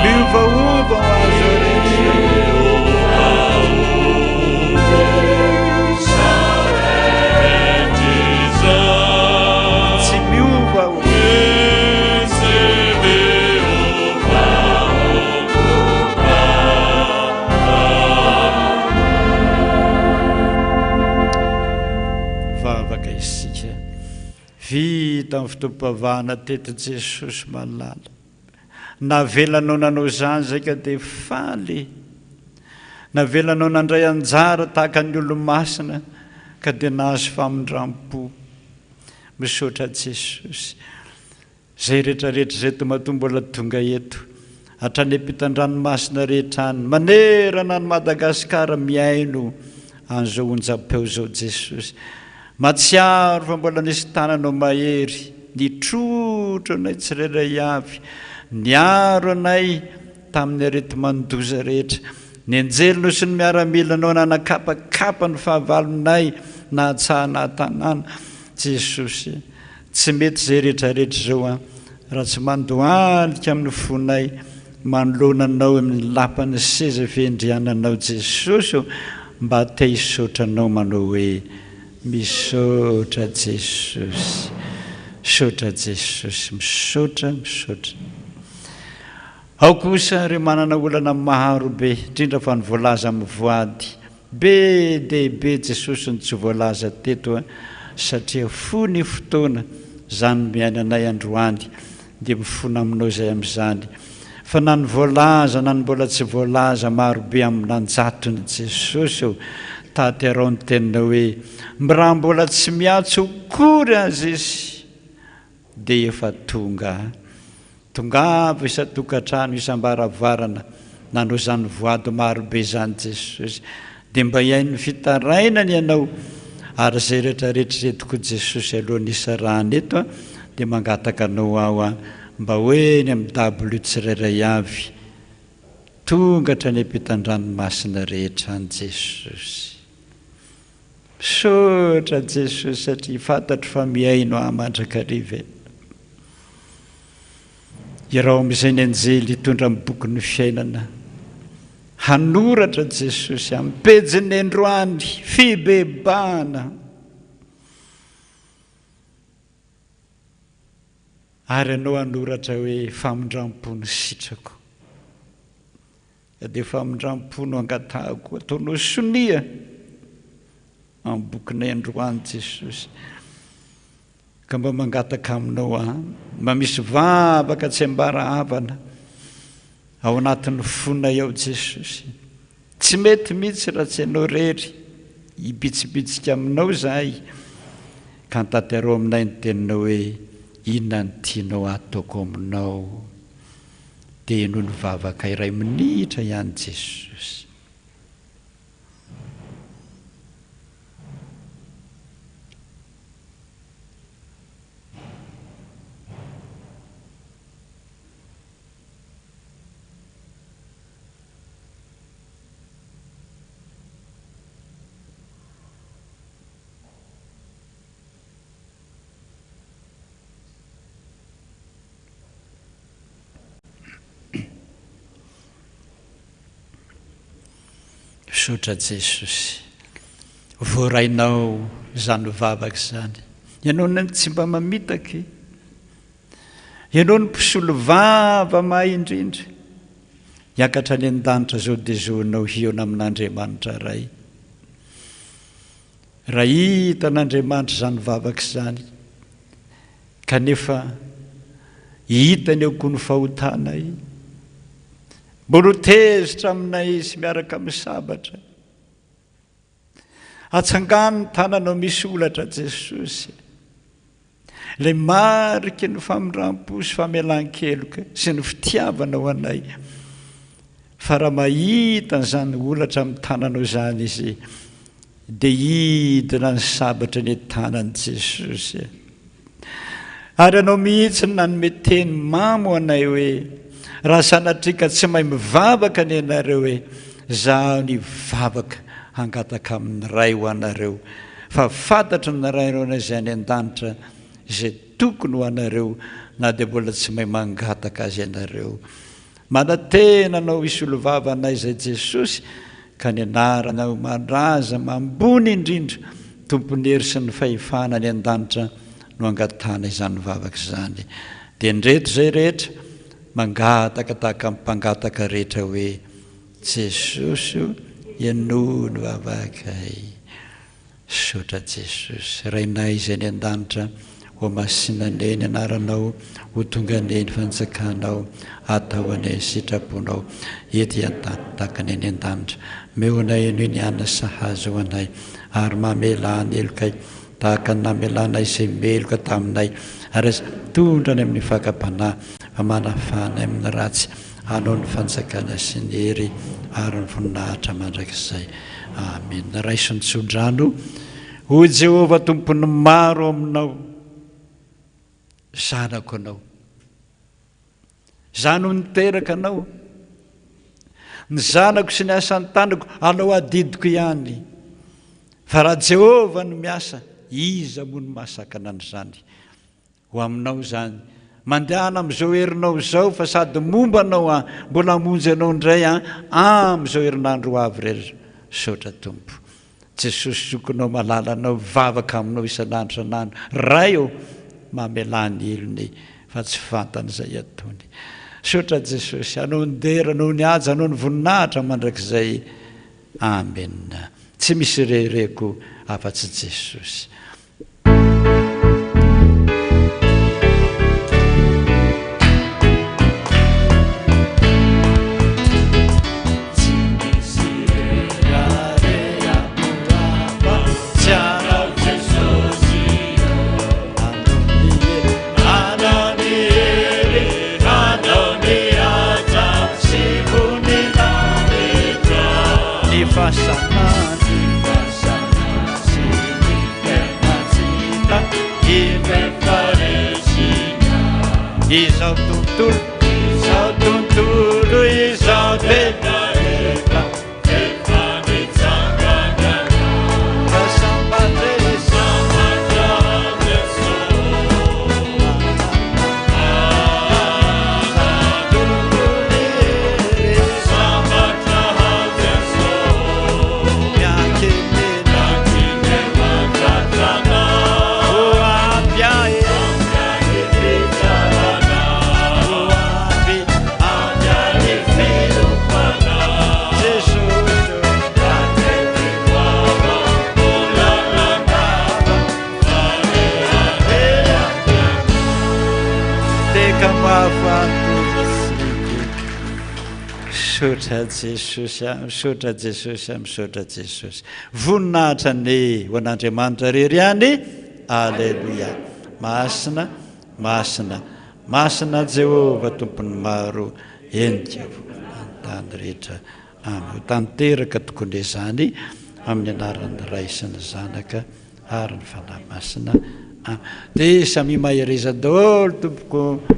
Miovaova ho azy Tsy miova o. Vavaka isika. Vita ny fotoam-pivavahana teto Jesosy malala. Navelanao nanao izany izay ka dia faly. Navelanao nandray anjara tahaka ny olo-masina ka dia nahazo famindram-po. Misaotra Jesosy. Izay rehetra rehetra izay to matoa mbola tonga eto. Hatrany ampitan-dranomasina rehetra any, manerana an'i Madagasikara mihaino an'izao onjam-peo izao Jesosy. Mahatsiaro fa mbola nisy tananao mahery nitrotro anay tsirairay avy, niaro anay tamin'ny areti-mandoza rehetra. Ny anjelinao sy ny miaramilanao nanakapakapa ny fahavalonay nahatsaha nahatanàna. Jesosy, tsy mety izay rehetra rehetra izao an, raha tsy mandohalika amin'ny fonay manoloana Anao amin'ny lapan'ny seza fiandriananao Jesosy ô, mba te hisaotra Anao manao hoe, Misaotra Jesosy, misaotra Jesosy, misaotra, misaotra. Ao kosa ireo manana olana maro be, indrindra fa ny voalaza amin'ny voady. Be dia be Jesosy no tsy voalaza teto a, satria fo ny fotoana, zany no miainanay androany, dia mifona aminao izay amin'izany. Fa na ny voalaza na ny mbola tsy voalaza maro be amin'anjatony Jesosy ô, taterao ny teninao hoe, raha mbola tsy miantso akory aza izy dia efa tonga. Tongava isan-tokantrano, isam-baravarana, nanao izany voady marobe izany Jesosy. Dia mba hihaino ny fitarainany ianao, ary izay rehetra rehetra izay tokoa Jesosy alohan'ny hisarahana eto dia mangataka anao aho mba ho eny amin'ny dabilio tsirairay avy, tonga hatrany ampitan-dranomasina rehetra any Jesosy. Misaotra Jesosy satria fantatro fa mihaino ahy mandrakariva Ianao. Iraho amin'izay ny anjely hitondra ny bokin'ny fiainana. Hanoratra Jesosy amin'ny pejin'ny androany fibebahana. Ary ianao hanoratra hoe famindram-po ny sitrako. Dia famindram-po no angatahako, ataonao sonia amin'ny bokinay androany Jesosy. Ka mba mangataka aminao aho, mba misy vavaka tsy ambara havana ao anatin'ny fonay ao Jesosy. Tsy mety mihitsy raha tsy ianao irery, hibitsibitsika aminao izahay, ka antanterao aminay ny teninao hoe inona no tianao hataoko aminao. Dia henoy ny vavaka iray minitra ihany Jesosy. Misaotra Jesosy. Voarainao izany vavaka izany. Ianao no tsy mba mamitaka e. Ianao no mpisolo vava mahay indrindra. Hiakatra any an-danitra izao dia zonao hihaona amin'Andriamanitra Ray. Raha hitan'Andriamanitra izany vavaka izany, kanefa hitany eo koa ny fahotanay, mbola ho tezitra aminay Izy miaraka amin'ny sabatra. Atsangano ny tananao misy olatra Jesosy. Ilay mariky ny famindram-po sy famelan-keloka sy ny fitiavana ho anay. Fa raha mahita an'izany holatra amin'ny tananao izany izy, dia hidina ny sabatra ny tanan'i Jesosy. Ary ianao mihitsy no nanome teny mamy ho anay hoe, raha sanatria ka tsy mahay mivavaka anie ianareo hoe, zaho nivavaka hangataka amin'ny Ray ho anareo. Fa fantatry ny Rainao izay any an-danitra izay tokony ho anareo na dia mbola tsy mahay mangataka Azy ianareo. Manantena Anao hisolo vava anay izay Jesosy ka ny anaranao mandraza ambony indrindra Tompon'ny hery sy ny fahefana any an-danitra no angatahana izany vavaka izany. Dia ndreto izay rehetra mangataka tahaka ny mpangataka rehetra hoe Jesosy o henoy ny vavakay. Misaotra Jesosy. Rainay izay any an-danitra, ho masina anie ny anaranao, ho tonga anie ny fanjakanao, atao anie ny sitraponao ety an-tany tahaka ny any an-danitra. Omeo anay anio ny hanina sahaza ho anay, ary mamelà ny helokay tahaka ny namelanay izay meloka taminay, ary aza mitondra anay amin'ny fakam-panahy, fa manafaha anay amin'ny ratsy. Anao ny fanjakana sy ny hery ary ny voninahitra mandrakizay. Amena. Raiso ny tsodrano, hoy Jehovah Tompon'ny maro aminao, Zanako anao. Izaho no niteraka anao. Ny zanako sy ny asan-tanako anao adidiko ihany. Fa raha Jehovah no miasa, iza moa no mahasakana an'izany? Ho aminao izany. Mandehana amin'izao herinao izao fa sady momba anao aho, mbola hamonjy anao indray aho amin'izao herinandro ho avy irery. Misaotra Tompo. Jesosy zokinao malala anao mivavaka aminao isan'andro isan'andro. Ray ô, mamelà ny helony fa tsy fantany izay ataony. Misaotra Jesosy, anao ny dera, anao ny haja, anao ny voninahitra mandrakizay. Amen. Tsy misy rehereko afa-tsy Jesosy. Izao tontolo izao tontolo izao dia Misaotra Jesosy a, misaotra Jesosy a, misaotra Jesosy. Voninahitra anie ho an'Andriamanitra irery ihany. Aleloia. Masina, masina, masina Jehovah Tompon'ny maro, henika ny tany rehetra. Amen. Ho tanteraka tokoa indray izany amin'ny anaran'ny Ray sy ny Zanaka ary ny Fanahy Masina. Amen. Dia samia mahereza daholo tompoko.